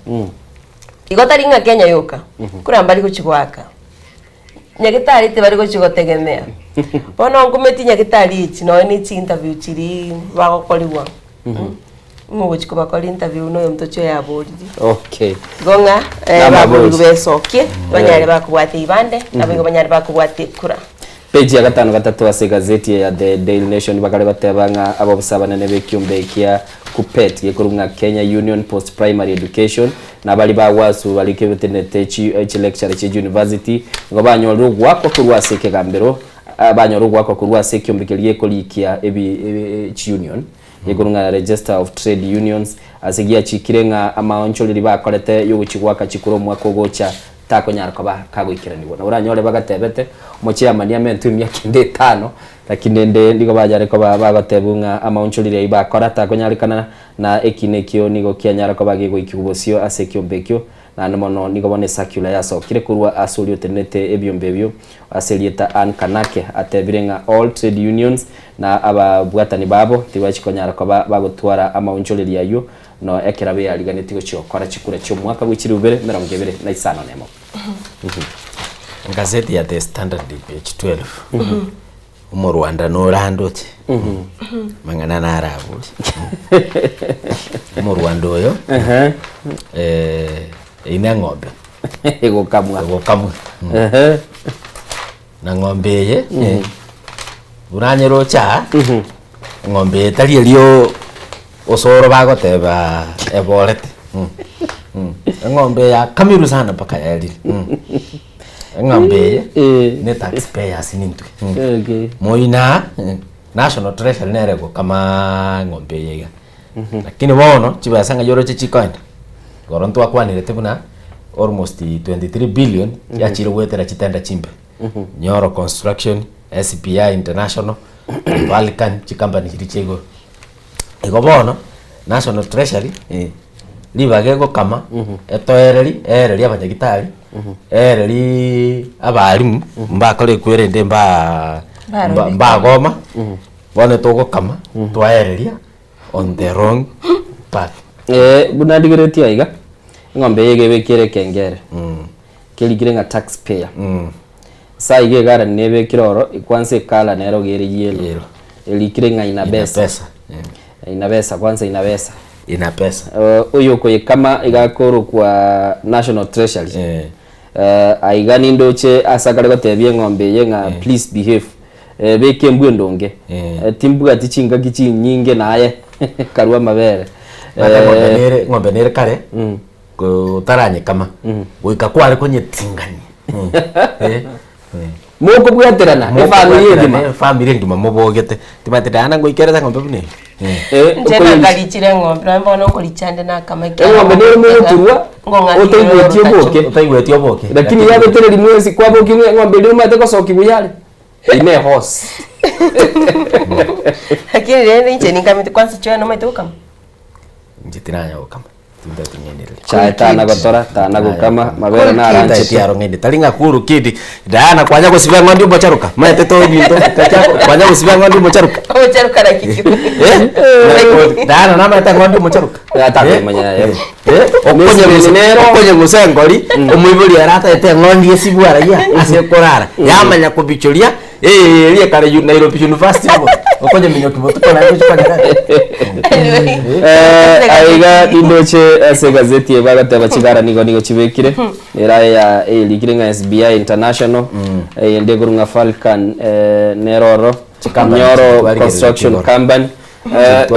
Igo tari ng'a Kenya yoka, kura mbari gochi goaka. Nyagetari tibari gochi gotegemea. Bono nkumeti nyagetari echi nonya ne chi interview chiria bagokorigwa. Ng'o ogochi kobakora interview na oyominto ochi oyaboriri. Okay. Igo ng'a eh, Namaboria. baborigwe besokie, banyare bakobwatia ibande, nabo igo banyare bakobwatia ekura. Page ya gatano gatato ase egazeti eye ya The Daily Nation bakare goteba ng'a abobisa abanene b'ekiombe kia KUPPET gekorwa ng'a Kenya Union Post Primary Education na baria ba WASU baria kebetenete chi chilecture chia university nigo banyorire ogoakwa korwa ase ekegambero banyore ogoakwa korwa ase ekiombe keria gekorikia ebi chiunion gekorwa ng'a Register of Trade Unions ase giachikire ng'a amaonchoreri bakorete yogochia goaka chikura omwaka ogocha takonyara koba kagoikeranigwa. Na oranyore bagatebete, Omochairman amentwe emiaka ende etano, lakini ende nigo banyare koba bagotebwa ng'a amaonchoreri ayio bakora takonyarekana, na ekina ekio nigo kianyara koba gegoikigwa bosio ase ekiombe ekio, naende mono nigo bono ecircular yasokire korwa ase oria otenenete ebiombe ebio ase erieta Ann Kanake atebire ng'a all trade unions na ababwatani babo tibachi konyara koba bagotwara amaonchoreri ayio No ekero beyariganetie gochia gokora chikura chi'omwaka bwe chilifu bibere emerongo ebere na isano nemo. Gazeti ya The Standard page 12 omorwanda norandoche mang'ana narabori omorwanda oyo eh, eine eng'ombe egokamwa egokamwa Na ng'ombe eye buna anyeroche aa, eng'ombe eye tari erio osoro bagoteba eborete Eng'ombe eye yakamirwe sana mpaka yaerire Eng'ombe eye ne tax payers nintwe Moino aa, National Treasury nere egokama eng'ombe eye iga. Lakini bono chibesa ng'ai oroche chikoenda? Igoro ntwakwanerete buna almost 23 billion chiachire goetera chitenda chimbe. Nyoro Construction, SPI International, Vulcan, chicompany chiria chia igoro. Igo bono, National Treasury, ribaga egokama, etoereri, eererie abanyagitari, eererie abalimu, mbakore ekwerende mbaa mba- mbagoma, bono togokama, twaereria. on the wrong path. Eh, buna ndigeretie aiga, eng'ombe eye iga ebekire ekengere, kerikire ng'a tax payer. Sa iga egarani nebekire oro, kwanza ecolour nero iga ere yellow, erikire ng'a ina besa. Pesa. Ina besa, kwanza ina besa. Ina pesa. Oyo okoyekama iga akorokwa National Treasury. Eh, aiga nindoche ase akare gotebia eng'ombe eye ng'a please behave. Eh, beka embwa endonge. Eh, timbwati chingaki chinyinge naye karue amabere. Bata ng'ombe Eh, nere ng'ombe nere kare otaranyekama goika kware konyetingania Eh, Mokobwaterana, efamiri engima. Efamiri engima mobogete timanyete Diana ngoikerete ng'ombe buna eye Eh, Inche okoyeri- nakarichire eng'ombe nonye bono nkoricha nde nakama Eng'ombe nere mogoturwa otaigweti oboke. Otaigweti oboke. Lakini yabetereri mwesi kwabokia ng'a eng'ombe eria omanyete gosokigwa yare. Eye ne horse. Lakini rende inche ninkamete kwanza chwe nomanyete gokama. Inche tinanya gokama tintageti ng'endereria. Chae tana gotora, tana gokama, mabere naranchete. Tintageti aro ng'ende tari ng'a cool kid Diana kwanya gosibia ng'ondi omocharoka maete to ebinto kwanya gosibia ng'ondi omocharoka Omocharoka naki ki? Eh Diana namaete ng'ondi omocharoka Atakomanya Eh okonye gose engori omoibori ere ataete eng'ondi esibwe araiya ase ekorara yamanya kobichoria eria kare Nairobi University igoro okonyeminyokia botuko naende ochie konyereta. Aiga nindoche ase egazeti eye bagateba chigara nigo nigo chibekire era ya erikire ng'a SBI International eyende ekorwa ng'a Falcon nero oro Chikampani Nyoro chitwarigerereti Construction igoro. Company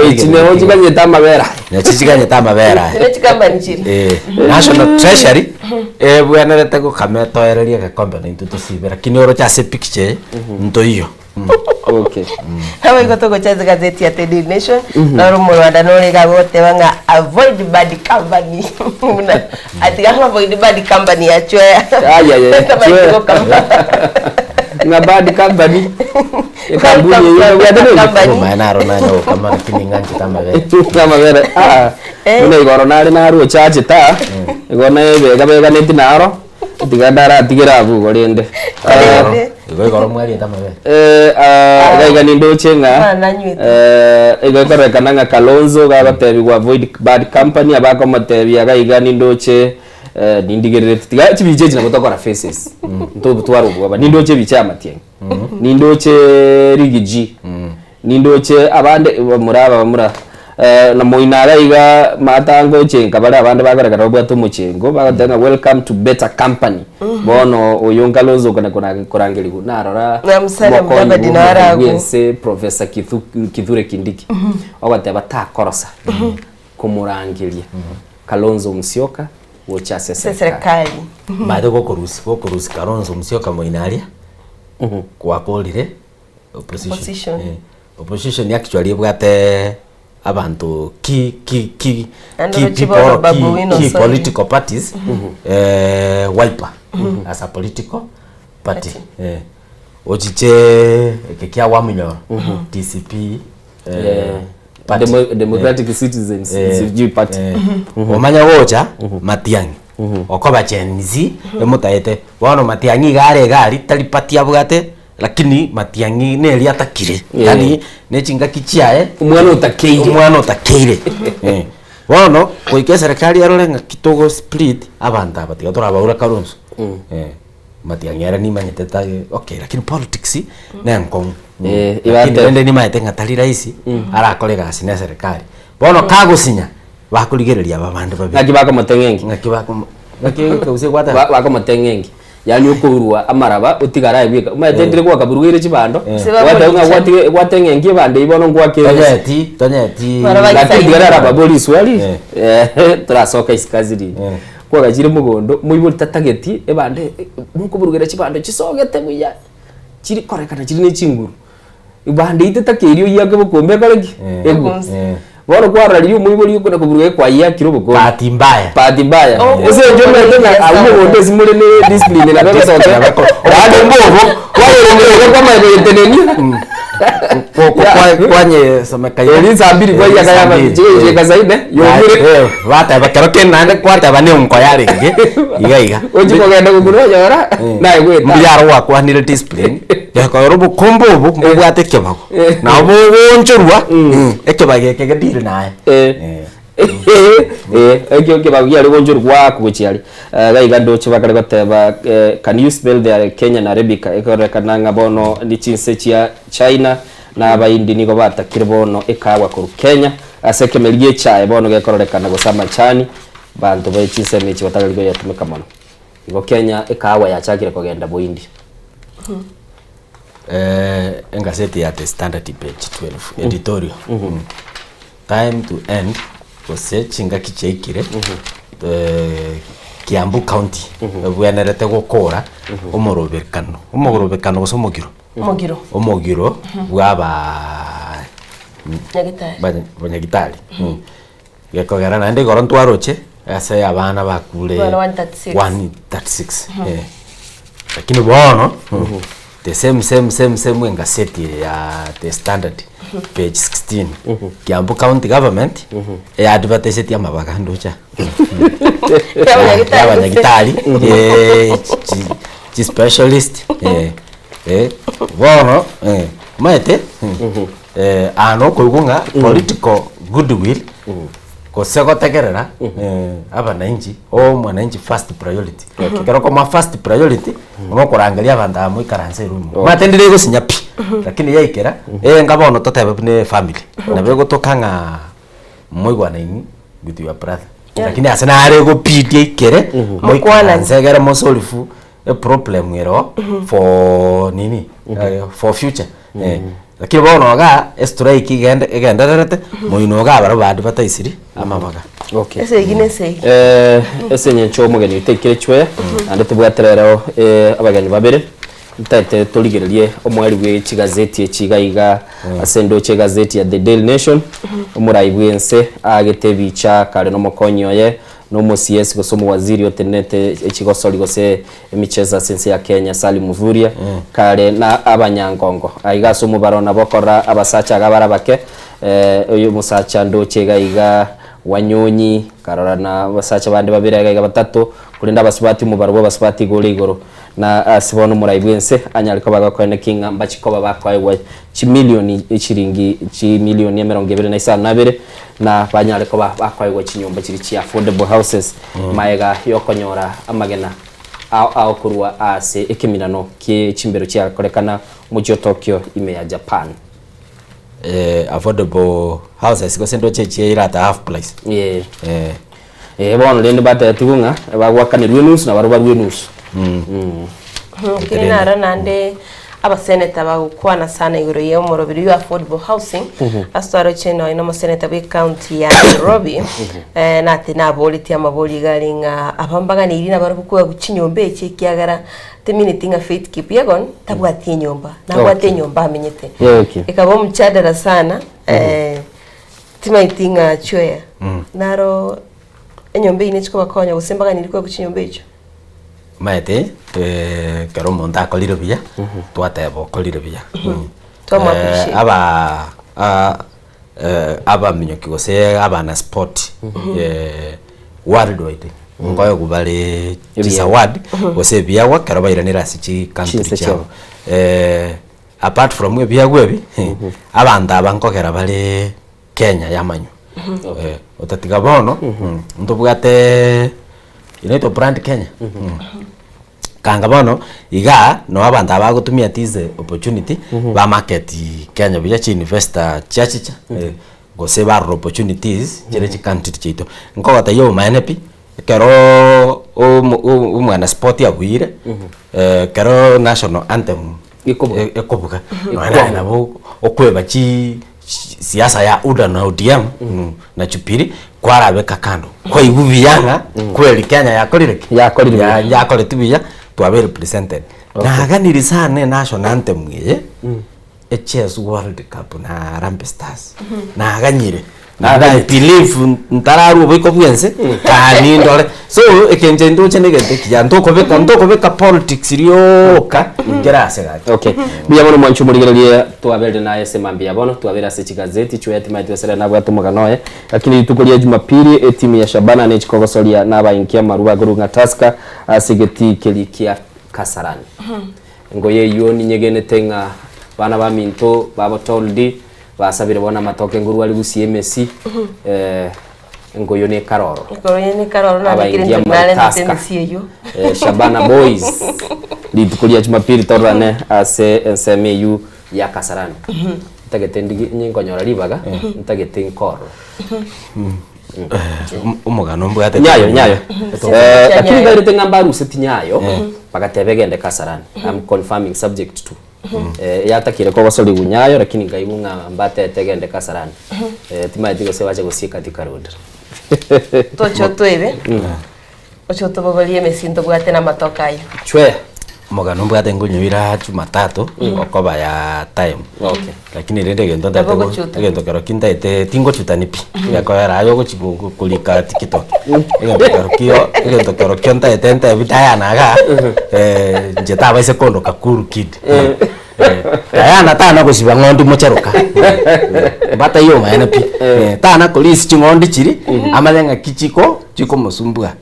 Echi nero chiganyete amabere aya. Nachi chiganyete amabere aya. Chire chikambani chiri. Eh, National Treasury ebwenerete gokama etoererie egekombe na intwe tosibe lakini oroche ase epicture eye ntoiyo. Okay. Nabo igo togocha ase egazeti ya The Daily Nation, noro omorwanda nore iga agoteba ng'a avoid bad company. Buna atiga ng'a avoid bad company ya chwea. Ai, ai, ai, Tabari chwea. gokama. Ng'a bad company. Ekambuni eyio nobwate nini? Company. Omaye naro nanya gokama lakini ng'anchete amabere. Amabere ah, Eh. buna igoro nare narwo chachete aa, igo naebega beganeti naro, tiga ndaratigere abwo igo rende. Korende. Igo igoro mwariete amabere. Eh, ah, iga iga nindoche ng'a Ah, nanywete. eh, igo ekorekana ng'a Kalonzo gagotebigwa avoid bad company abakomotebia iga iga nindoche eh, nindigerereti tiga chibicha echi nabo tokora faces ntobutware obwoba nindoche ebicha ya Matiang'i. Nindoche Riggy G, nindoche abande bamura aba bamura. Eh, na moino iga iga matango ochenka bare abande bakorekana babwate omochengo bagoteba ng'a welcome to better company bono oyo Kalonzo okona kora- korangerigwa narora Na Musalia mokonyi Mudavadi bwa naro omorai agwo. bwense Professor Kithu- Kithure Kindiki ogoteba takorosa komorangeria Kalonzo Musyoka gocha ase Ase eserikari. serikali. Mate gokorusi gokorusi Kalonzo Musyoka moino aria gwakorire opposition. Opposition. Eh, opposition actually ebwate abanto key key key And key orochi people bono or Babu key, Owino key sorry. political parties eh, Wiper as a political party eh, ochiche eke kia Wamunyoro DCP eh, Yeah. party. Democratic Citizens sijui party. Omanya gocha Matiang'i okoba Gen Z emotagete bono Matiang'i iga are egari tari party abwate lakini Matiang'i neri atakire Yeah. yani nechingaki chiaye Omwana otakeire. omwana otakeire Eh. Bono goika eserekari erore ng'aki togo split abanto aba tiga torabaura Kalonzo Eh, Matiang'i ere nimanyete ta okay lakini politics ne enkong'u Eh, Lakini ibate- rende nimanyete ng'a tari rahisi arakore egasi na eserekari bono kagosinya bakorigereria aba bande babere Ng'aki bakomoteng'engi ng'aki bakomo ng'aki gose gwateba bakomoteng'engi yaani okourwa amaraba otigare aye bweka omanyete ndire gwakaburugeire chibando Eh. gwateba ng'a gwatige gwateng'engi ebando eywo bono ngwakere Tonyeti tonyeti lakini tigara arababori iswali eh, torasoka isikazi riri kwagachire mogondo moibori tatageti ebande mokoburugera chibando chisogete buya chiri korekana chiri ne chinguru ebande itetakeirie oyiake bokombe ekore ki egu bono kwarora omoibori okona koburuga ekwayakire obokombe bahati mbaya bahati mbaya Oh. ase encho omanyete ng'a abwo mogondo ase more ne discipline nabo egosoka yaani mbobo kwayerongeire kwamanya koyetenenia kwanyesomeka Eri saa mbiri kwaiaka yaba chigoicheka saa nne yomire bateba kero kende naende kwateba ne onko yarenge iga iga Ochi kogenda gokura onyora naye gweta mbuyaro gwakwanire discipline gekoera obokombe obo mbobwate ekebago nabo bogonchorwa ekebago eke gedire naye ekio kebago giare gonchorwa gwaku gochiari gaiga ndoche bakare goteba eh, can you spell their Kenyan Arabica ekorekana ng'a bono ni chinse chia China na abaindi nigo batakire bono ekagwa korwa Kenya ase ekemeri gia echae bono gekororekana gose amachani banto ba chinsemo echi batagari koyatumeka mono igo Kenya ekahawa yachakire kogenda boindi eh, engaseti ya The Standard page 12 editorial time to end gose chingaki chiaikire eh, Kiambu county ebwenerete gokora omorobekano omorobekano gose omogiro Omogiro. omogiro bwa aba Nyagitari. banyagitari gekogera naende igoro ntwaroche ase abana bakure Abana 136. 136 eh. Lakini bono the same same same same engaseti ya The Standard page 16 Kiambu county government eadvertiseti amabaga ndocha Y'abanyagitari. y'abanyagitari eh, chi specialist eh, eh, bono eh, maete eh, ano okoigwa ng'a political goodwill gose gotegerera eh, abananchi o mwananchi first priority kero koma first priority onokorangeria abanto aba moikaranse eroom mate ndire egosinya pi lakini yaikera eh, nga bono totebe buna efamily nabo egotoka ng'a moigwanaini with your brother Yeah. lakini ase nare egopitia ikere moikaranse egere mosolve eproblem ero for nini eh, for future eh, lakini bono iga estrike igende egendererete moino iga barabwo baadvertisiri amabaga okay Esegi na esegi. eh ase eng'encho omogeni oitekire chweya naende tobwate rero eh, abageni babere ntaete torigererie omweri bwa chigazeti echi iga iga ase ndoche egazeti ya The Daily Nation omorai bwa ense agete ebicha kare na omokonyi oye na omo CS gose omowaziri otenenete echigosori gose emichezo ase ense ya Kenya Salim Mvurya kare na abanyangongo aiga ase omobaro nabo okora abasacha iga bare abake eh, oyo omosacha ndoche iga iga Wanyonyi karora na abasacha bande babere iga iga batato korende abasubati omobaro bwa abasubati iga ore igoro na ase bono omorai bwa ense anyare koba agokoeneki ng'a mbachi koba bakoegwa chimilioni echiringi chimilioni emerongo ebere na isano na abere na banyare koba bakoegwa chinyomba chiri chia affordable houses maega ya okonyora amagena ao ao korwa ase ekeminano kie chimbero chiakorekana omochie o Tokyo ime ya Japan. Affordable houses gose ndoche chiaira at half price. Eh. Eh bono rende batebetigwe ng'a bagwakanerwa enusu na barobwo barwe enusu. Lakini naro naende abaseneta bagokwana sana igoro ya omoroberi oyo affordable housing ase twaroche nonya na omoseneta bwe county ya Nairobi eh, nate naboretie amabori iga are ng'a aba mbaganeirie nabarobwo koegwa chinyomba echi ekiagera Timineti ng'a Faith Kipyegon tabwati enyomba, nabwate Okay. enyomba amenyete. Yeah, okay. Ekaba omchadala sana eh, timaeti ng'a chweya naro enyomba eyio nechikobakonya gose mbaganiri koegwa chinyomba echio. Omanyete eh, ekero omonto akorire buya, twateba okorire buya. Twamu Eh, appreciate. aba ah, eh, abaminyoki gose abana sport eh, worldwide nkoegwa bare chisawadi gose ebiagwa ekero bairanire ase chicountry Chinse chiabo chiabo. eh, apart from ebiagwa ebi abanto aba nkogera bare Kenya yamanywa eh, otatiga bono ntobwate inaitwa brand Kenya Kanga bono igaa noo abanto aba bagotumia this opportunity ba market Kenya buya chi investor chiachicha gose barora opportunities chire chi country chiaito. Nkogotebia obomaene pi, ekeroo omo omwana sport abuire ekero national anthem ekobuga nonya naye nabo okoeba chi siasa ya UDA na ODM na Jubilee kwarabeka kando kwaigwa buya ng'a kweri Kenya yakorire ki? Yakorire buya. Yakoreti buya twabeire represented. Naganiri sana enational anthem eye echess world cup na Harambee Stars naganyire na I believe ntararwa oboiko bwense kani ndore so ekenche ndoche na egento ekiya ntokobeka ntokobeka politics rioka kera ase gaki. Okay. Mbuya mono mwanche omorigereria twaberire naye ase mambia bono twabeire ase chigazeti chwe timaeti gose rero nabwate omogano oye lakini rituko ria jumapili etimu ya Shabana nechi kogosoria nabainki amaru bakorwa ng'a Tusker ase egetii keria kia Kasarani. Engoye eyio ninyegenete ng'a bana baminto babo told basabire bono amatoke ngorwa are gusia emesi eh, engoyo ne karoro. Engoyo ne karoro nabekire Abaingia inche narentete Tusker. emesi eyio. Eh, Shabana Boys rituko ria Jumapili tororane ase ensemo eyio ya Kasarani. Ntagete ndigi nkonyora ribaga ntagete nkorora. Omogano mbwate Nyayo nyayo. Eto- Eh, lakini Nyayo. ngairete ng'a mbaruseti nyayo bagateba egende Kasarani. I'm confirming subject to. Eh, yatakire kogosoriwu nyayo lakini ngaigwa ng'a mbatete egende Kasarani. Eh, timaeti gose bache gosieka tikarondera. Toche otoebe oche otobogorie emesi ntobwate na amatoke ayio. Chwea. Omogano mbwate nkonyoira jumatatu okoba ya time Okay. lakini rende egento ntaete Nabo go- ogochuta. egento kero ki ntaete tingochutani pi gekoera aye ogochi go- go- korika tiktok egento kero kio egento kero kio ntaete ntebi Diana igaa inche tabaisa kondoka cool kid Diana tana gosiba ng'ondi mocharoka mbataiyo omaene pi tana korisia ching'ondi chiria amanye ng'aki chiko chikomosumbua.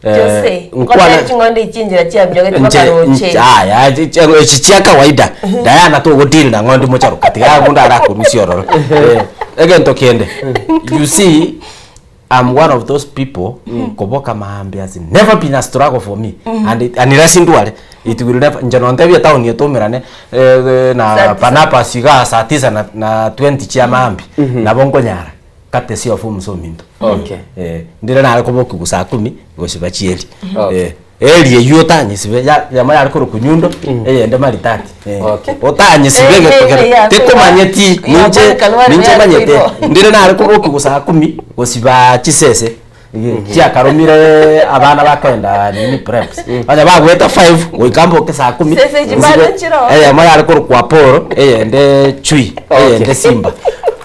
Jose, nkwana nkotebia ching'ondi echi chinchera chiamiogete mpaka nche roche. nche aya chi- chi- echi chia kawaida Diana togodeal na ng'ondi mocharoka tiga omonto arakorusia ororo Eh, egento kende you see I'm one of those people koboka maambia has never been a struggle for me and it, unless ndware it will never nche nontebie town etumerane eh, na Saa tisa. panapa siga saa tisa na, na 20 chia maambi nabo nkonyara Courtesy of omusa ominto. Okay. Eh, ndire nare kobokigwa saa kumi gosiba chieri. Okay. Eh, eri eywo otanyisibe ya yamo yare korokwa nyundo eyende maridadi. Eh, Okay. Otanyisibe Eh, eh, egetogero eh, ya, tikomanyeti ya, ninche ya, ninche ya, manyete ya, ndire nare kobokigwa saa kumi gosiba chisese chiakaromire abana bakoenda nini preps onye bagweta 5 goika mboke saa kumi Sese echi bado nsibe nchiro. eyemo yare korokwa Apollo eyende chui eyende simba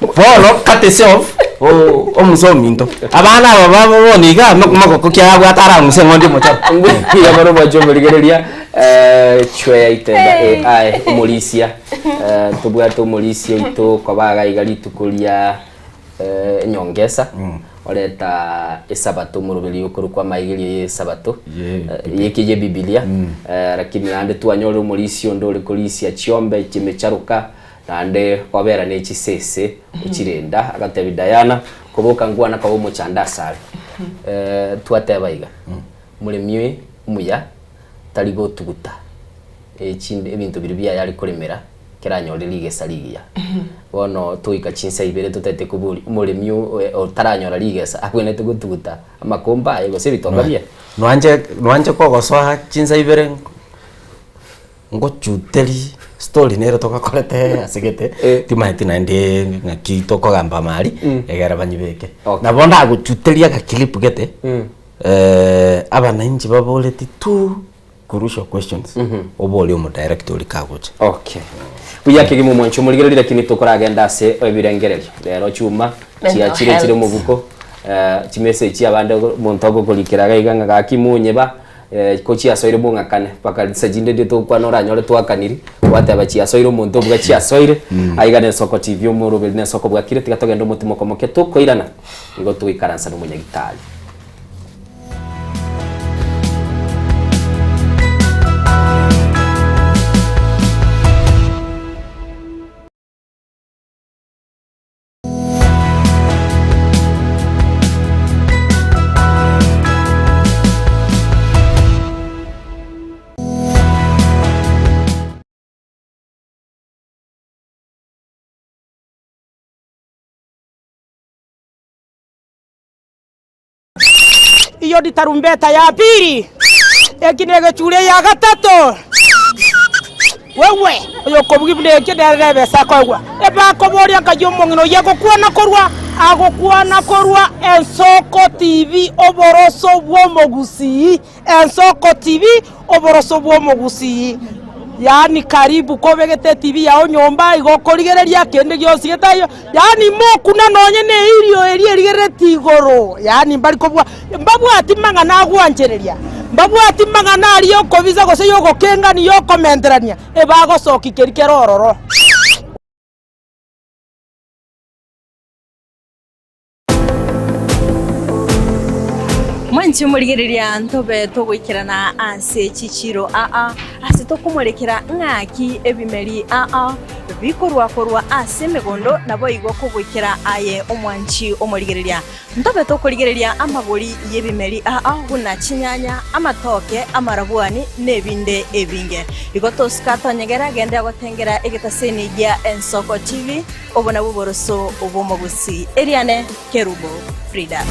bono courtesy of o- omusa ominto abana aba babo bono iga magoko ki abwate arang'use ng'ondi omochoro Mbuya mono mwanche omorigereria eh, chweya itenda AI omorisia eh, tobwate omorisia oito koba iga iga rituko ria eh, enyongesa oreta esabato omoroberi okorokwa amaigerio ya esabato eh, yeke ye bibilia eh, lakini naende twanyore omorisia onde ore korisia chiombe chimecharoka naende obera ne chisese ochirenda agatebia Diana koboka nkwana koba omochando asare eh, twateba iga omoremi omuya tari gotuguta echinde ebinto biria biaye are koremera. Keranyore rigesa rigiya. Bono toika chinsa ibere totaete koboria omoremi otaranyora rigesa abwenerete gotuguta amakombe aye gose ebitonga biaye. Nwanche nwanche kogosoa chinsa ibere ngochuteri story nere togakorete ase gete timanyeti naende ng'aki tokogamba amari egere banyebeke. Nabo ndagochuteria agaclip gete abananchi baboreti tu. Crucial questions oborie omodirect oria kagocha. Okay. Buya kegima omwanchi omorigereria lakini tokoragenda ase ebirengererio. Rero chuma Mental chiachire chire health. mobuko eh, chimessage chiabande omonto ogokorikera iga iga ng'a gaki monyeba eh, ko chiasoire mong'akane mpaka risa chinde ndie togokwana oranyore twakaniri gwateba chiasoire omonto obuga chiasoire aiga na Ensoko TV omoroberi na Ensoko bwakire tiga togende omotimoko moke tokoirana nigo togoikaransa na omonyagitari. Iyo ni tarumbeta ya pili, eki negechure ya gatato. Wewe oyokobugia buna ekio nere nebesa akoegwa. Ebakoboria nkai omong'ina oyio agokwana korwa agokwana korwa Ensoko TV oboroso bw'omogusii Ensoko TV oboroso bw'omogusii Yaani karibu kobegete etibi yao nyomba igo okorigereria kende gionsi getaiyo yaani mokuna nonye ne eirio eria erigerereti igoro yaani mbari kobua mbabwati mang'ana agwanchereria mbabwati mang'ana aria okobisa gose yogokengania yokomenterania ebagosokia keria kere ororo. Mwanche omorigereria ntobe togoikerana ase chichiro aa, ase tokomorekera ng'aki ebimeri aa bikorwa korwa ase emegondo, naboigo kogoikera aye omwanchi omorigereria. Ntobe tokorigereria amagori y'ebimeri aa buna chinyanya, amatoke, amarabwani, na ebinde ebinge. Igo tosika tonyegera genda gotengera egetaseni gia Ensoko TV. Obo nabwo oboroso bw'omogusii. Eriane Kerubo Frida.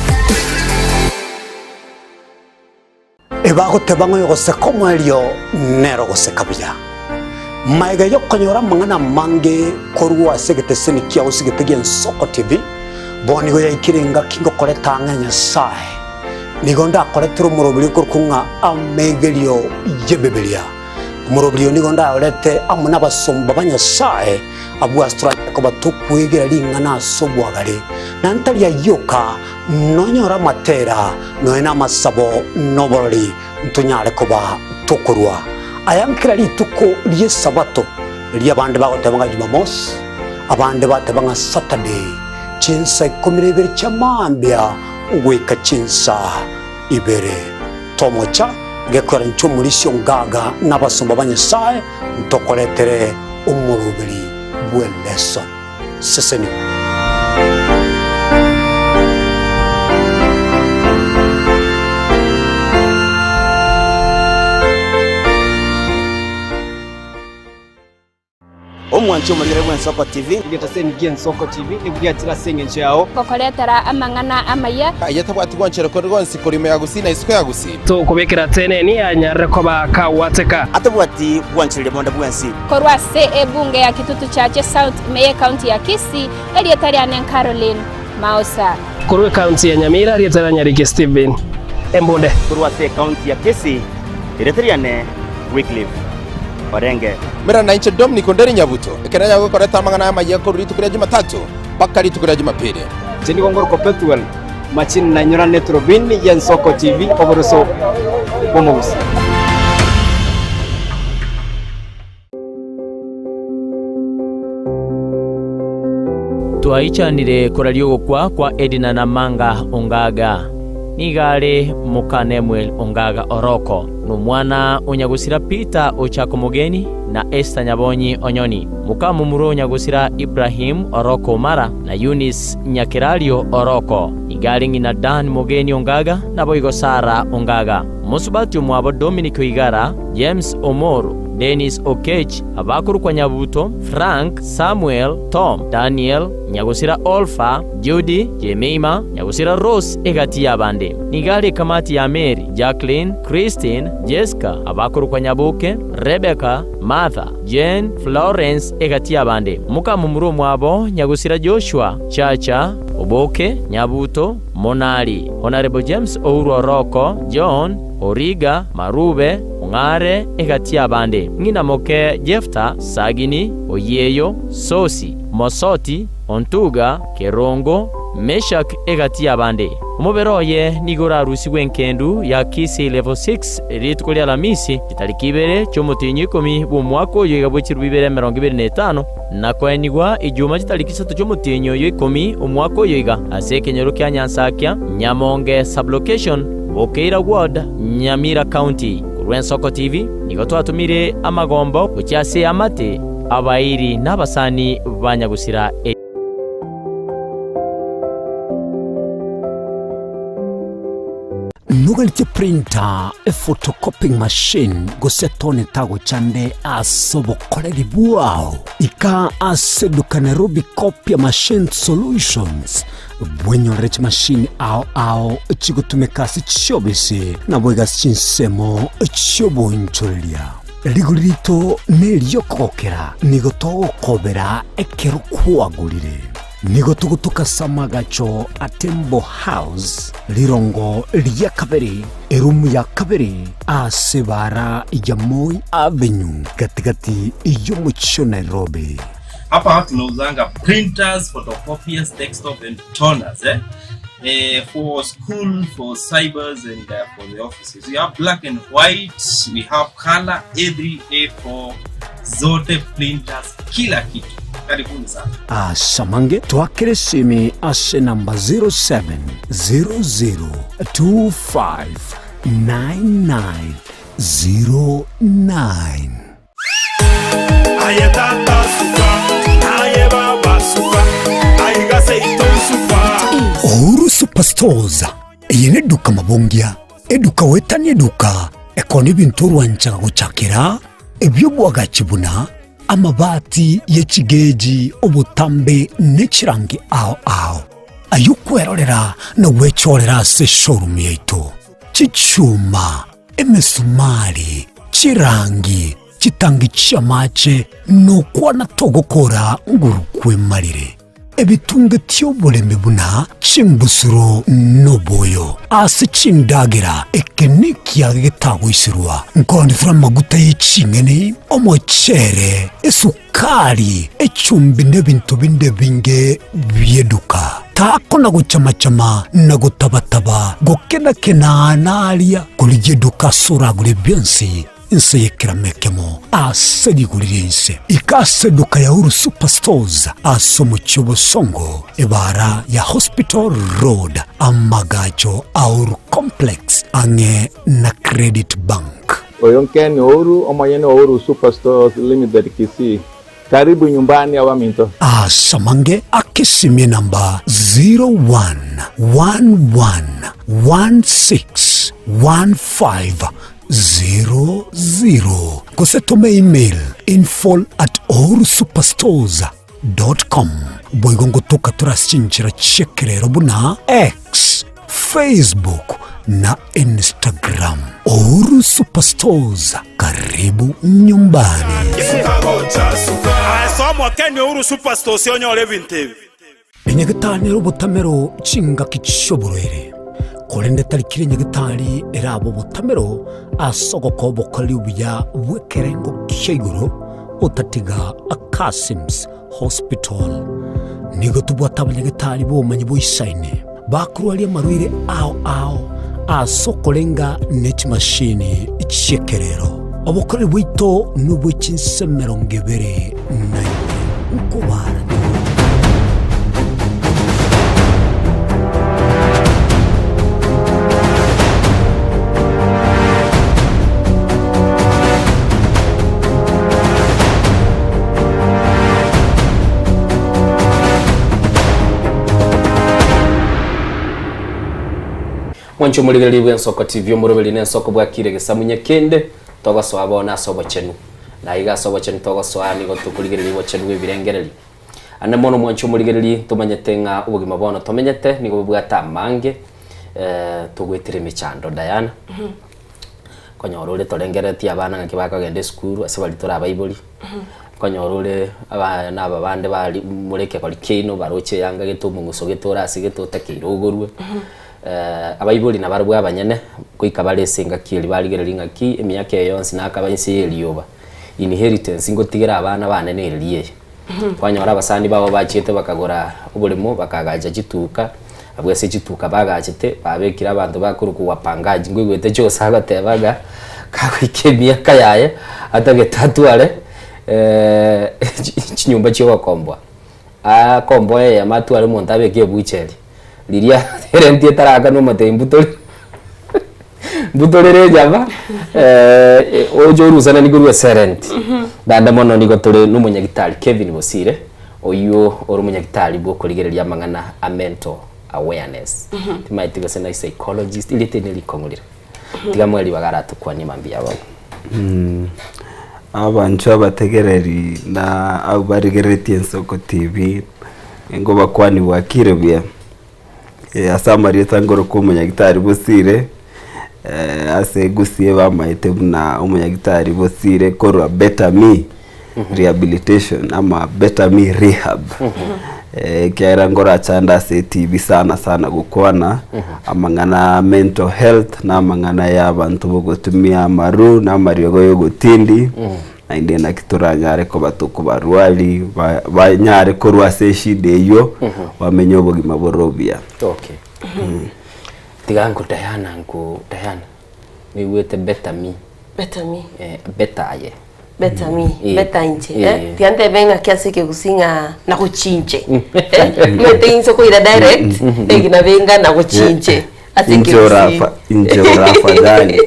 Ebagoteba ng'a oyogoseka omoerio nere ogoseka buya. Magega y'okonyora amang'ana amange korwa ase egeteseni kiao ase egete gi'Ensoko TV, bono nigo yaikire engaki ngokoreta ang'e Nyasae. Nigo ndakoretere omoroberio okorokwa ng'a Amegerio y'Ebibilia. Omorobiri oyo nigo ndaorete amo nabasomba ba Nyasae, abwo ase toranyare koba tokwegera ring'ana ase obwagare, na ntari ayio oka, nonyore amatera, nonya namasabo, na oborori, ntonyare koba tokorua aya nkera rituko ri'Esabato, erio abande bagoteba ng'a Jumamosi, abande bateba ng'a Saturday, chinsa ikomi na ibere chia mambia goika chinsa ibere. Tomocha gekwera inche omorisia ongaga na abasomba ba Nyasae ntokoretere omoroberi bw'eleson. Sesenigwa. Omwanchi omorigere bw'Ensoko TV. Egetaseni gi'Ensoko TV nigo giachire ase engencho yao. Gokoretera amang'ana amaya. Aye tabwati gwanchera kore gwonsi korwa ime ya Gusii na isiko ya Gusii. Tokobekera teneni anyarire koba kagwateka. Atabwati gwanchereria bonde bwensi. Korwa ase ebunge ya Kitutu Chache South ime y'ecounty ya Kisii, erieta riane Caroline Maosa. Korwa ecounty ya Nyamira, erieta ria Nyariki Stephen Embunde. Korwa ase ecounty ya Kisii, erieta riane Wycliffe Orenge. Mera nainche Dominic Onderi Nyabuto, ekero nyagokoreta amang'ana amayia korwa rituko ria Jumatatu mpaka rituko ria Jumapili. Inche nigo ngorokwa Pethuel Machini na inyora neturubini y'Ensoko TV oboroso bw'omogusii. Twaichanire koraria ogokwa kwa Edina Namanga Ongaga. Nigo are moka Nemuel Ongaga Oroko, na omwana o nyagosira Peter Ochako Mogeni na Esther Nyabonyi Onyoni, mokamomura o nyagosira Ibrahim Oroko Omara na Eunice Nyakerario Oroko. Nigo are ng'ina Dan Mogeni Ongaga naboigo Sarah Ongaga. Mosubati omwabo Dominic Oigara, James Omoro. Dennis Okech, abakorokwa Nyabuto, Frank, Samuel, Tom, Daniel, Nyagosira Olfa, Judy, Jemima, Nyagosira Rose egati y'abande. Nigo are ekamati ya Mary, Jacqueline, Christine, Jesca, abakorokwa Nyaboke, Rebecca, Martha, Jane, Florence egati y'abande. Mokamomura omwabo Nyagosira Joshua, Chacha, Oboke, Nyabuto, Monari, Honourable James Ouru Oroko, John, Origa, Marube, Ong'are, egati y'abande. Ng'ina moke Jefta, Sagini, Oyieyo, Sosi, Mosoti, Ontuga, Kerongo, Meshak egati y'abande. Omobere oye nigo orarusigwe enkendu ya Kisii Level 6 rituko ria Alamisi, chitariki ibere chi'omotienyi o ikomi bw'omwaka oyo iga bwe chilifu ibere emerongo ebere na etano, na koenigwa Ijuma chitariki isato chi'omotienyi oyo ikomi omwaka oyo iga, ase ekenyoro kia Nyansakia, Nyamonge Sub-location, Bokeira Ward, Nyamira County. Korwa Ensoko TV nigo twatomire amagombo gochia ase eamate, abairi na abasani ba nyagusira. Noganetie printer, ephotocopying machine, gose tone tagochande ase obokoreri bwao? Ika ase eduka Nairobi Copia Machine Solutions bwenyorere chimashini ao ao chigotumeka ase chiobisi naboigo ase chinsemo chi'oboonchoreria. Rigori rito neri'okogokera, nigo togokobera ekero kwagorire. Nigo togotoka ase amagacho a Tembo House, rirongo ria kabere, erumu ya kabere, ase ebaara ya Moi Avenue, gati-gati y'omochie o Nairobi. Hapa tunauzanga printers, photocopiers, desktop and toners eh? Eh, for school, for cybers and for the offices. We have black and white, we have color A3, A4, zote printers, kila kitu. Karibuni sana. Ase amange twakere esimi ase namba 0700259909. Aye tata suka, aye baba suka, aiga seito suka. Uhuru Superstores eye neduka mabongia, eduka goetania eduka ekona ebinto orwanchaga gochakera ebi'obwagachi buna amabati ye chigeji, obotambe ne chirangi ao ao. Ayio kwerorera na gwechorera ase eshowroom yaito. Chichuma, emesumari, chirangi, chitangi chi'amache, nokwana togokora nguru kwemarire. Ebitunge oboremi buna chimbusuro noboyo ase chindagera, eke nekiage getagoiserwa, nkoonetera amaguta ye ching'eni, omochere, esukari, echumbi nebinto binde ebinge bi'eduka. Takona gochama-chama na gotaba-taba, gokena-kena naria, korigia eduka ase oragure bionsi, inse y'ekerama ekemo ase rigori ri'ense. Ika ase eduka ya Uhuru Superstores ase omochie o Bosongo, ebaara ya Hospital Road, amagacho a Uhuru Complex, ang'e na Credit Bank. Oyo Ken Ouru, omonyene o Uhuru Superstores Limited Kisii. Karibu nyumbani abaminto. Ase amange akesimie namba 0111161500 gose tome email info at uhurusuperstores com. Boigo ngotoka tore ase chinchera chi'ekerero buna X, Facebook na Instagram. Uhuru Superstores, karibu nyumbani. Enyagetari nere obotamero chingaki chi'oborwaire, korende tari kera enyagetari erabe obotamero ase ogokoa obokoreri obuya bw'ekerengo kia igoro, otatiga Kasims Hospital. Nigo tobwate abanyagetari b'obomanyi boisaine, bakorwaria amarwaire ao ao ase okorenga ne chimashini chi'ekerero. Obokoreri bwaito nobwe chinse emerongo ebere na ine. Nkobara tore. Mwanche omorigereria bw'Ensoko TV omoroberi na ensoko bwakire gesamunye kende togosoa bono ase obochenu. Na iga ase obochenu togosoa nigo tokorigereria obochenu bw'ebirengererio. Ande mono mwanche omorigererie tomanyete ng'a obogima bono tomenyete nigo bobwate amange togoetera emechando Diana, konyora ore torengereretie abana ng'aki bakogenda esukuru ase baria tore abaibori, konyora ore abana aba bande bari more ekegori kiaino baroche eyanga gete omong'uso gete ore ase gete otakeire ogorwe, abaibori nabarabwo abanyene goika bare ase engaki eria barigereria ng'aki emiaka eye yonsi nakaba inse ya erioba, inheritance ngotigera abana bane nereri eye. Kwanyora abasani babo bachiete bakagora oboremo bakagacha chituka, abwo ase chituka bagachete babekire abanto bakorokwa wapangaji nkoigwete Jose agoteba ng'a kagoika emiaka yaye atagete atware chinyomba chia ogokomboa, akomboe eyemo atware omonto abeke ebucheri, riria erenti etarakanwa omotebi mbutori mbutorere enyama oche orusanani korwa ase erenti. Naende mono nigo tore na omonyagitari Kevin Bosire, oyio ore omonyagitari bw'okorigereria amang'ana a mental awareness. Timaeti gose na psychologist, erieta eri nerikong'u rire. Tiga moe ribaga aratokwanie mambia bono. Abanchwa abategereri na abwo barigereretie Ensoko TV, nkobakwania bwakire buya. Ase amarieta nkorokwa omonyagitari Bosire, ase Gusii bamaete buna omonyagitari Bosire korwa Better Me Rehabilitation ama Better Me Rehab. Ekiagera nkorachande ase etibi sana sana gokwana amang'ana a mental health na amang'ana ya abanto bogotumia amaru na amariogo ya ogotindi. Naende naki toranyare koba tokobarwari ba- banyare korwa ase eshida eyio, bamenye obogima bore obuya. Okay. Tiga nko Diana nko Diana niigwete better me. Better me. Eh, better aye. Better me, Eh. better inche. Eh. Eh, tiga ntebe ng'aki ase ekegusii ng'a nagochinche. Eh, omanyete inse okoira direct, eki nabe ng'a nagochinche. Ase Inche ekegusii. orafa inche ora afadhali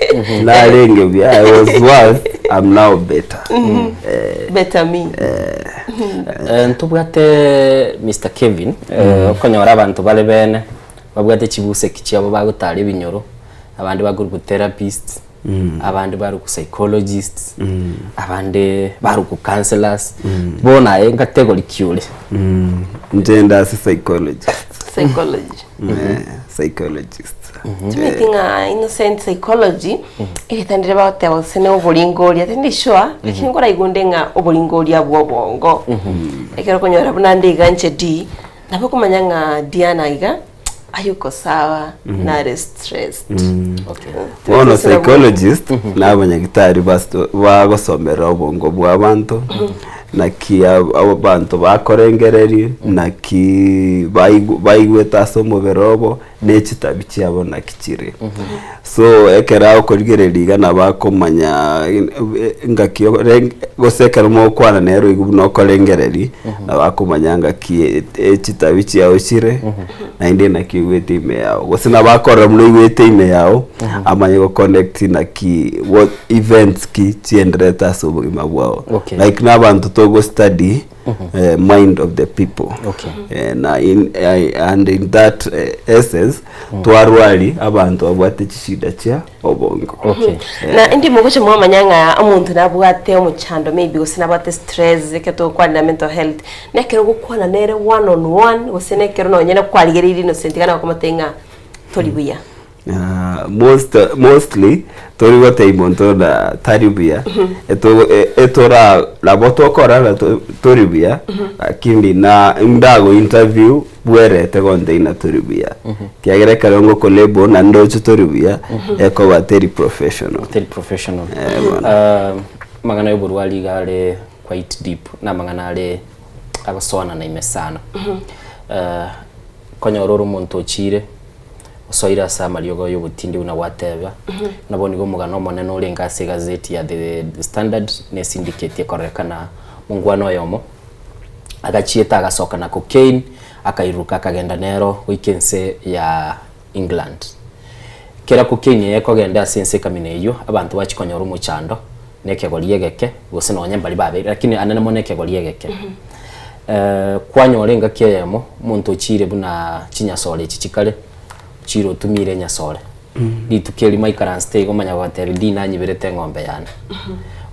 narenge buya I was worse I'm now better. Eh, Better me. Eh, ntobwate Mr Kevin eh, okonyora abanto bare bene babwate chibuseki chiabo bagotara ebinyoro abande bakorokwa therapists abande barokwa psychologists abande barokwa counselors bono aye nkategori ki ore Inche ndase psychologist. Psychology. Eh, psychologist. Timanyeti ng'a innocent psychology egetandire bagoteba gose ne oboringoria tindi sure lakini nkoraigunde ng'a oboringoria bwa obongo ekero okonyora buna nde iga inche di nabo okomanya ng'a Diana iga ayuko sawa nare stressed Bono psychologist na abanyagitari basto bagosomera obongo bwa abanto naki ab- abanto bakorengereria naki baigu baigwete ase omobere obo ne chitabi chiabo naki chire. So ekero agokorigereria iga nabo akomanya ngaki orenge gose ekero mogokwana nere oigwe buna okorengereria nabo akomanya ngaki chitabi chiago chire naende naki oigwete ime yago. Gose nabo akorora buna oigwete ime yago amanye go connect naki what events ki chienderete ase obogima bwao. Okay. Like na abanto togo study mind of the people. Okay. Na in, and in that essence twarwari abanto babwate chishida chia obongo. Okay. Na indi mogocha mwamanya ng'a omonto nabwate omochando maybe gose nabwate stress ekero togokwanera mental health, nekero ogokwana nere one on one gose nekero nonye kwarigereirie Innocent iga nagokomotebia ng'a tori buya. Ah, most mostly tori gotebia monto na tari buya Eto- e- etora nabo tokora to- tori buya lakini na ndago interview bwerete gontebia ng'a tori buya kiagera ekero ngoko label na ndoche tori buya ekoba teri professional Teri professional. Eh, bono. Ah, amang'ana ya oborwari iga are quite deep na amang'ana are agosoanana ime sana. Eh, konyora ore omonto ochire Osoire ase amariogo y'obotindi buna gwateba, nabo nigo omogano omonene orenge ase egazeti ya The Standard na esindiketi ekororekana mongwana oyomo agachiete agasoka na cocaine akairuruka akagenda nero goika ense ya England. Kera cocaine eye ekogenda ase ense ekamina eyio abanto bachia konyora omochando na ekegori egeke gose nonye mbari babeire lakini anene mono ekegori egeke. Kwanyora engaki eyemo omonto ochiire buna chinyasore echi chikare, ochiire otumiire enyasore, rituko erimo aikaransete iga omanya gotebia ndi nanyiberete eng'ombe yane.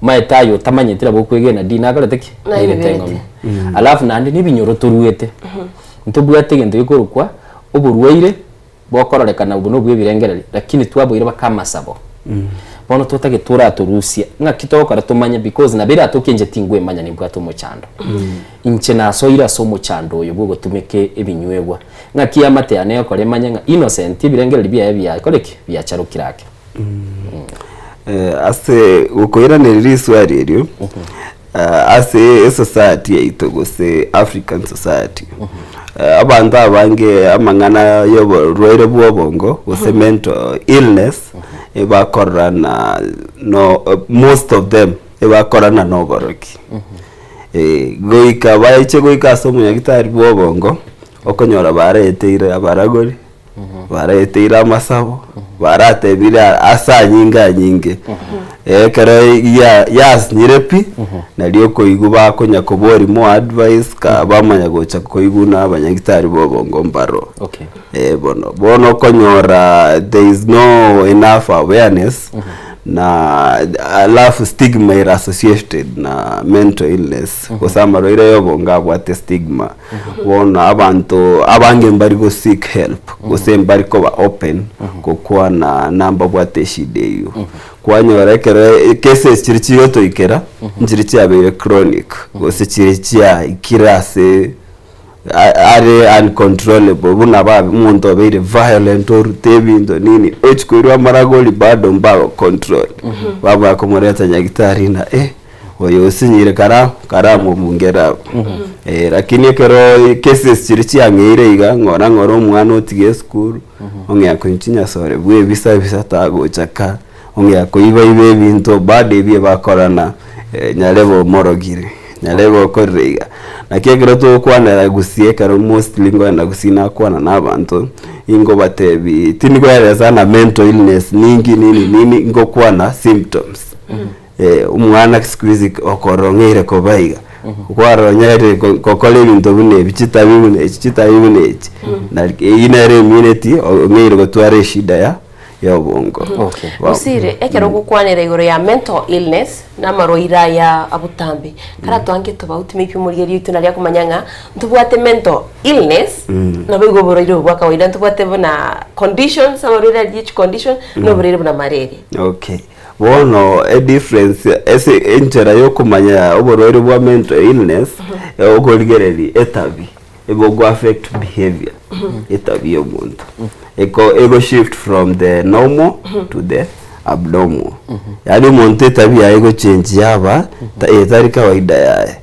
Omanyete aye otamanyeti nabo okwegena dini nakorete ki? Nairete eng'ombe. Alafu naende na ebinyoro toruete, ntobwate egento gekorokwa oborwaire bokororekana obo nobwa ebirengererio lakini twaboire baka amasabo. Bono totagete oratorusie ng'aki togokora tomanye because nabo eratoke inche tingwemanya nimbwate omochando. Inche nasoire ase omochando oyo bwogotumeka ebinywegwa. Ng'aki eamate yane egokora emanye ng'a Innocent ebirengererio biaye biakore ki? Biacharokire ake. Ase gokoiraneria riswali erio, ase esociety yaito gose African society, abanto abange amang'ana ya oborwaire bwa obongo gose mental illness, ebakororana no most of them ebakorana na oborogi. Goika baiche goika ase omonyagitari bwa obongo, okonyora bareteire abaragori, Baraeteire amasabo, baratebire ase anyinge anyinge. Ekero ya yasinyire pi, nario okoigwa bakonya koboria more advice ka bamanya gocha koigwa na abanyagitari ba obongo mbaro. Okay. Eh bono, bono okonyora there is no enough awareness na alafu stigma ere associated na mental illness gose amarwaire ya obongo abwate stigma. Bono abanto abange mbari go seek help gose mbari koba open gokwana nambabwate eshida eywo. Kwanyora ekero cases chiria chigotoikera nchiria chiabeire chronic gose chiria chiaikire ase are uncontrollable buna ba omonto obeire violent orute ebinto nini ochi koirwa amaragori bado mbago control bamanya komoreta nyagetari ng'a eh. Oyo osinyire kara karamobungere abwo. Eh, lakini ekero cases chiria chiang'eire iga ng'ora ng'ora omwana otiga esukuru, ong'ea konywa chinyasore bwa ebisa bisa tagocha ka, ong'ea koiba iba ebinto bado ebio ebakorana nyarebe omorogire, nyarebe okorire iga. Naki ekero togokwanera gusii ekero mostly nkoenda gusii nakwana na abanto, ingobatebi tindi koeresa na mental illness ninki nini nini, ngokwana symptoms. Omwana siku hizi okorong'eire koba iga, kwaronyerire gokora ebinto buna ebi, chitabi buna echi, chitabi buna echi, na eywo nere emineti ong'eire gotwara eshida ya ya obongo. Okay. Bo- Osire, ekero ogokwanera igoro ya mental illness na amarwaire aya abotambe, karatwange tobauti maybe omorigereria oito naria akomanya ng'a ntobwate mental illness, nabo igo oborwaire obo bwa kawaida ntobwate buna conditions, amarwaire aria chicondition, na oborwaire buna malaria. Okay. Bono edifference ase enchera yokomanya oborwaire bwa mental illness, okorigereria etabi ebogo affect behavior, etabi ya omonto. Eko ego shift from the normal to the abnormal. Yaani omonto etabi yaye egochange yaba ta etari kawaida yaye.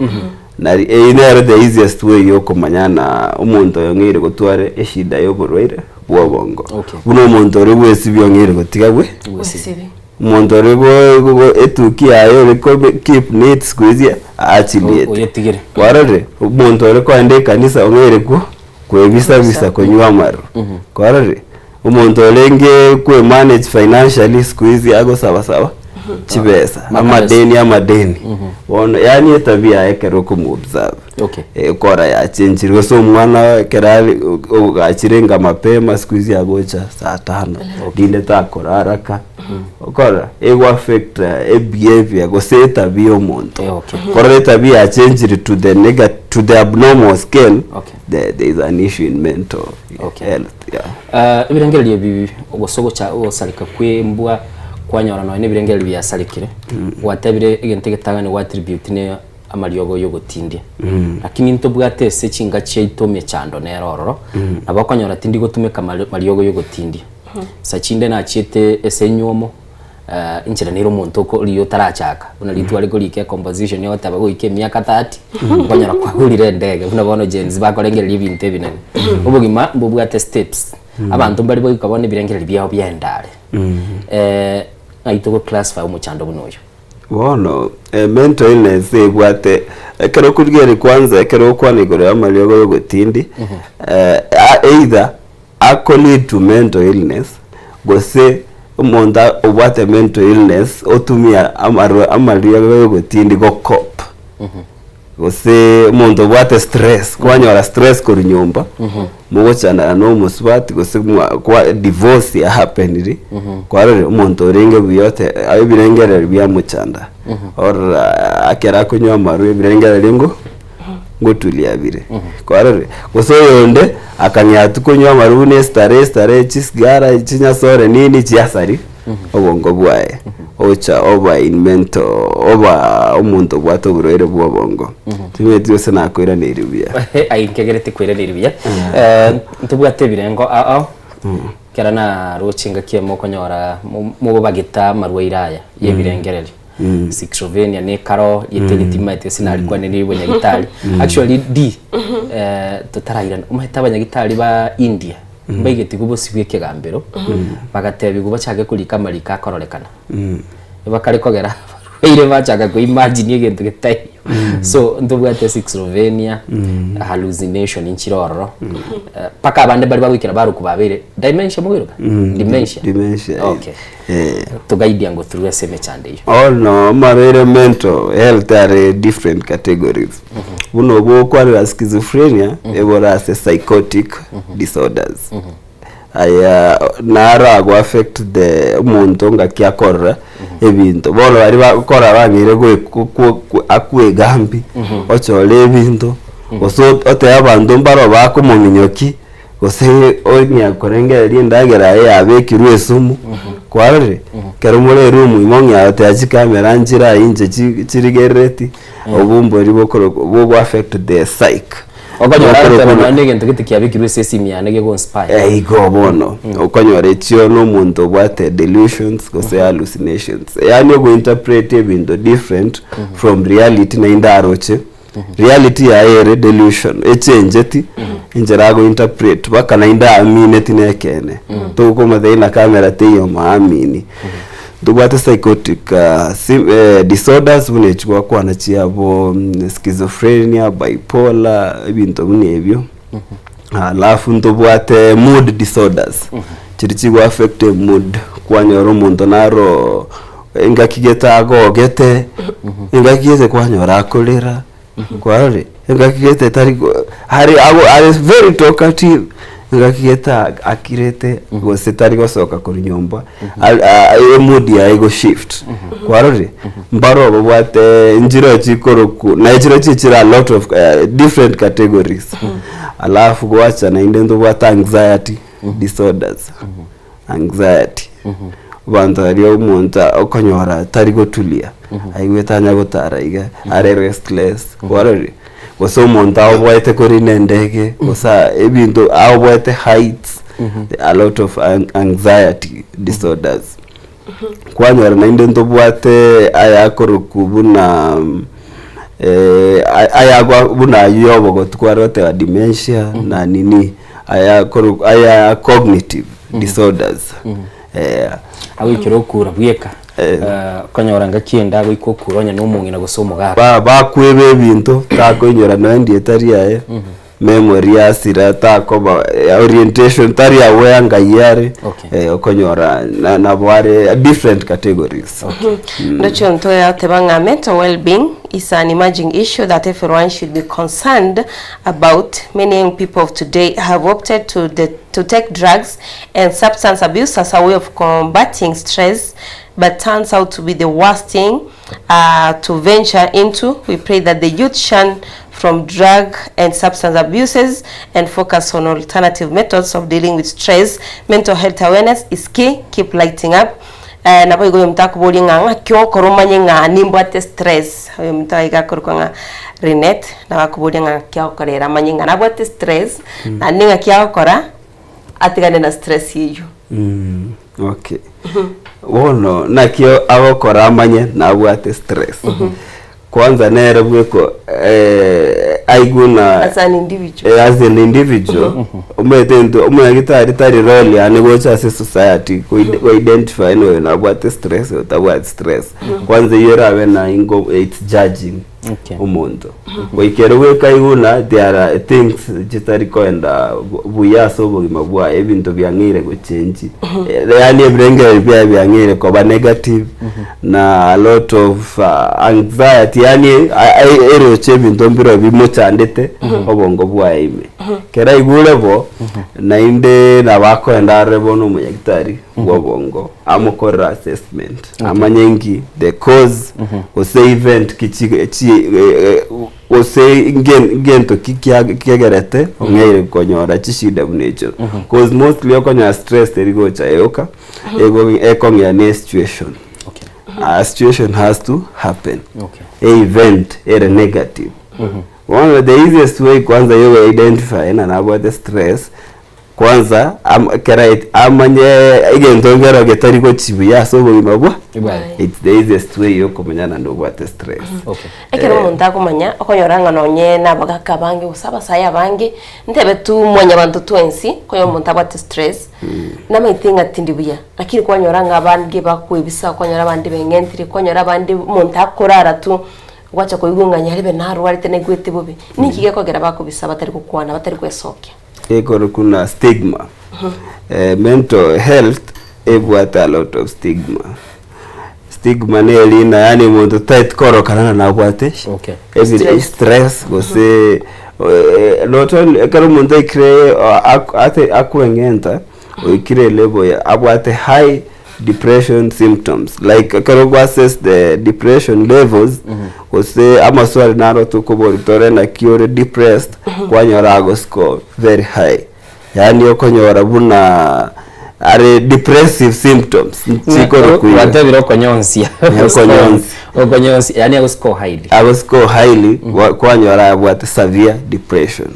Nari eywo nero the easiest way yokomanya na omonto oyo ong'eire gotwara eshida ya oborwaire bwa obongo. Okay. Buna omonto oria bwesibia ong'eire gotiga bwe Gwesibia. omonto oria bo- bo- bo- etuki yaye ore kobe keep neat siku hizi aachiliete. Oyetigire. Kwarorire? Omonto ore kogenda ekanisa ong'eire kwo kwebisa bisa konywa amarwa. Kwarorire? Omonto orenge kwe manage financially siku hizi agosaba saba chibesa amadeni amadeni bono yaani etabia yaye ekero okomo observe Okay. ekora yachenchire gose omwana ekero are ogachire enka mapema siku hizi agocha saa tano rinde takorara ka okora ego affect ebehavior gose etabia ya omonto Okay. korora etabia yachenchire to the nega to the abnormal scale Okay. there, there is an issue in mental Okay. health yeah. Eh, ebirengererio ebi gose ogocha ogosareka kw'embwa kwanyora nonya na ebirengererio biasarekire, gwatebire egento egetang'ani gwa attribute ne amariogo ya ogotindia. Lakini ntobwate ase chinka chiaito emechando nere ororo, nabo okonyora tindi gotumeka mari mariogo ya ogotindia. Nsa chinde nachiete ase enywomo. Inchera nere omonto oko riria otarachaka, buna riria tware korika ecomposition ogoteba goika emiaka 30, okonyora kwagorire endege, buna bono Gen Z bakorengereria ebinto ebinene. Obogima mbobwate steps, abanto mbare goika bono ebirengererio biabo biaenda are. Ng'ai togo classify omochando buna oyo? Bono mental illness ebwate ekero okorigereria kwanza ekero ogokwana igoro ya amariogo ya ogotindi, either Ako lead to mental illness gose omonto obwate mental illness otumia amarwa amariogo yogotindi go cope. Gose omonto obwate stress, kwanyora stress korwa nyomba, mogochandana na omosubati gose mwa kwa divorce ya happeniri, kwarorire omonto orenge buya ote ebirengererio biamochanda, orora ekero akonywa amarwa ebirengererio ngo ngotulia bire, kwarorire. Gose oyonde akang'ea tu konywa amarwa buna estarehe starehe chisigara chinyasore nini chiasari. obongo bwaye, ocha oba in mental oba omonto obwate oborwaire bwa obongo. Timanyeti gose nakoiraneiri buya. Aye nkegerete koiraneria buya. Eh, ntobwate ebirengo ao ao, ekero naroche engaki eyemo okonyora mo- mobagete amarwaire aya ya ebirengererio. Schizophrenia na ekaro rieta ritimanyeti gose narikwanire bonyagitari. Actually D, eh, totarairana, omanyete abanyagitari ba India. Mbaigetigwe bosio bw'ekegambero, bagateebigwa bachake korika amariko akororekana. Bakare kogera abarwaire bachaka koimagine egento getaiyo. So ntobwate schizophrenia, hallucination nchire ororo, mpaka abande mbare bagoikera barokwa babeire dementia moiroka? Dementia. Dementia, Okay. Toguide ango through ase emechando eyio. Bono amarwaire mental health are different categories. Buna obwo okwarera schizophrenia ebore ase psychotic disorders. Aya naro ago affect the omonto ngaki akorora ebinto. Bono baria bagokora bang'eire goe akwegambi, ochore ebinto, gose otebe abanto mbaro bakomominyokia. Gose ong'ea korengereria endagera yaye yabekirwe esumu, kwarorire? Ekero more eroom ime ong'ea goteba chikamera nchire aywo inche chi chirigerereti, obwo mbori bokorokwa bogo affect the psyche. Okonyora Bokorokwa agoteba na nonya na egento gete kiabekirwe ase esimi yane gegonspire. Eh, igo bono, okonyora echio na omonto obwate delusions gose hallucinations, yaani ogointerpret ebinto different from reality naende aroche. Reality yaye ere delusion, echencheti enchera ago interpret mpaka naende aamineti nekeene. Tokomotebia ng'a camera teiyo maamini. Ntobwate psychotic sym disorders buna echi gwakwana chiabo schizophrenia, bipolar, ebinto buna ebio. Alafu ntobwate mood disorders, chiria chigo affect emood, kwanyora omonto naro engaki gete agogete, engaki gete kwanyora akorera, kwarorire? Engaki gete tari ko are ago are very talkative, engaki gete akirete gose tari gosoka korwa nyomba, ar- a- emood yaye ego shift, kwarorire? Mbaro babwate nchiro chikorokwa naye chirochio chire a lot of different categories alafu gwacha naende ntobwate anxiety disorders anxiety abanto baria omonto okonyora tari gotulia aigwete anya gotara iga are restless kwarorire gose omonto aoboete korina endege gose ebinto aoboete heights a lot of anxiety disorders. Kwanyora naende ntobwate ayakorokwa buna ayagwa buna aywo ya obogotu kware goteba dementia na nini ayakorokwa aya cognitive disorders eh. Agoikera okura bweka okonyora ngaki ende agoika okura onye na omong'ina gose omogaka. Ba bakweba ebinto takoinyora nonya ndieta riaye. Memory yasira takoba orientation tari aware ngai are Okay. eh, okonyora na- nabo are different categories Ndoche onto ateba ng'a mental well-being is an emerging issue that everyone should be concerned about. Many young people of today have opted to, the, to take drugs and substance abuse as a way of combating stress, but turns out to be the worst thing uh, to venture into. We pray that the youth shun from drug and substance abuses and focus on alternative methods of dealing with stress. Mental health awareness is key. Keep lighting up. Eh, nabo igo oyominto akoborie ng'a ng'aki okora omanye ng'a nimbwate stress. Oyominto iga akorokwa ng'a Linet, nabo akoboria ng'a ng'aki agokora ere amanye ng'a nabwate stress, naende ng'aki agokora atigane na stress eyio. Okay. Bono naki agokora amanye nabwate stress. Kwanza nere bweko aigwe ng'a As an individual. as an individual omanyete intwe omonyagitari tari role yane gocha ase society ko ko identify ng'a oyo nabwate stress oyo tabwati stress. Kwanza eywo erabe na ingo it's judging. Omonto goika ere bweka aigwe there are things chitari koenda buya ase obogima bwaye, ebinto biang'eire gochenji, yaani ebirengererio biaye biang'eire koba negative na a lot of anxiety yaani eroche ebinto mbiro bimochandete obongo bwaye ime. Kera aigure bo, naende nabo akoenda arore bono omonyagitari bwa obongo amokorere assessment amanye nki the cause gose event ki chi chi gose nge ngento ki kia kegerete ong'eire konyora chishida buna echio. Cause mostly okonyora stress teri gocha yoka, ego ekong'ea ne situation. A situation has to happen. E event ere negative. Bono the easiest way kwanza yogo identify ng'a nabwate stress, kwanza am kera amanye egento nkero getari gochi buya ase obogima bwa it's the easiest way yokomanya naende obwate stress. Ekero omonto akomanya, okonyora ng'a nonye na abagaka abange gose abasae abange, ntebe tu mwanyabanto twensi, okonyora omonto abwate stress, namaete ng'a tindi buya, lakini kwanyora ng'a abange bakoebisa, kwanyora abande beng'entire, kwanyora abande omonto akorara tu, Gwacha koigwa ng'a nyarebe narwarete naigwete bobe. Ninki gekogera bakobisa batari gokwana, batari gwesokia? Ekorokwa na stigma. Eh, mental health ebwate a lot of stigma. Stigma neri ng'a yaani omonto taeti korokana ng'a nabwate Okay. ebire Stress. stress gose eh, not only ekero omonto aikire ak- ate akweng'enta oikire elevel ya abwate high depression symptoms like ekero gwa assess the depression levels gose amaswali naro tokoboria tore naki ore depressed kwanyora ago score very high yaani okonyora buna are depressive symptoms chikorokuiga Gwatebire okonyonsia. Okonyonsia. Okonyonsia, yaani ago score highly. Ago score highly kwanyora abwate severe depression.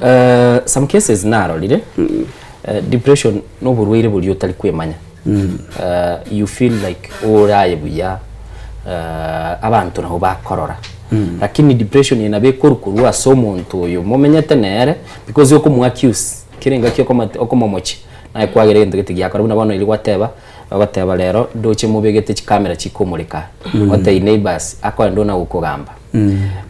Eh, some cases narorire eh, depression noborwaire boria otari kwemanya Eh, you feel like oraye buya eh, abanto nabo bakorora lakini depression eye nabo ekorwa korwa ase omonto oyo momenyete nere because okomo accuse kera engaki okomate okomomochia naye kwagera egento gete giakora buna bono erio gwateba ogoteba rero ndoche mobegete chikamera chikomoreka otebie neighbours akoenda ona gokogamba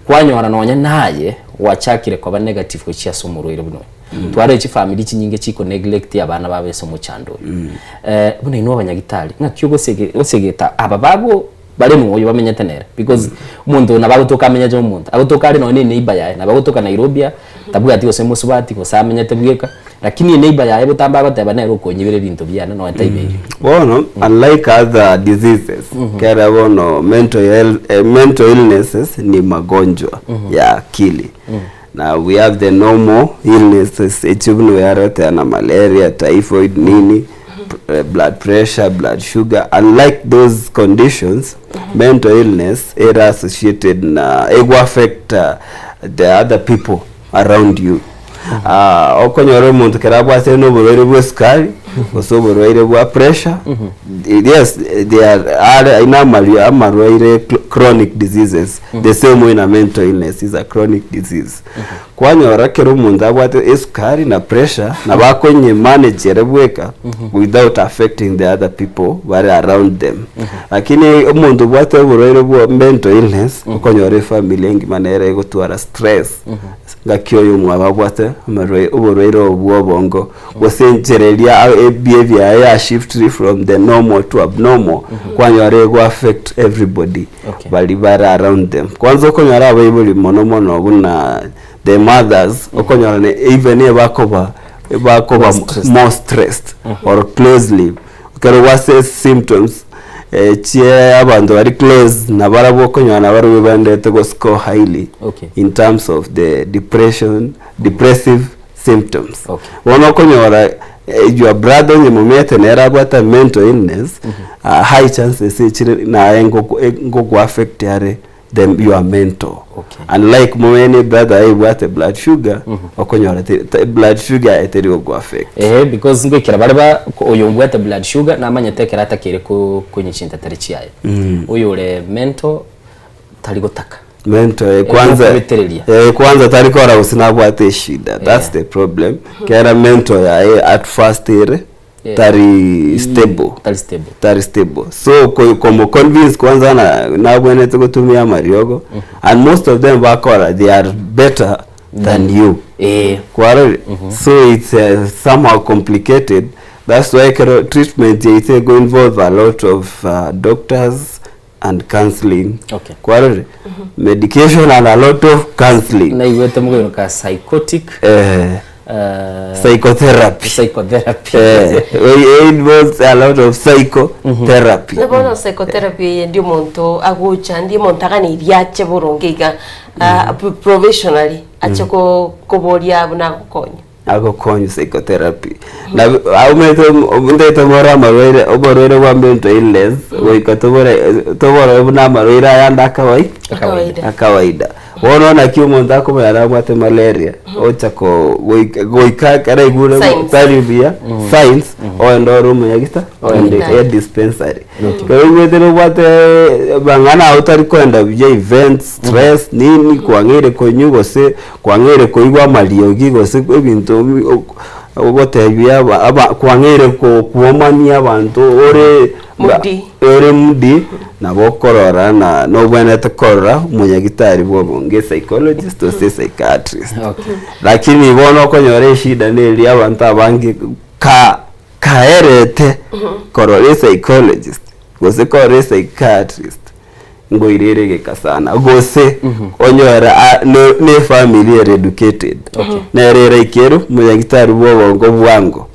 Kwanyora nonya naye gwachakire koba negative gochia ase omorwaire buna oyo. Twarore chifamiri chinyinge chiko neglect abana babo ase omochando oyo. Eh, buna inwe abanyagitari, ng'aki ogosege gosegeta aba bago bare noyo bamenyete nere because omonto oyo nabo agotoka amenyete na omonto, agotoka are nonya ne eneighbor yaye, nabo agotoka Nairobi aa, tabwati gose mosubati gose amenyete bweka, Lakini eneighbor yaye botambe agoteba nere okonyibera ebinto biane nonya taibeiri. Bono unlike other diseases kera bono mental health, eh, mental illnesses ni magonjwa ya akili na we have the normal illnesses echio buna oyarete na malaria typhoid nini pr- eh, blood pressure blood sugar unlike those conditions mental illness ere associated na ego affect uh, the other people around you. Ah, okonyora omonto kero abwatire na oborwaire bwa esukari gose oborwaire bwa pressure yes they are are aina amario amarwaire chronic diseases the same way na mental illness is a chronic disease kwanyora kero omonto abwate esukari na pressure nabo akonye manage ere bweka without affecting the other people bare around them lakini omonto obwate oborwaire bwa mental illness okonyora efamily engima nere egotwara stress Ngaki oyomwabo abwate amarwaire oborwaire obo bw'obongo, gose enchera eria a- ebehavior yaye ya shiftiri from the normal to abnormal, kwanyora ego affect everybody Okay. baria bare around them. Kwanza okonyora abaibori mono mono buna the mothers, okonyora ne even ebakoba ebakoba More stressed. more stressed or closely Ekero gwassess symptoms chie abanto bari close nabarabwo okonyora nabarabwo baenderete go score highly Okay. in terms of the depression depressive symptoms. Okay. Bono okonyora eh, your brother onye momete nere abwate mental illness ah, high chances echire naye ngoku ngoku affect are them your mental Okay. unlike momene brother aibwate blood sugar okonyora te- te- blood sugar eteri goku affect Ehe because ngoikera bare ba oyo obwate blood sugar namanyete ekero atakeire ko konywa chinteteri chiaye. Oyo ore mental tari gotaka. Mental eh, kwanza Ekobetereria. eh, kwanza tari kora gose nabwate eshida that's the problem kera mental yaye at first ere. Tari stable. Tari stable. Tari stable. So ko komo convince kwanza na nabwenerete gotumia amariogo and most of them bakora they are better than you. Kwarorire? So it's somehow complicated. That's why ekero treatment yaito ego involve a lot of doctors and counseling. Okay. Kwarorire? Medication and a lot of counseling. Naigwete mokoiroka ka psychotic. Eh. Psychotherapy. Psychotherapy. Eh, it involves a lot of psychotherapy. Na bono psychotherapy eye ndi omonto agocha ndi omonto aganeirie ache boronge iga ah, provisionally ache ko- koboria buna agokonya. Agokonya psychotherapy. Na aumete omundete more amarwaire oborwaire bwa mental illness goika tobore toborore buna amarwaire ayande akawai Akawaida. akawaida. Bono naki omonto akomanya nabwate malaria ocha ko goika goika ekero aigure Signs. tari buya signs ogende ore omonyagita ogende Daktari. e dispensary. Ekero oigwete nobwate mang'ana ao tari koenda buya events stress nini kwang'eire konywa gose kwang'eire koigwa amariogi gose ebinto bi ogotebia aba aba kwang'eire ko kwomania abanto ore Moody. ore moody nabo okorora na nobwenerete korora omonyagitari bwa obonge psychologist gose psychiatrist. Okay. Lakini bono okonyora eshida neria abanto abange ka kaerete korora epsychologist gose korora epsychiatrist ngoira ere egeka sana gose onyore a- ne ne efamily ere educated nere eraikere omonyagitari bwa obongo bwango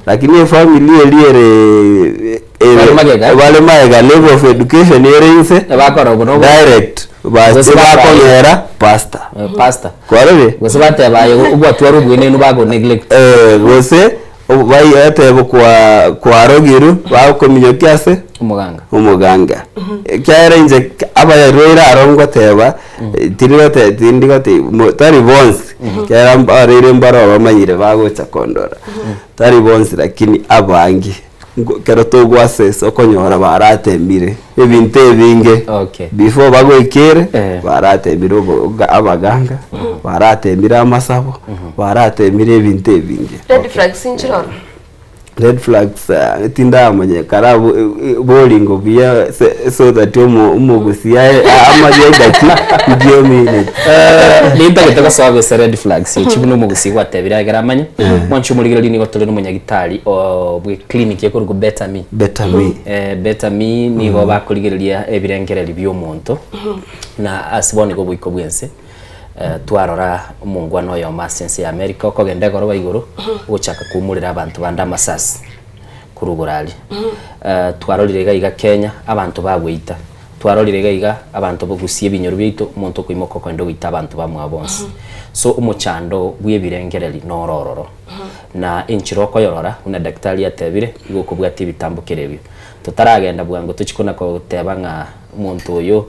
lakini efamily eria ere ere- Bare magega? bare magega level of education ere inse Bakora obo nobo. direct Gose base bakora- bakonyera pastor Pastor. kwarorire Gose bateba aye obwatwara obwenenu bago neglect. Eh, gose Bai kwa kwarogirwe bagokominyokia ase Omoganga. omoganga. Ekiagera inche abarwaire aro ngoteba, tiri gote tindi gote mo tari bonsi, ekiagera abarwaire mbaro bamanyire bagocha kondora, tari bonsi lakini abange nko ekero togoassess okonyora baratemire ebinto ebinge Okay. before bagoikere baratemire obo abaganga, baratemire amasabo, baratemire ebinto ebinge. Red flags nchiroro. Red flags ah, tindamanya kara boringo buya se- so that omo omogusi aye amanye ngaki ndiomineti. nintagete gosoa gose red flags echi buna omogusi gwatebire agere amanye mwanche omorigereria nigo tore na omonyagitari o bwe clinic ekorokwa Better Me. Better Me. Eh, Better Me nigo bakorigereria ebirengereri bia omonto na ase bono igo oboiko bwense Twarora omongwana oyomo ase ense ya America okogenda egoroba igoro ogochaka koumorera abanto bande amasasi korwa igoro aria. Twarorire iga iga Kenya abanto bagoita, twarorire iga iga abanto bogusia ebinyoro biaito omonto okoimoka okogenda ogoita abanto bamwabo bonsi. So omochando bwa ebirengereri noro ororo na enchera okoyorora buna daktari atebire igo okobwatia ebitambo kera ebio. Totaragenda bwango tochie kona koteba ng'a Omonto oyo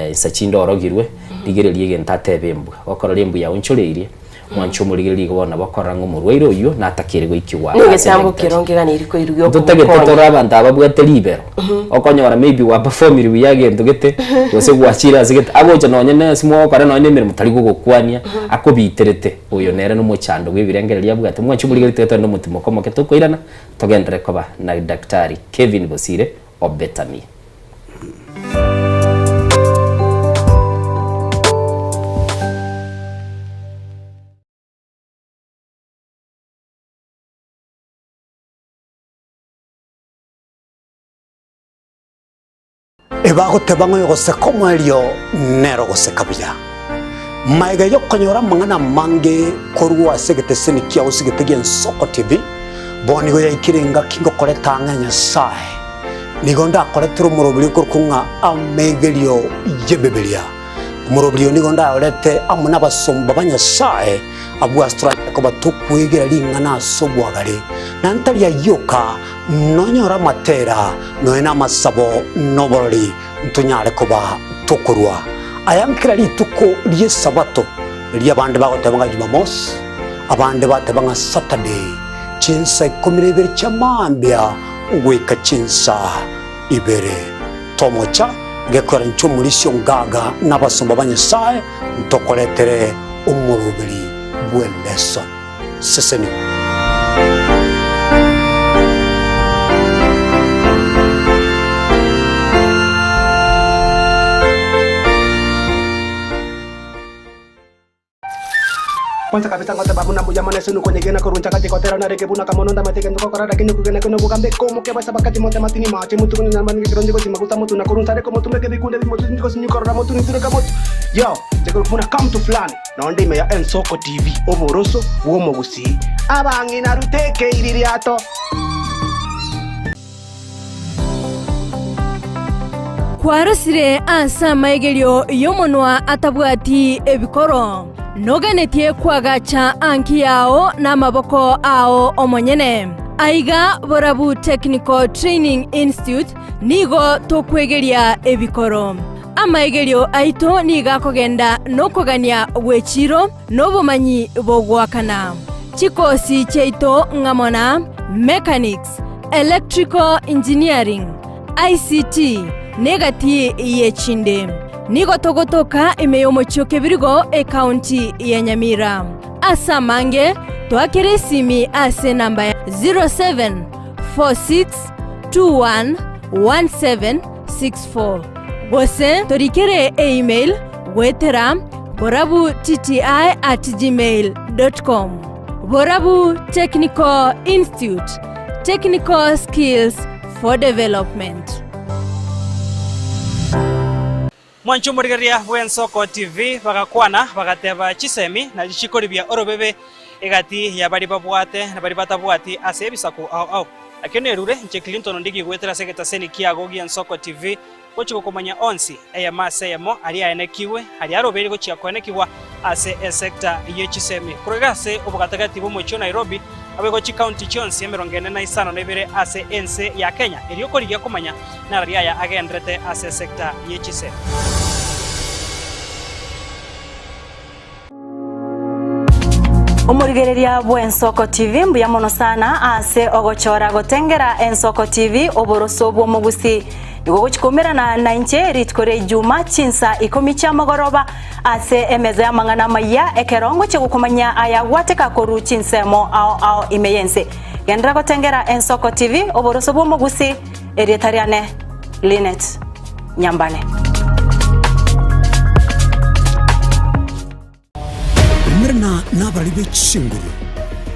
insa chinde orogirwe, rigereria egento atebe embwa. Gokorora embwa yaonchoreirie, mwanche omorigererie igo bono nabo okorora ng'a omorwaire oyio natakeire goikigwa Nigo ase egetambo daktari. kero nkeganeiri koirwa Ntotagete giokomokonya. tore abanto ababwate ribero, okonyora maybe gwaperformire buya egento gete, gose gwachire ase gete, agocha nonye na ase mogokora nonye na emeremo tari gogokwania, akobiterete, oyo nere nomochando bwa ebirengererio abwate. Mwanche omorigererie tiga togende omotimoko omoke tokoirana, togenderere koba na daktari Kevin Bosire o Better Me. Ebagoteba ng'a oyogoseka omoerio nere ogoseka buya. Magega y'okonyora amang'ana amange korwa ase egeteseni kiao ase egete gi'Ensoko TV, bono nigo yaikire engaki ngokoreta ang'e Nyasae. Nigo ndakoretere omoroberi okorokwa ng'a amegerio y'Ebibilia. Omoroberi oyo nigo ndayorete amo nabasomba ba Nyasae, abwo ase toranyare koba tokwegera ring'ana ase obwagare, na ntari ayio oka, nonyore amatera, nonya namasabo, na oborori, ntonyare koba tokorua aya nkera rituko ri'Esabato, erio abande bagoteba ng'a Jumamosi, abande bateba ng'a Saturday, chinsa ikomi na ibere chia mambia goika chinsa ibere. Tomocha gekwera inche omorisia ongaga na abasomba ba Nyasae ntokoretere omoroberi bw'eleso. Sesenigwa. Kwanza kabisa ngoteba buna mbuya mono ase nokonyegena korwa nchagati gotera narenge buna kamono ndamate gento gokora lakini okogena kene obogambe komoke basa bakati mote matini mache motu konyanya mani gekeronje gosi maguta motu na korwa nsare komotumeke bikunde bimotu gosi nyikorora motu nitureka motu yo nche buna come to fulani nonde ime ya Ensoko TV oboroso bw'omogusii abang'ina ruteke iririato. Kwarosire ase amaigerio y'omonwa atabwati ebikoro, noganetie koagacha anki yao namaboko ao omonyene. Aiga Borabu Technical Training Institute nigo tokwegeria ebikoro. Amaigerio aito nigo akogenda nokogania gw'echiiro na obomanyi bogoakana. Chikosi chiaito ng'amo na Mechanics, Electrical Engineering, ICT, na egati y'echinde. Nigo togotoka ime y'omochie o Kebirigo, ekaunti ya Nyamira. Ase amange, toakere esimi ase enamba ya 0746211764 gose torikere email goetera borabutti@gmail.com. Borabu Technical Institute, Technical Skills for Development. Mwanche omorigereria bw'Ensoko TV bagakwana bagateba chisemi nachi chikoribia orobebe egati ya baria babwate na baria batabwati ase ebisaku ao ao. Nakio nerure inche Clinton Ondigi goetera ase egetaseni kiago gi'Ensoko TV Gochia gokomanya onsi, eyemo ase eyemo, aria aenekigwe, aria arobeire gochia koenekigwa ase esecta ye chisemi. Korwa iga ase obogatagati bw'omochie o Nairobi, aboigo chikaunti chionsi 45 ase ense ya Kenya, erio korigia komanya narari aya agenderete ase esecta ye chisemi. Omorigereria bw'Ensoko TV mbuya mono sana ase ogochora gotengera Ensoko TV oboroso bw'omogusi. Nigo ogochi koumerana nainche rituko ria Ijuma chinsa ikomi chiamogoroba ase emeza y'amang'ana amayia ekero ngochia gokomanyia aya gwateka korwa chinsemo ao ao ime y'ense. Genderera gotengera Ensoko TV oboroso bw'omogusi erieta riane Linet Nyambane. Umerana nabarari be chinguru,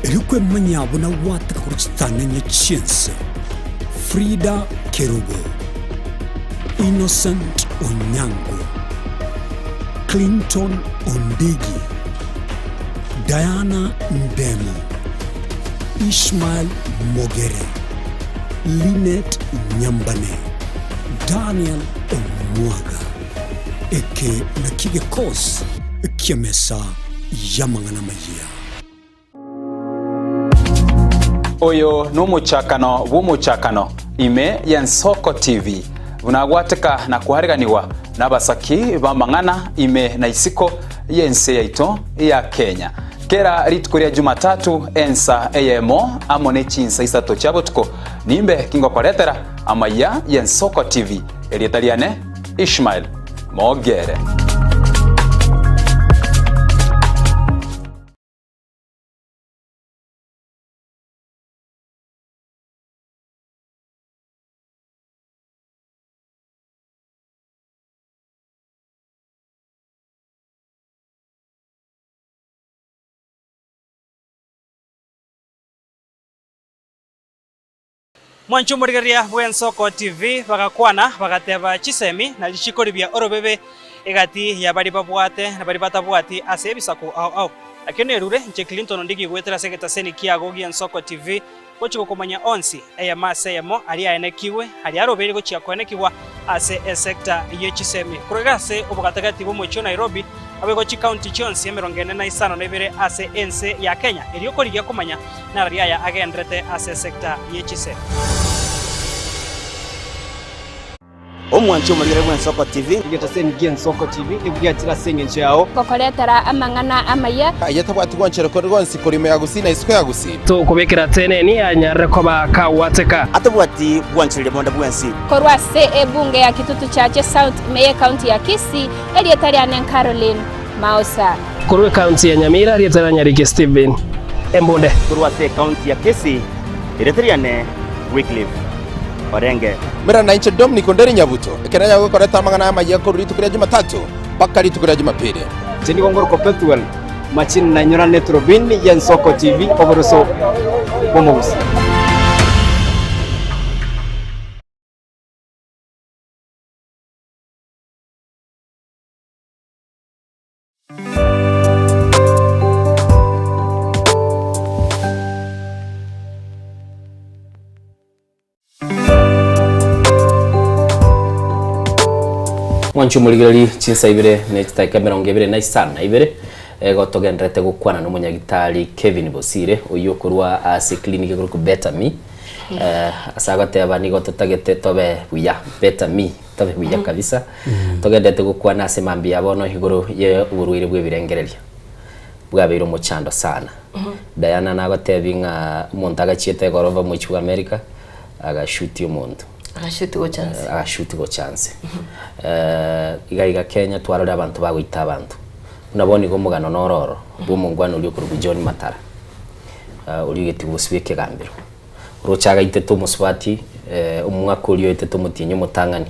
erio kwemanyia buna gwateka korwa chitang'ani chi'ense. Frida Kerubo, Innocent Onyango, Clinton Ondigi, Diana Ndemo, Ishmael Mogere, Linet Nyambane, Daniel Omwaga. Eke nakio gekosi ki'emesa y'amang'ana amayia. Oyo nomochakano bw'omochakano ime y'Ensoko TV, buna agwateka na koareganigwa nabasaki b'amang'ana ime na isiko y'ense yaito ya Kenya. Kera rituko ria Jumatatu ensa eyemo amo ne chinsa isato chia botuko nimbe kingokoretera amaiya y'Ensoko TV. Erieta riane Ishmael Mogere. Mwanche omorigereria bw'Ensoko TV bagakwana bagateba chisemi nachi chikoribia orobebe egati ya baria babwate na baria batabwati ase ebisaku ao ao. Nakio nerure inche Clinton Ondigi goetera ase egetaseni kiago gi'Ensoko TV gochia gokomanya onsi eyemo ase eyemo aria aenekigwe aria arobeire gochia koenekigwa ase esecta ye chisemi. Korwa iga ase obogatagati bw'omochie o Nairobi aboigo chikaunti chionsi 45 ase ense ya Kenya erio korigia komanya narari aya agenderete ase esecta ye chisemi. Omwanchi omorigere bw'Ensoko TV. Egetaseni gi'Ensoko TV nigo giachire ase engencho yao. Gokoretera amang'ana amaya. Aye tabwati gwanchera kore gwonsi korwa ime ya Gusii na isiko ya Gusii. Tokobekera teneni anyarire koba kagwateka. Atabwati gwanchereria bonde bwensi. Korwa ase ebunge ya Kitutu Chache South ime y'Ecounty ya Kisii, erieta riane Caroline Maosa. Korwa ecounty ya Nyamira, erieta ria Nyariki Stephen Embunde. Korwa ase ecounty ya Kisii, erieta riane Wycliffe Orenge. Mera nainche Dominic Onderi Nyabuto, ekero nanyare gokoreta amang'ana aya amayia korwa rituko ria Jumatatu mpaka rituko ria Jumapili. Inche nigo ngorokwa Pethuel. Machini nainyora Turubini y'Ensoko TV, oboroso bw'omogusi. Mwanche omorigereri chinsa ibere ne chidakika emerongo ebere na isano na ibere ego togendererete gokwana na omonyagitari Kevin Bosire oyio okorwa ase clinic ekorokwa Better Me eh, ase agoteba nigo totagete tobe buya Better Me tobe buya kabisa togendererete gokwana ase mambia bono igoro ye oborwaire bwa ebirengererio bwabeire omochando sana. Diana nagotebi ng'a omonto agachiete egorofa omochie bwa America agashutia omonto. Agashuti gocha nse. Agashuti gocha nse. Iga iga Kenya twarore abanto bagoita abanto. Buna bono iga omogano noro oro bwa omongwana oria okorokwa John Matara, oria ogetigwa gosibwa ekegambero. Oroche agaitete omosubati omwaka oria oetete omotienyi omotang'ani.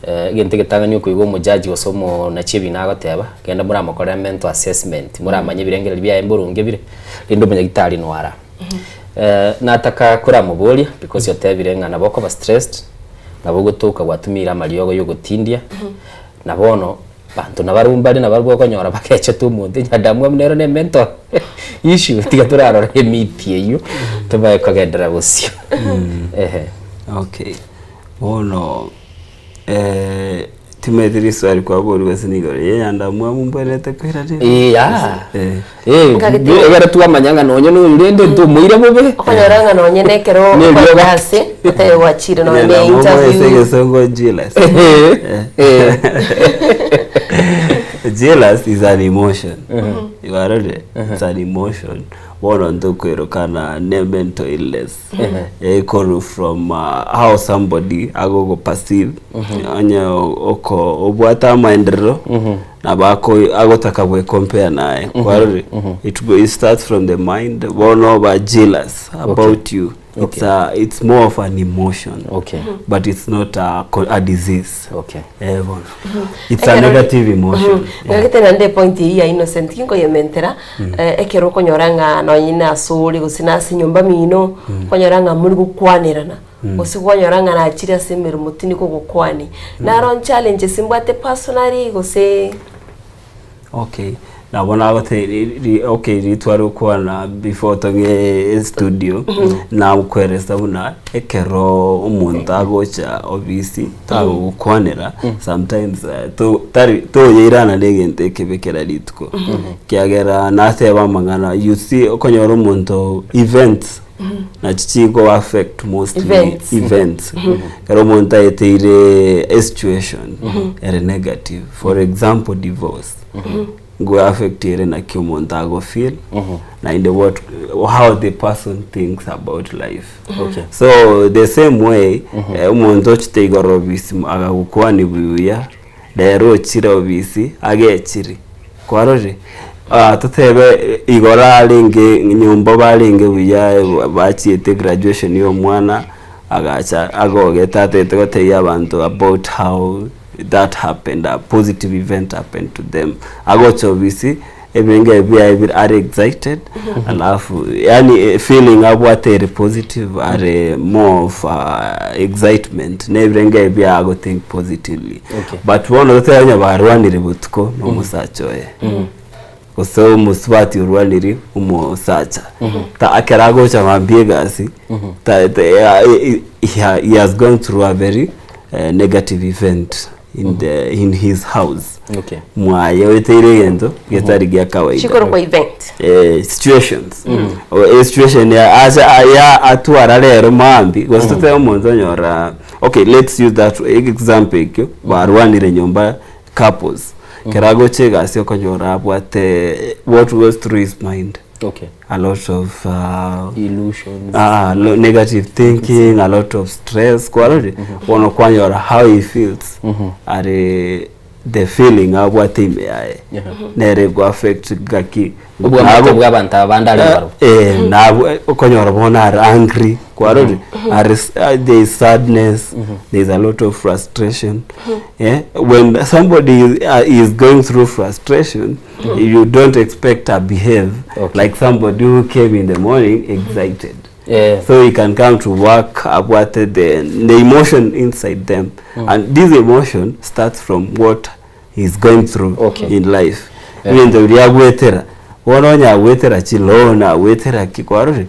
Egento egetang'ani okoigwa omojaji gose omonachi ebina agoteba, genda moramokorere mental assessment, moramanye ebirengererio biaye mboronge bire, rende omonyagitari nwara. Nataka koramoboria because otebire ng'a nabo okoba stressed, nabo ogotoka gwatumiire amariogo ya ogotindia, na bono Abanto nabarabwo mbare nabarabwo okonyora bagechete omonto enyandamwamu nero ne mental issue tiga torarora emiti eywo tobae kogenderera bosio ehe. Okay, bono timanyeti riswali kwaborigwe ase nigo ya enyandamwamu mbwenerete koiraneria? Eeh yaa eh ekero twamanya ng'a nonye na oyo rende ntomoire bobe. Okonyora ng'a nonye na ekero Neriogo. okorire ase, otebe gwachire nonye na Enyandamwamu ase interview. egesongo jealous. Jealous is an emotion. Warorire? It's an emotion. Bono ntokoirokana ne mental illness. Ekoru from how somebody agogo perceive. Onye oko obwate amaenderero nabo ako agotaka gwe compare naye. Kwarorire? It go it starts from the mind. Bono oba jealous about you. It's a, it's more of an emotion. Okay. But it's not a, co- a disease. Okay. Eh, bono. It's a negative emotion. Ng'agete naende epoint eyio ya innocent ginkoyementera, eh, ekero okonyora ng'a nonye na ase ore gose na ase enyomba mino, okonyora ng'a mori gokwanerana, gose kwanyora ng'a nachire ase emeremo tindi kogokwani. Naro challenges mbwate personally gose. Okay, nabo nagotebirie okay ritware gokwana before tong'e estudio, nagokoeresa buna ekero omonto agocha obisi tagogokwanera sometimes to tari toyeirana na egento ekebe kera rituko, ekiagera nateba amang'ana you see okonyora omonto events nachi chigo affect mostly Events. events ekero omonto aeteire esituation ere negative for example divorce ngo affect ere naki omonto ago feel naende what how the person thinks about life Okay. so the same way eh, omonto ochete igoro obisi agagokwania buya rero ochire obisi agechiri Kwarorire? Ah, totebe igoro arenge nyomba barenge buya bachiete graduation ya omwana, agacha agogete atagete gotebia abanto about how that happened, a positive event happened to them. Agocha obisi, ebinge ebi biaye bire are excited, alafu yaani feeling abwate ere positive are more of excitement na ebirenge ebi biaye ago think positively. Okay. But bono totebe onye barwanire botuko na omosacha oye gose omosubati orwanire omosacha ta ekero agocha mambia egasi ta ta he he has gone through a very negative event in the in his house Okay. mwaye oeteire egento getari gia kawaida Chikorokwa event. eh, situations O- e situation ya acha ya atwara rero mambi gose totebe omonto onyora Okay let's use that example ekio barwanire nyomba couples kero agocha egasi okonyora abwate what goes through his mind Okay. a lot of uh, Illusions. ah, lo, negative thinking a lot of stress kwarorire bono kwanyora how he feels are the feeling abwate ime yaye nere ego affect gaki Obwamate nabo- bwa abanto aba bande are barobwo. Eh, nabo okonyora bono are angry kwarorire are s- there is sadness there is a lot of frustration eh, when somebody is, is going through frustration you don't expect to behave like somebody who came in the morning excited so he can come to work abwate the, the emotion inside them and this emotion starts from what he's going through in life Yeah. ebinto biria agwetera bono onye agwetera chiloan agwetera ki kwarorire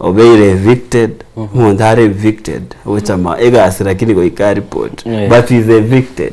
obeire evicted omonto are evicted gochama egasi lakini goika report Yeah. but he's evicted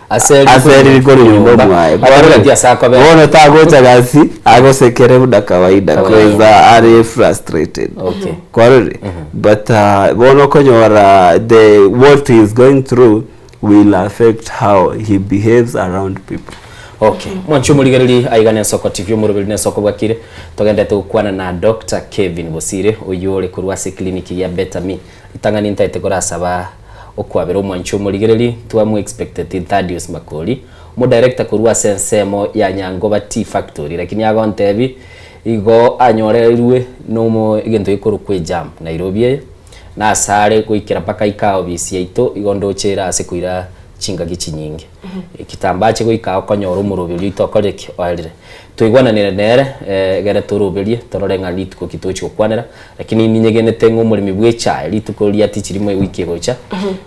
Ase ase rikoro nyomba mwaye Akore gati ase akobera. bono tagocha gasi agosekere buna kawaida Kawaida. cause are frustrated Okay. kwarorire but bono okonyora the what he is going through will affect how he behaves around people Okay. Mwanchi omorigereri aiga na Ensoko TV omoroberi na Ensoko bwakire togendete gokwana na Dr. Kevin Bosire oyio ore korwa ase clinic ya Better Me. Ritang'ani ntaete korasaba okwabera omwanchi omorigereri twamu expecteti Thaddeus Makori omo director korwa ase ensemo ya Nyangoba Tea Factory lakini agontebi igo anyorerwe nomo egento gekorokwa ejam Nairobi eye nasare goikera mpaka ika obisi yaito igo ndoche ere ase koira chingaki chinyinge ekitambache goika okonyora omoroberi oito okore ki oerire toigwananire nere egere toroberie torore ng'a rituko ki tochi gokwanera lakini ninyegenete ng'a omoremi bwa echae rituko riria tichirimo ewiki egocha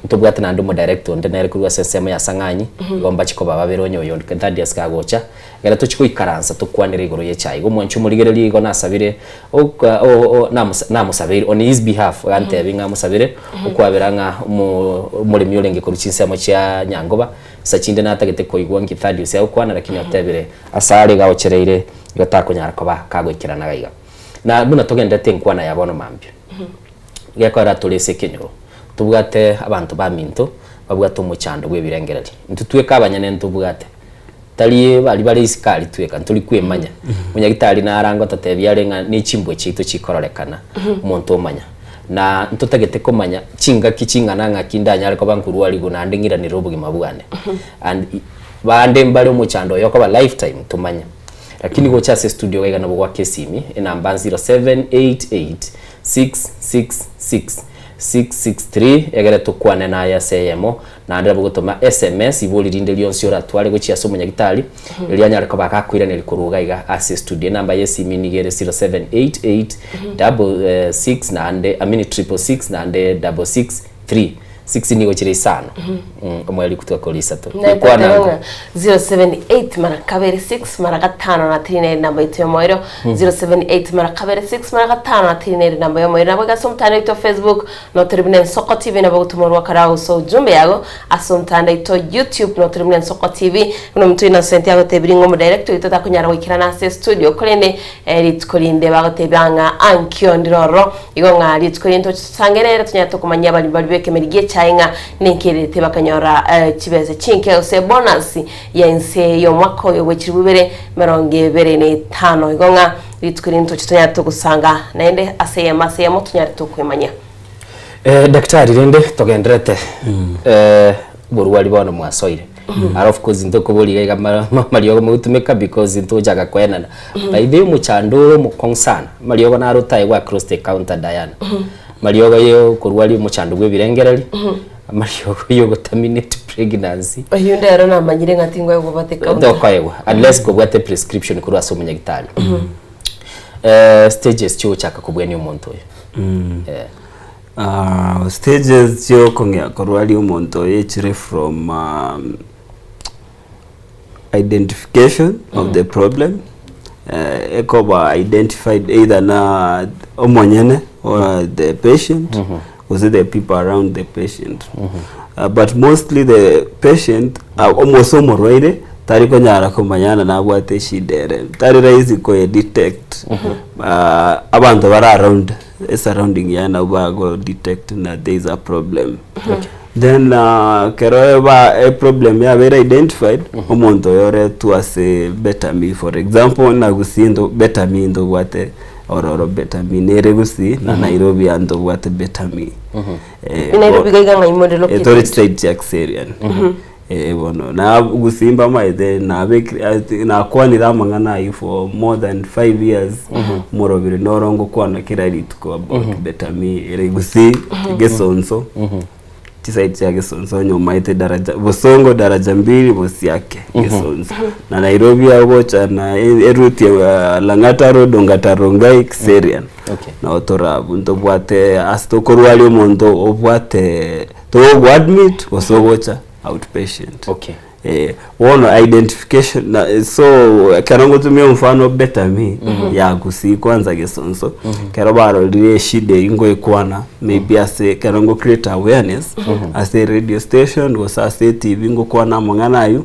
ntobwate naende omodirector onde nere korwa ase ensemo ya Sang'anyi igo mbachi koba babere onye oyo Thaddeus kagocha ekero tochi goikaransa tokwanere igoro ya echae igo omwanchi omorigereria igo nasabire oka o o namosa namosabeire on his behalf agantebi ng'a mosabere okwabera ng'a omo omoremi orenge korwa chinsemo chia Nyangoba nsa chinde natagete koigwa nki Thaddeus agokwana lakini otebire asare iga aochereire igo takonyara koba kagoikerana iga iga. Na buna togenderete enkwana ya bono mambia, gekorera tore ase ekenyoro, tobwate abanto baminto babwate omochando bw'ebirengererio. Intwe tweka abanyene ntobwate, tari baria bare isiko aria tweka ntori kwemanya. Omonyagitari narange ototebia are ng'a ne chimbwa chiaito chikororekana omonto omanya. Na ntotagete komanya chingaki ching'ana ng'aki ndanyare koba nkorwarigwa naende ng'iranere obogima bwane. And bande mbare omochando oyo okoba lifetime tomanye. Lakini gocha ase estudio iga iga nabo goaka esimi enamba 0788 666 663 egere tokwane naye ase eyemo naende nabo gotoma sms ibori rinde rionsi oratware gochia ase omonyagitari erio anyare koba gakoiraneria korwa iga iga ase estudio. Enamba ya esimi nigo ere 0788 double 6 naende I mean triple 6 naende double 6 3. 6 nigo chire isano omoerio kutuka isato. Nekwana ng'a 078 mara kabere 6 mara gatano na 3 nere namba yaito y'omoerio 078 mara kabere 6 mara gatano na 3 nere namba y'omoerio nabo iga ase omotandao oito Facebook notore buna Ensoko TV nabo ogotomorwa kare ase ujumbe yago ase omotandao oito YouTube notore buna Ensoko TV buna omonto Innocent agotebirie ng'a omodirector oito takonyara goikerana ase estudio korende rituko rinde bagotebia ng'a ankio ndire ororo Igo ng'a rituko rinde toche tosange nere, tonyare tokomanyia abaremi baria b'ekemeri gi'echae ng'a ninki erete bakanyora chibesa chinke gose bonus ya inse y'omwaka oyo bwe chilifu ibere emerongo ebere na etano. Igo ng'a rituko rinde toche tonyare togosanga naende ase eyemo ase eyemo tonyare tokwemanyia. Daktari rende togenderete oborwari bono mwasoire Ara of course ntokoboria iga iga amariogo mogotumeka because ntogochaka koenana. By the way omochando ore omokong'u sana, amariogo naro otaegwe across the counter Diana. Amariogo ya okorwaria omochando bwa ebirengererio, amariogo ya ogoterminate pregnancy. Oyio ndero namanyire ng'a tinkoegwa bate counter. Tokoegwa unless kobwate prescription korwa ase omonyagitari. Stages chiogochaka kobwania omonto oyo. Stages chiokong'ea korwaria omonto oyo echire from identification of the problem, ekoba identified either na omonyene or the patient gose the people around the patient. But mostly the patient omose omorwaire tari konyara komanya ng'a nabwate eshida ere, tari rahisi koye detect abanto bare around esurrounding yaye nabo bago detect ng'a there is a problem. Then ekero eba eproblem yabeire identified, omonto oyo oretwe ase better me for example buna gusii nto better me ntobwate ororo better me nere gusii na Nairobi aa ntobwate better me. Nairobi iga iga ng'ai more located? Tore chiside chia Kiserian. Eh, bono na gusii mbamaete nabekire ati nakwanire amang'ana aywo for more than 5 years omorobiri noro ngokwana kera rituko about Better Me ere gusii gesonso chiside chia gesonso onye omaete daraja bosongo daraja mbili bosiake gesonso na Nairobi agocha na e- eroute ya Lang'ata road Ongata Rongai Kiserian Okay. nabo torabu ntobwate ase tokorwaria omonto obwate Togoadmit gose ogocha outpatient. Okay. Eh, bono identification na, eh, so ekero ngotumia omfano better me ya gusii kwanza gesonso kero barorire eshida eywo ngoekwana maybe ase ekero ngo create awareness ase radio station gose ase etv ngokwana amang'ana aywo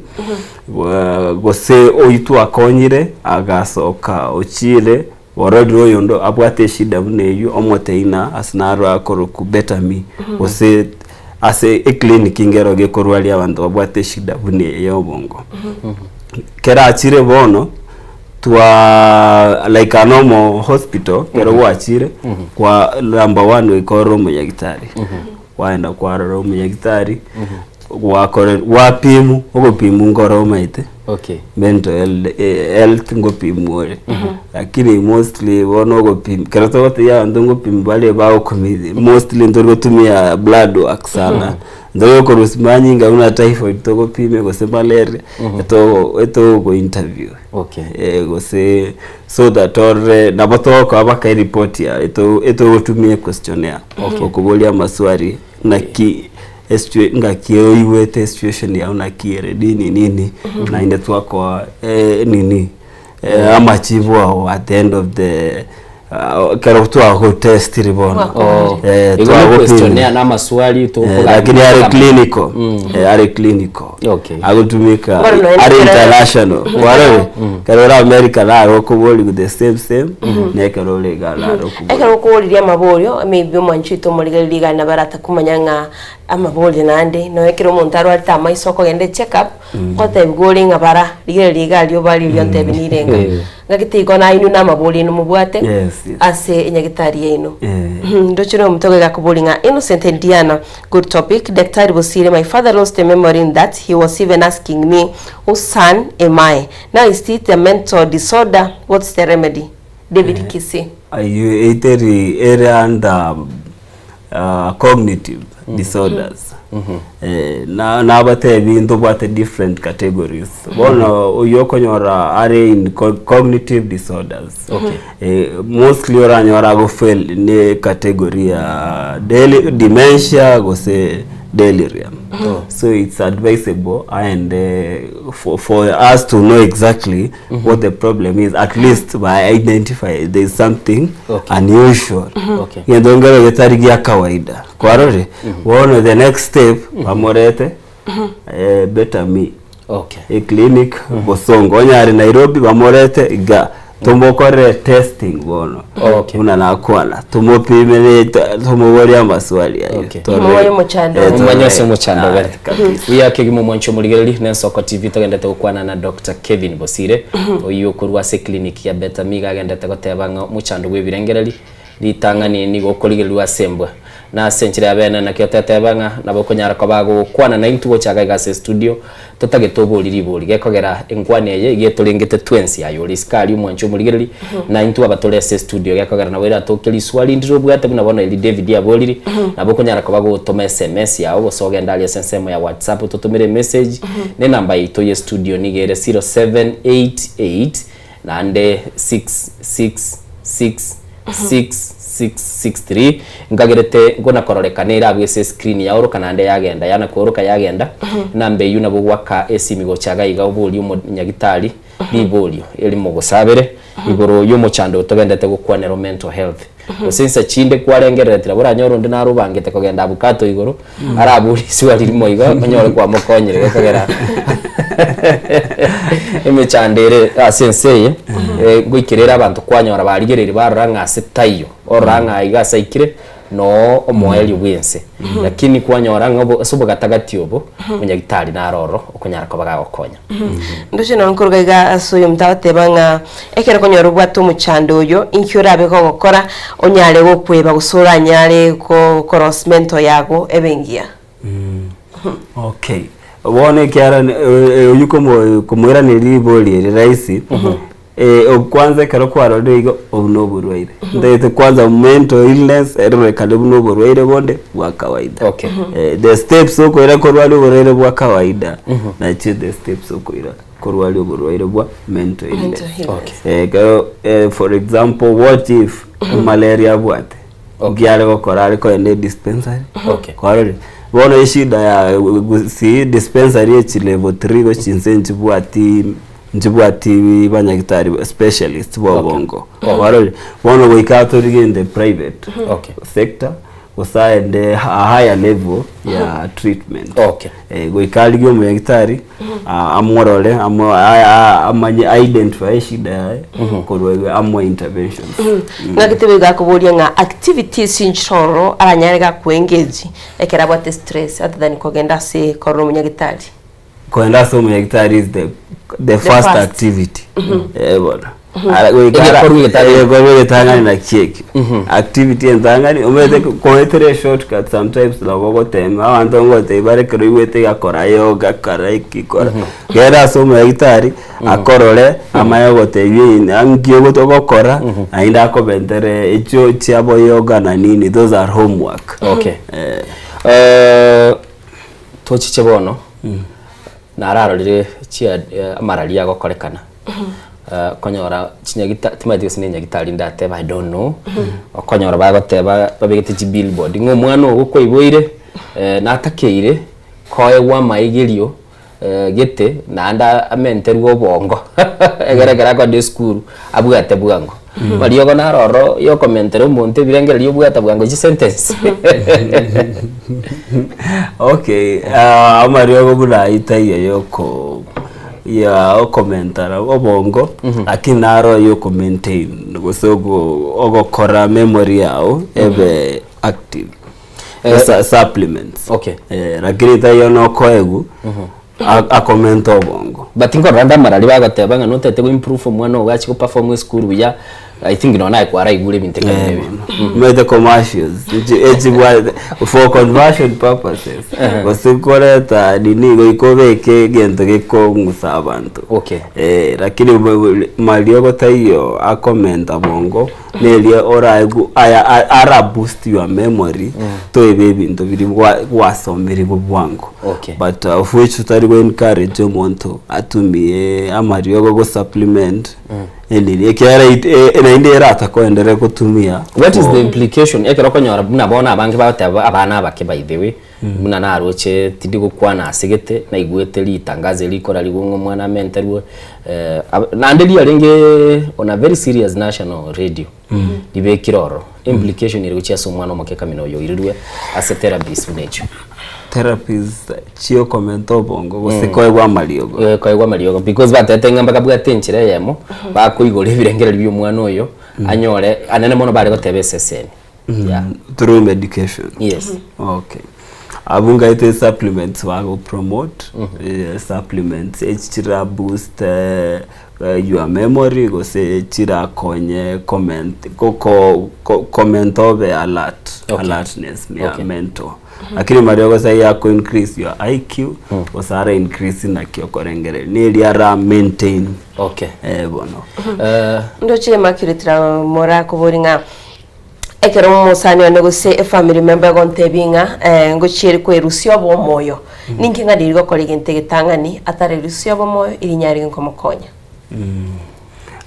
Bwa- gose oywo twakonyire agasoka ochire Ororire oyonde abwate eshida buna eyio, omotebie ng'a ase naro akorokwa Better Me, gose ase eclinic nkero gekorwaria abanto babwate eshida buna eye ya obongo. Kero achire bono, twa like a normal hospital, kero gwachire, kwa number one goika orore omonyagitari, kwaenda kwarora omonyagitari, gwakore gwapimwa, ogopimwa nkoro omaete. Okay. Mental health, eh, health ngopimwa ore lakini mostly bono ogopim kero togotebia abanto ngopimwa bare bagokomit mostly ntori gotumia blood work sana ntori gokorusia manyinga buna typhoid togopime gose malaria eto etogo interview Okay. eh, gose so that orore nabo togokoa baka ereport yaye eto etogotumia equestionnaire Okay. okoboria amaswali naki Esitua ngaki oigwete esituation yao naki ere nini nini naende twakoa eh, nini eh, amachibu ao at the end of the ah, ekero twagotestire bono Oh. Eh, Igo twagopima. ne questionnaire na amaswali Eh, tokoga- lakini are clinical Mm. eh, are clinical Okay. agotumika Bono noende are kera- international kwarore kero ore America naro okoborigwa the same same na ekero ore iga naro okoborigwa Ekero okoriria amaborio, maybe omwanchi oito omorigereria iga nabo aratakomanya ng'a amaborio naende, nonya ekero omonto arwarete amaiso okogenda echeck up, ngotebiwa ore ng'a bara, rigereria iga aria obare oria ontebi nire ng'a. Ng'aki tigo nainwe na amaborio aino mobwate Yes, yes. ase enyagitari yaino. Eh. Ndoche na omonto iga akoboria ng'a Innocent and Diana, good topic, Daktari Bosire, my father lost a memory in that he was even asking me whose son am I? Now is it a mental disorder? What's the remedy? David Kisii. Ayio eiteri ere under uh, cognitive disorders Eh, na nabatebi ntobwate different categories bono oyio okonyora are in co- cognitive disorders Okay. eh, mostly oranyora agofail ne category ya deli, dementia gose delirium so it's advisable and uh, for, for us to know exactly what the problem is at least by identify there is something Okay. unusual Okay. gento ngero getari gia kawaida kwarore bono the next step bamorete eh, better me Okay. e clinic bosongo onye are nairobi bamorete iga tomokorere testing bono Okay. buna nakwana tomopimere tomoborie amaswali ayo Okay. Torore- Tomoborie omochando. Eh, torore. Omanye ase omochando Ah, bere kabisa. buya kegima omwancho omorigereri na ensoko tv togendete gokwana na dr kevin bosire oyio okorwa ase eclinic ya Better Me iga agendete goteba ng'a omochando bwa ebirengereri ritang'ani nigo okorigererwa ase embwa na ase enchera ya bene nakio teteba ng'a nabo okonyara koba gokwana naintwe gochaka iga ase estudio totagete obori ribori gekogera enkwana eye iga etorengete twensi aye ore isiko aria omwancho omorigereri na intwe aba tore ase estudio gekogera nabo eratoke riswali rinde robwate buna bono eri David aboriri nabo okonyara koba gotoma sms yao gose ogende aria ase ensemo ya whatsapp ototomere emessage na enamba yaito ya estudio niga ere 0788 naende 666 6663 nkagerete nkona kororekana ere abwo ase escreen yaoroka naende yagenda yana kooroka yagenda enamba eywo nabo gwaka esimi gocha iga iga oborie omonyagitari riborio erimo gosabere igoro yomochando oyo togendete gokwanera o mental health gose insa chinde kwarengerereti nabo oranyore onde naro obangete kogenda abukato igoro araborie riswali rimo iga onyore kwamokonyire gekogera emechando ere ase ense eye eh, ngoikera ere abanto kwanyora barigereiri barora ng'a ase taiyo orora ng'a iga ase aikire noo omoerio bwense lakini kwanyora ng'a obo ase obogatagati obo omonyagitari naro ororo okonyara koba gagokonya. Ndoche nonya nkoruga iga ase oyomonto agoteba ng'a ekero okonyora obwate omochando oyo, inki orabe gogokora onyare gokweba gose oranyare go korosi mental yago ebe engiya? Okay. Bono ekiara oyio komo komoiraneria ribori eri rahisi, kwanza ekero kwarorire igo obwo na oborwaire. Ntagete kwanza mental illness erorekane buna oborwaire bonde bwa kawaida. Okay. The steps okoira korwaria oborwaire bwa kawaida, nachio the steps okoira korwaria oborwaire bwa mental illness. Mental illness. Ekero for example what if malaria abwate, Nki are gokora are kogenda edispensary Okay. kwarorire bono eshida ya gusii dispensary echi level 3 gochi inse nchibwati nchibwati banyagitari specialist ba obongo kwarorire bono goika atorige in the private Okay. sector gose aende a higher level ya treatment Okay. Eh, goika arigie omonyagitari ah, amorore amo- a- a- amanye identify eshida yaye korwa igo amoe interventions Ng'aki tebe gakoboria ng'a activities inchiroro aranyare gakoengage ekero abwate stress other than kogenda ase korora omonyagitari. Kogenda ase omonyagitari is the, the first first. activity Eh, bono Ara- goika ara- Egekorwa egetang'ani. egekorwa egetang'ani nakio ekio activity entang'ani omanyete koetera eshortcut sometimes nabo ogotema abanto ngotebia bare ekero oigwete iga kora yoga kora eki kora genda ase omonyagitari akorore amanye gogotebia eye nki ogokora naende akobentere echio chiabo yoga na nini those are homework Okay. Eh. Eh, tochiche bono nararorire chia amarari agokorekana okonyora chinyagita timanyeti gose na enyagitari ndatebe I don't know okonyora bagoteba babegete chibillboard ng'a omwana ogo kwaiboire natakeire koegwa amaigerio gete naende amenterwe obongo egere ekero akoenda esukuru abwate bwango. Mariogo naro ororo ya okomentera omonto ebirengererio obwata bwango chisentence. Okay, ah, amariogo buna ayio taiyo yoko ya okomentara obongo lakini naro ya okomaintain gose ogo ogokora memory yago ebe active. Eh, Supplements. Okay. Eh, lakini taiyo nokoegwa akomenta obongo. But nkorora ande amarari bagoteba ng'a notete go improve omwana ogo achi go perform esukuru buya, I think nonya naye kwaraigure ebinto ekero Eh, ebi. Omanyete commercials echi echibwate for conversion purposes gose koreta nini goika obeke egento gekong'usa abanto. Okay. Eh, lakini mariogo taiyo akomenta bongo neria oraegwe aya a- ara boost your memory toebe ebinto biria gwa- gwasomerigwe bwango. Okay. But of which totari go encourage omonto atumie amariogo go supplement enini ekiagera it- e- naende eratakoenderere gotumia What is the implication ekero okonyora buna bono abange bagoteba abana abake by the way buna naroche tindi gokwana ase gete naigwete ritangazo eri rikorarigwa ng'a omwana amenterwe ab- naende riarenge on a very serious national radio ribekire ororo implication ere gochia ase omwana omoke kamina oyo oirirwe ase therapies buna echio. Therapies chiokomenta obongo gose koegwa amariogo. Eh, koegwa amariogo because batebete ng'a mbakabwate enchera eyemo bakoigora ebirengererio bia omwana oyo anyore anene mono bare goteba eseseni yeah. Through medication. Yes. Okay. Abwo ngaete supplements bago promote eh, supplements echi chira boost eh, your memory gose chirakonye comment goko comment obe alert Okay. alertness ya Okay. mental lakini mariogo sai yako increase your IQ gose ara increase naki okorengereria neri ara maintain okay eh bono Ndoche makiretera mora kobori ng'a ekero omosani one gose efamily member egontebia ng'a eh, ngochiere kwerusia obomoyo ninki ng'a riri gokora egento egetang'ani atarerusia obomoyo eri nyare nkomokonya.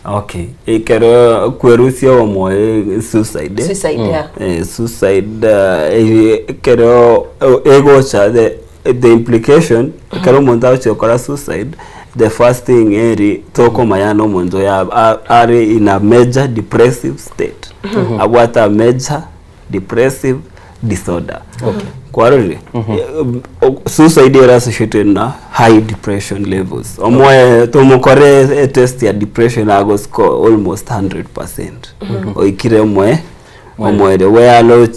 Okay, ekero kwerusia omoyo suicide eh? Suicide, yeah. Eh, suicide eh, ekero egocha the, the implication ekero omonto agochia gokora suicide the first thing eri tokomanya na omonto oyo a- are in a major depressive state abwate a major depressive disorder Okay. kwarorire suicide ere associated na high depression levels omoe tomokore e test ya depression ago score almost 100% oikire omoe omoerio where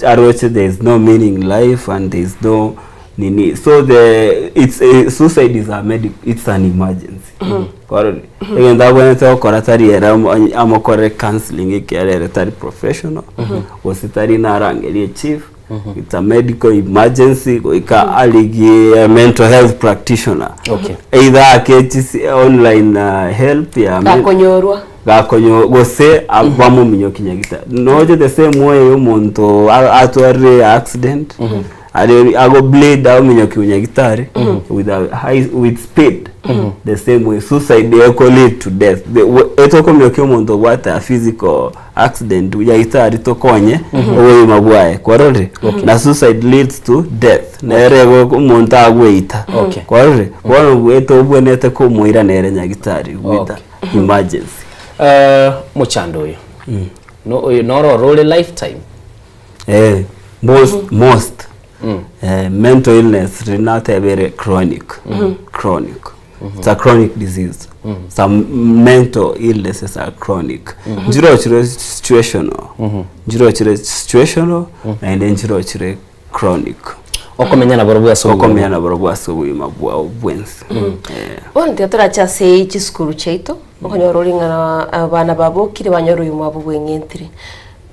aroche there is no meaning in life and there is no nini so the it's a, suicide is a medic it's an emergency kwarorire egento abwenerete gokora tari ere amokore counseling ekiagera ere tari professional gose tari narangerie chief. It's a medical emergency goika arigie a mental health practitioner. Okay. Either ake chisi online help ya Gakonyorwa. gakonyo gose bamominyoki nyagitari. Noche the same way omonto atwarire accident are ago bleed aominyokiwe nyagitari with a high with speed the same way suicide eko lead to death. The etokominyokia omonto obwate a physical accident nyagitari tokonye obogima bwaye kwarorire na suicide leads to death nere ego omonto agweita kwarorire bono obwete obwenerete komoira nere nyagitari with emergency. Mochando oyo no oyo noro orore lifetime. Eh, most most eh, mental illness rinateba ere chronic chronic it's a chronic disease some mental illnesses are chronic nchiro chire situational nchiro chire situational naende nchiro chire chronic Okomenya naborobwo ase obogima. Okomenya naborobwo ase obogima bwao bwensi eh. Bono tiga torache ase chisukuru chiaito, okonyora ore ng'a abana babokire banyora oyo mwabo bweng'entire.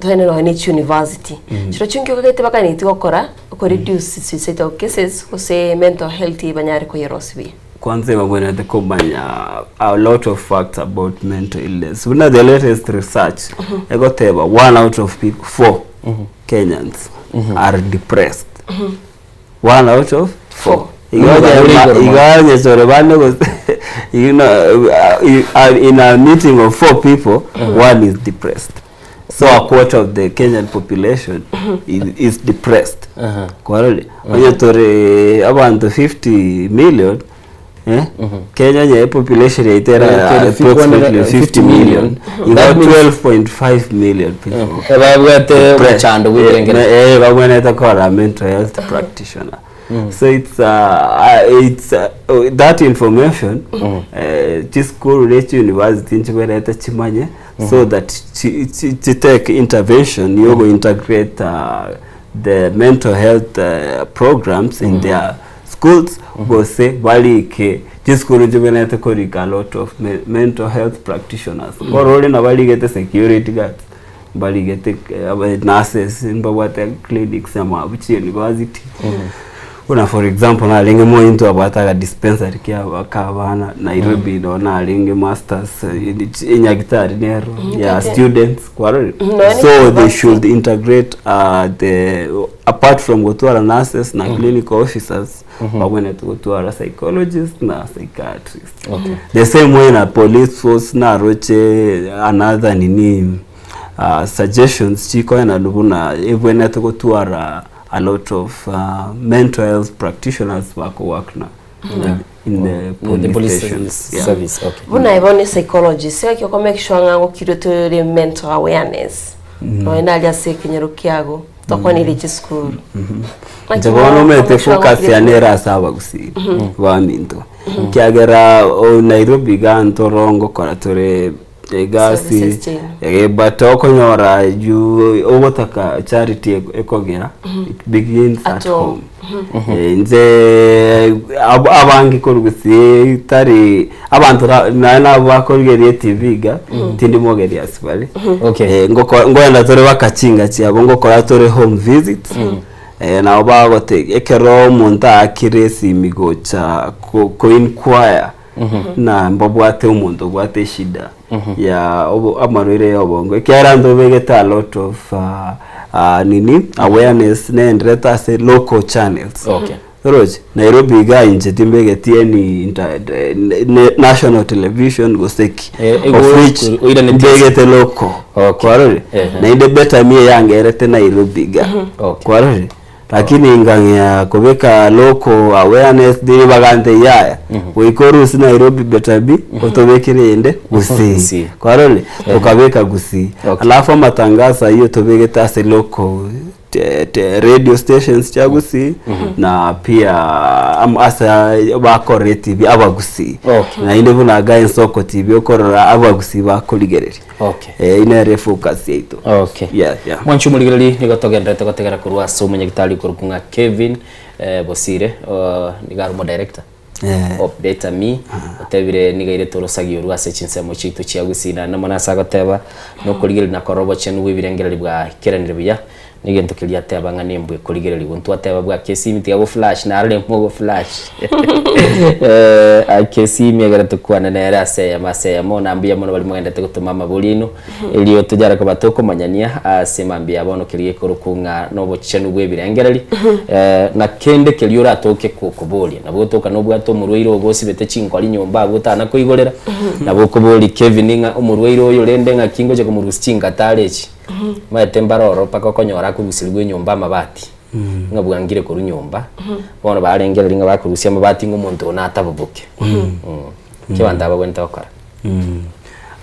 Toende nonya ne chiuniversity. Chiro chinki okagete bakanetie gokora, oko reduce suicidal cases gose mental health banyare koyerosia buya. Kwanza ebabwenerete komanya a lot of facts about mental illness. Buna the latest research egoteba one out of people, four Kenyans are depressed. One out of four. Igo onye igo onye chore bande gose you know, in a meeting of four people, one is depressed. So a quarter of the Kenyan population is, is depressed. Kwarore onye tore abanto 50 million eh Kenya onye population yaito era approximately 50 million igo 12.5 million people Babwate depressed. omochando bw'ebirengererio. Eh, babwenerete kora mental health practitioner. So it's it's oh, that information eh, chisukuru ne chiuniversity nchiberete chimanye so that chi, chi, chi take intervention yogo integrate the mental health programs in their schools gose barike chisukuru nchiberete korika a lot of me mental health practitioners nkorore nabarigete security guards mbarigete nurses mbabwate clinics amabu chi university buna for example narenge mointo abwate aga dispensary kia ka abana Nairobi no narenge masters enyagitari nero ya students kwarorire so they should integrate the apart from gotwara nurses na clinical officers babwenerete gotwara psychologist na psychiatrist the same way na police force naroche another nini suggestions chikoenanu buna ebwenerete gotwara a lot of mental health practitioners bako work na in the The police police stations yeah. service, okay. Buna ibo ne psychologist ekio ko make sure ng'a ngokirwe tore mental awareness nonya naria ase ekenyoro kiago tokwanire chisukuru Inche bono omanyete focus yane ere ase abagusii baminto ekiagera o Nairobi iga ntoro ngokora tore egasi Services chain. eh, but okonyora you ogotaka charity ekogera it begins At at home. home Eh, inche abange korwa gusii tari abanto naye nabo bakorigereria etv iga tindi mogeria ase bare Okay. Eh, ngoenda tore bakachinga chiabo ngokora tore home visits eh, nabo bagote ekero omonto aakire esimi gocha ko inquire na mbabwate omonto obwate eshida ya amarwaire ya obongo ekiagera ntobegete a lot of nini awareness neenderete ase local channels Okay. Oroche Nairobi iga inche timbegeti any national television gose ki of which mbegete local kwarore naende better mie yangerete Nairobi iga kwarore lakini ngang'ea kobeka local awareness ndiri bagante yaya goika orusie Nairobi better be otobekere ende Gusii kwarore okabeka Gusii alafu amatangazo aywo tobegete ase local radio stations chia Gusii na pia ase bakore TV abagusii naende buna iga Ensoko TV okorora abagusii bakorigereria Okay. inere focus yaito Okay. yeah, yeah. Mwanchi omorigereri nigo togenderete gotegera korwa ase omonyagitari okorokwa ng'a Kevin Bosire nigo are omodirector of Better Me otebire nigo airete orosagi orwo ase chinsemo chiaito chia Gusii naende mono ase agoteba nokorigereria na korora obochenu bwa ebirengererio bwaikeranire buya. Negento keria ateba ng'a nembwa ekorigererigwa. Ntwateba bwake esimi tiga go flash narore mogo flash. Eh, ake esimi egere tokwane nere ase eyemo ase eyemo na mbuya mono baria mogendete gotoma amabori aino erio tonyare koba tokomanyania ase mambia ya bono keria gekorokwa ng'a nobochenu bwa ebirengereri eh, na kende keria oratoke kokoboria nabo otoka nobwate omorwaire ogo osibete chinkori nyomba abwo otana koigorera nabo okoboria Kevin ng'a omorwaire oyo rende ng'aki ngocha komorusia chingatare echi. Omanyete mbare ororo mpaka okonyora akoruserigwa enyomba amabati, ng'a bwangire korwa nyomba, bono barengereria ng'a bakorusia amabati ng'a omonto oyo nataboboke. Ki abanto aba bagwenerete gokora?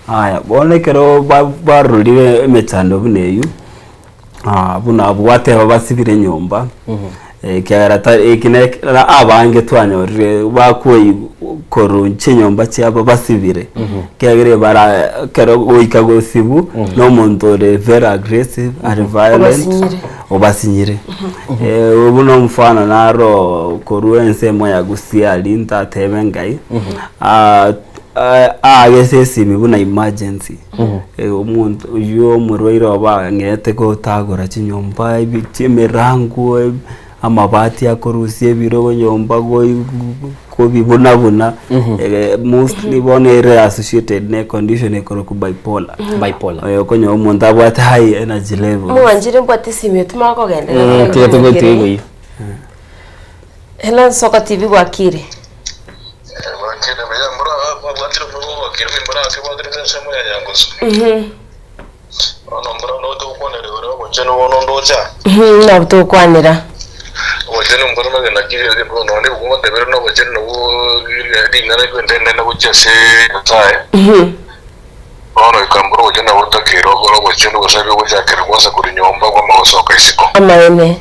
Aya, bono ekero ba- barorire emechando buna eywo, buna abwo gwateba basibire enyomba, ekiagera ta eki na eki na abange twanyorire bakwei korwa chinyomba chiabo basibire, ekiagera ebara ekero goika gosibwa na omonto ore very aggressive are violent Obasinyire. obasinyire. Buna omfano naro korwa ensemo ya Gusii aria ntatebe ngai, aagese esimi buna emergency, omonto oywo omorwaire obo ang'ete gotagora chinyomba ebi emerango amabati akorusia ebirogo nyomba goi kobibuna buna, mostly bono ere associated na econdition ekorokwa bipolar. Bipolar. Okonyora omonto abwate high energy levels. Mwanchire mbwate esimi eye timanye kogenderera. Tiga togotiga igo. Hello Nsoko TV bwakire? Nabo togokwanera. Amaene.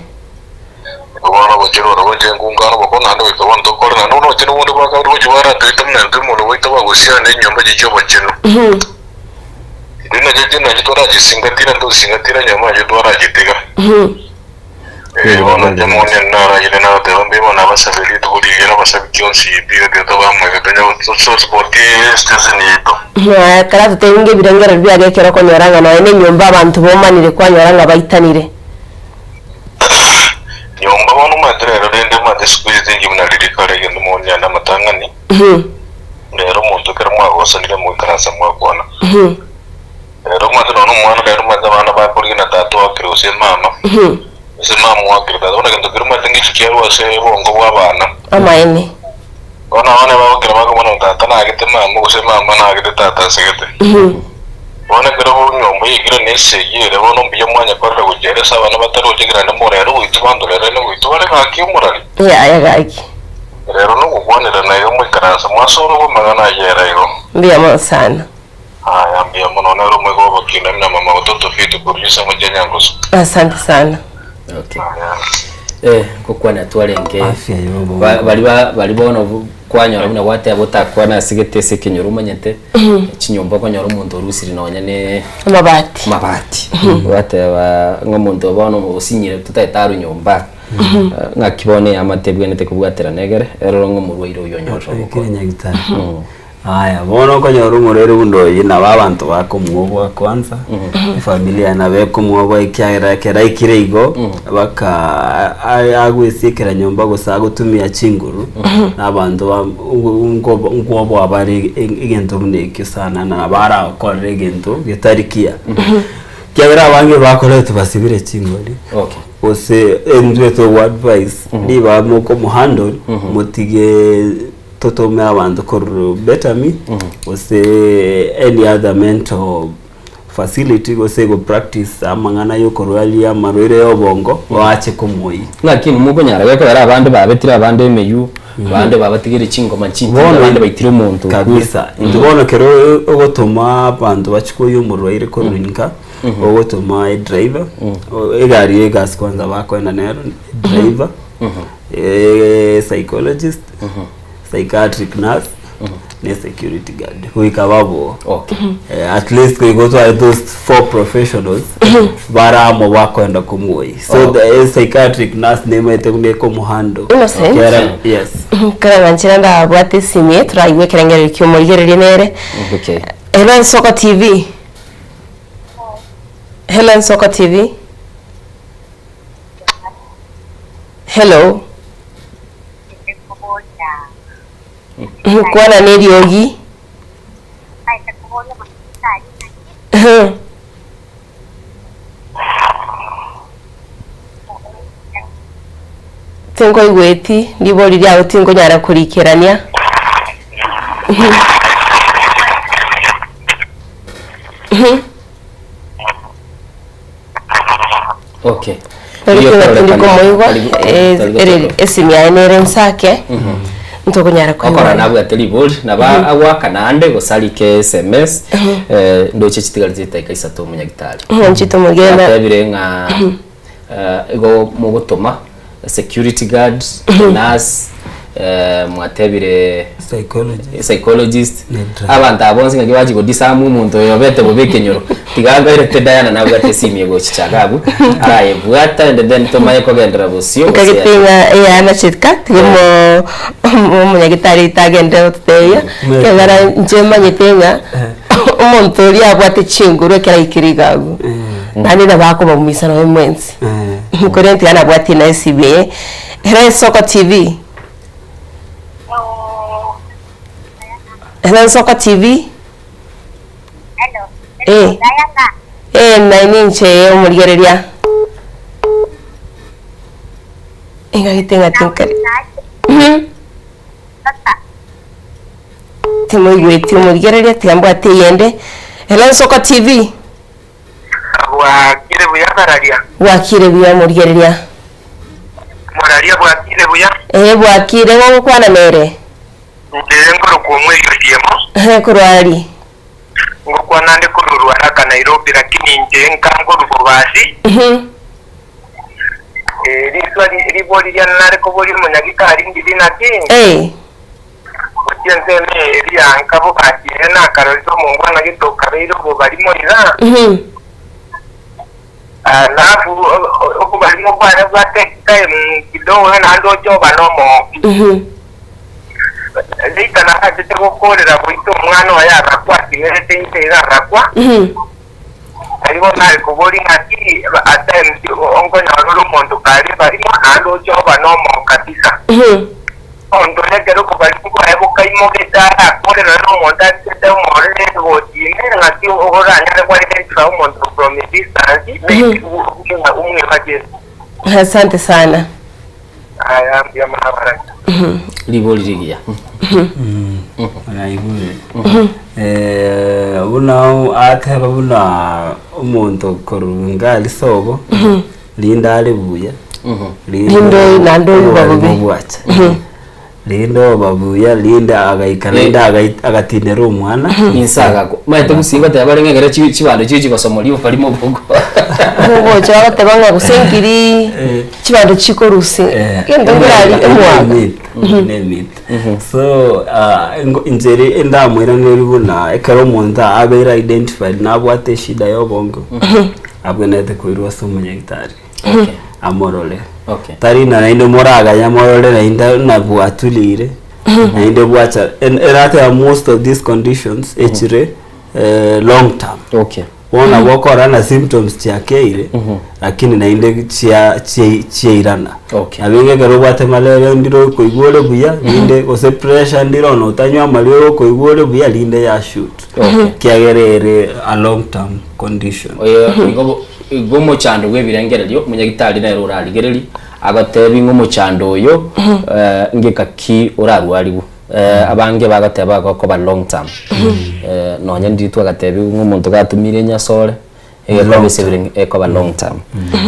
Bono obochenu orobo inche nkunkana oboko, naende goika bono tokore, naende bono obochenu bonde bwa kabere gochia bwaratoita buna intwe mono gwaito bagosiana enyomba echi chi'obochenu. Intwe nachio chinde nachio twarachisingatire, ntosingatire enyomba nachio twarachitiga. Eh, bono inche moni naragire nabateba mbuya mono nabasabe rituko rigiya nabasabe chionsi pi ekero tobamoika tonya gosupport estation yaito. Ekero atotebi ebirengererio biaye ekero okonyora ng'a nonya na enyomba abanto bomanire kwanyora ng'a baitanire. Nyomba bono omanyete rero rende omanyete siku hizi tinki buna riria kare egento monyane amatang'ani, rero omonto ekero mwagosanire moikaransa mwakwana. Rero omanyete nonya omwana rero omanyete abana bakorigia na tata oakire gose mama, gose mama oakire tata, bono egento keria omanyete ngechi kiarwa ase obongo bwa abana. Amaene. Bono abana bagokira bakobona ng'a tata nagete mama gose mama nagete tata asegete. Bono ekero nyomba yaikire na esegi ere bono mbuya mwanyekorera gochia ere ase abana bataroche ekero naende morere goitwa banto rero ere goitwa bare gaki omorari. Yaya gaki. Rero nogokwanerana iga moikaranse mwasore obw'amang'ana ayio ere igo. Mbuya mono sana. Aya mbuya mono nere omoika bw'obokinda buna mama ototo Faith korwa chisemo chia Nyangusu. Asante sana. Okay. Eh, ngokwana twarenge Afya yobo. Ba- bari ba- bari bono bu- kwanyora buna gwateba otakwana ase gete ase ekenyoro omanyete chinyomba okonyora omonto orusiri nonya ne Amabati. amabati gwateba ng'a omonto bono osinyire totaete arwe nyomba Eh, ng'aki bono eamate ebwenerete kobwaterana egere eroro ng'a omorwaire oyo onyorire Ekere obokonyi nyagitari. Aya, bono okonyora omorwaire buna oyio nabo abanto bakomwoboa kwanza, efamiri yaye nabo ekomwoboa ekiagera ekero aikire igo, baka a- agwesiekera nyomba gose agotumia chinguru, na abanto ba nko- nkwoboa bare egento buna ekio sana na nabo aragokorere egento getari kiya. Ekiagera abange bakoretwe basibire chingori, gose intwe togo advise, ribaga mokomohandle, motige. Totome abanto korwa Betami gose any other mental facility gose go practice amang'ana yokorwaria amarwaire ya obongo bache komoyia. Lakini mokonyara gekogera abande babetire abande emeyio, abande babatigire chingoma chintinde, Bono abande baitire omonto okure. Kabisa. Intwe bono ekero ogotoma abanto bachie koyia omorwaire korwa inka, ogotoma edriver, egari ya egasi kwanza bakoenda nero, edriver, psychologist, psychiatric nurse ne security guard goika babo okay. Eh, at least goika otware those four professionals baramo bakoenda komuoyi so Oh. the eh, psychiatric nurse nemaete buna ekomuhandle Innocent. Kera- yes Kare nchera ndabwate esimi turaigwe ekerengererio kia omorigereria nere. Okay. Hello Nsoko TV. Hello Nsoko TV. Hello. Kwana neriogi. Tinkoigweti, ribori riao tinkonyara korikerania. Okay. Tari Riyo king'a tindi kororekana, komoigwa, tari- tari ere gotoka. esimi yaye nere ensake, ntokonyara okora koigwana. nabwate ribori naba agwaka naende gose arike sms eh, ndoche chitigari chitaika isato omonyagitari Nchito mogenda. atebire ng'a eh, igo mogotoma security guard nurse eh, mwatebire psychologist abanto abo bonsi ng'aki bachi godisarm omonto oyo obete bobe ekenyoro tiga agairete Diana nabwate esimu egochichaga abwo arayebwata and then tomanye kogenderera bosio gose Nkagete ng'a eyana chitka tiga omo omonyagitari oito agende gototebia ekiagera inche manyete ng'a omonto oria abwate chinguru ekero aikire iga abwo naende nabo akobamumisa nonye mwensi korende tiga nabwatie na esimu eye. Ere Ensoko TV. Ere Ensoko TV. Eh. Eh, naye ninche omorigereria. Engagete ng'a tinkari. Timoigweti omorigereria tiga mbwate eyende. Ere Ensoko TV. Bwakire buya bararia. Bwakire buya omorigereria. Moraria bwakire buya. Ee bwakire ng'o ogokwana nere? Inche nkorokwa omweri Otieno. Ehe korwa aria. Ngokwana nde korwa Ruaraka Nairobi lakini inche nka nkorwa Bobasi. Eh, riswali ribori riane nare koboria omonyagitari ndiri naki? Eh. Gochia ensemo eye eria ya nka Bobasi ere nakarorire omongwana gete okabeire obobarimo iga. Alafu obobarimo bwane bwa take time kidogo naende oche oba nomogoki. Later narachete gokorera goita omwana oye agakwa atimerete inse iga agakwa. Igo nare koboria ng'aki at times onkonyora ore omonto kare barimo naende oche oba nomogo kabisa. Omonto oria ekero okobarimo bwaye bokaimogete arakore nonye na omonto atigete omorere egoti ime ng'aki oranyare ko identify omonto from a distance maybe omweba Jesu. Asante sana. Aya mbuya mono abarani. Ribori rigiya. Naigure. Eh, buna ateba buna omonto korwa ngari sobo rinde are buya Rinde naende oyoba bobe. bwacha rinde oba buya rinde agaika rinde agatinera omwana Inse agakwa. Omanyete gusii ngoteba bare ng'a ekero chi- chibando chiria chigosomoria obarimo obogo. Ogocha bagoteba ng'a gose nkiri chibando chikorusia egento nkerari omwaka. So ah, inche ri endamoiraneria buna ekero omonto abeire identified nabwate eshida ya obongo abwenerete koirwa ase omonyagitari amorore. Tari ng'a naende moraganya morore naende nabwatureire naende bwacha erateba most of these conditions echire long term. Bono nabo okora na symptoms chiakeire lakini naende chia chia chiairana. Nabo iga ekero obwate malaria ndire okoigwa ore buya rinde gose pressure ndire ono otanywa amariogo okoigwa ore buya rinde ya shoot. Ekiagera ere a long term condition. Oyo igo bo igo omochando bwa ebirengererio omonyagitari nere orarigererie agotebi ng'a omochando oyo ngeka ki orarwariwe. Abange bagoteba gokoba long term. Nonye ndiri twagatebiwa ng'a omonto gatumire enyasore egekoba ase ebirenge ekoba long term.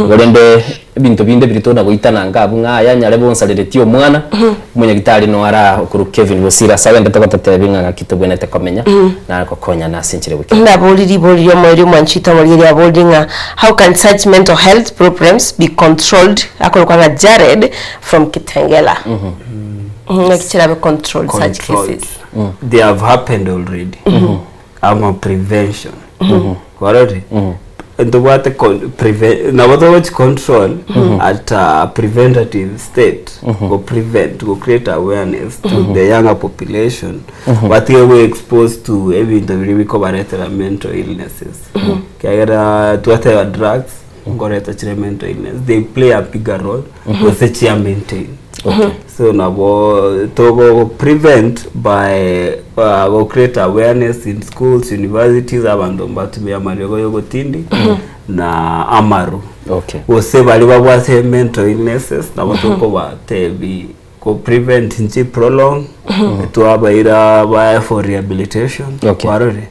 Igo rende ebinto binde biria tona goitana nka abwo ng'a aya nyare bonsareretie omwana, omonyagitari no ara okorwa Kevin Bosire ase agendete gototebia ng'a ng'aki tobwenerete komenya na gokonyana ase enchera goika. Naborie ribori riomoerio omwanchete omorieria aborie ng'a how can such mental health problems be controlled akorokwa ng'a Jared from Kitengela. Ng'aki chirabe controlled such Controlled. cases. They have happened already. Ama prevention. Kwarorire? Ntobwate con- preve- nabo togochi control at a preventative state. Go prevent, go create awareness to the younger population. Batige go expose to ebinto biria bikobaretera mental illnesses. Ekiagera twateba drugs. nkoreta chire mental illness they play a bigger role gose chia maintain Okay. so nabo togo prevent by uh, go create awareness in schools universities abanto mbatumia amariogo yogotindi na amaru okay. Gose baria babwate mental illnesses nabo tokobatebi go prevent nchi prolong twabaira bae for rehabilitation Okay. kwarore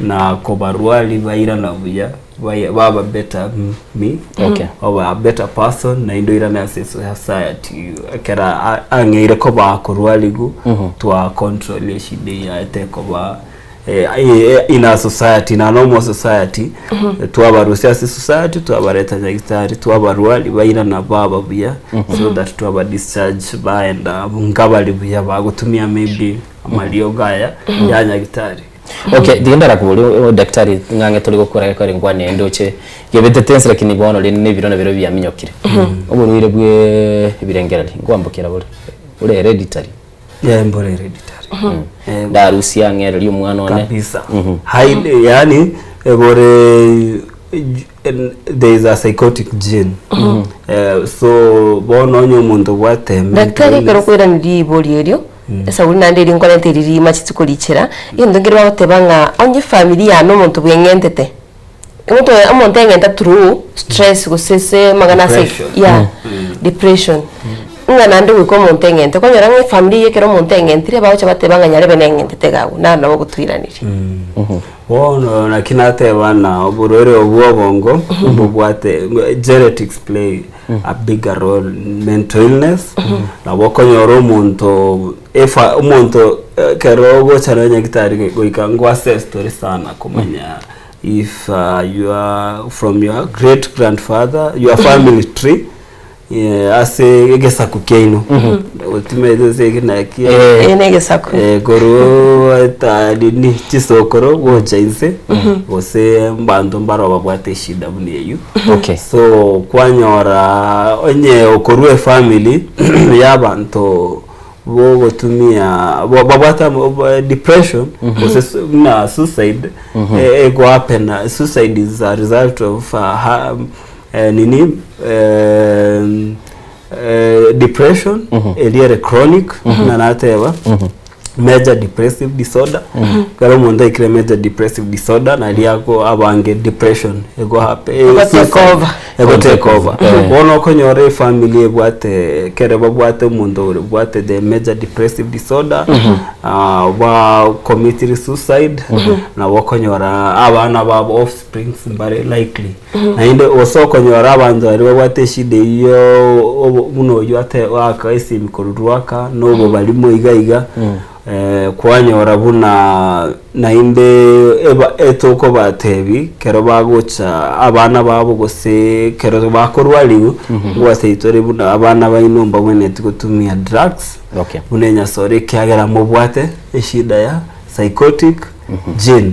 na kobarwari bairana buya bai- baba better me Okay. oba a better person naende oirane ase society ekera a- ang'eire koba korwarigu twa control eshida eya etekoba eh, eh, in a society in a normal society twabarusia ase society twabareta nyagetari twabarwari bairana baba buya so that twaba discharge baenda nkabari buya bagotumia maybe amariogo aya ya nyagetari Okay, tiga ndarakubori o daktari ng'ang'e tori gokora gekore nkwane ndoche gebetete ense lakini bono rende na ebiro nabiro biaminyokire oborwaire bwe ebirengereri nkwambokera bore bore hereditary Yeah, mbore hereditary ndarusia ng'ereria omwana one kabisa Highly, yani ebore there is a psychotic gene Eh, so bono onye omonto obwate mental daktari ekero illness- okoiranirie ibori erio esauri naende eri nkorenta eri rima chituko richera egento nkere bagoteba ng'a onye efamiri yane omonto bweng'entete omonto omonto eng'enta through stress gose ase amang'ana ase Depression. yeah depression ng'a naende goika omonto eng'ente okonyora ng'a efamiri eye ekero omonto eng'entire bagocha bateba ng'a nyarebe neng'entete iga abwo naro nabo ogotoiraneria. Bono naki nateba na oborwaire obo bwa obongo mbobwate genetics play a bigger role in mental illness nabo okonyora omonto efa omonto ekero ogocha nonya nyagetari goika ngo assess tore sana komanya if you are from your great grandfather your family tree Eh, ase egesaku kiaino otimete ase eke na eki Eh. Eh, na egesaku. Eh, korwa eta nini chisokoro gocha inse gose mbanto mbaro babwate eshida buna eywo Okay. so kwanyora onye okorwa efamily ya abanto bogotumia bo- babwate amo- bo- depression gose su- buna suicide eh, egohappen suicide is a result of uh, ha, eh, nini eh, eh, depression eria ere chronic buna nateba major depressive disorder ekero omonto aikire major depressive disorder naria ako abange depression ego happen Ego take over. ego take over Eh. bono okonyora efamily ebwate ekere babwate omonto ore obwate the major depressive disorder ah, ba committed suicide nabo okonyora abana babo offsprings mbare likely Naende gose okonyora abanto baria babwate eshida eyio obo buna oyio ate oaka esimi korwa rwaka na obobarimo iga iga kwanyora buna naende eba etokobatebi kero bagocha abana babo gose ekero bakorwariwu ngwaseyi tore buna abana baino mbabwenereti gotumia drugs Okay. buna enyasore ekiagera mobwate eshida ya psychotic gene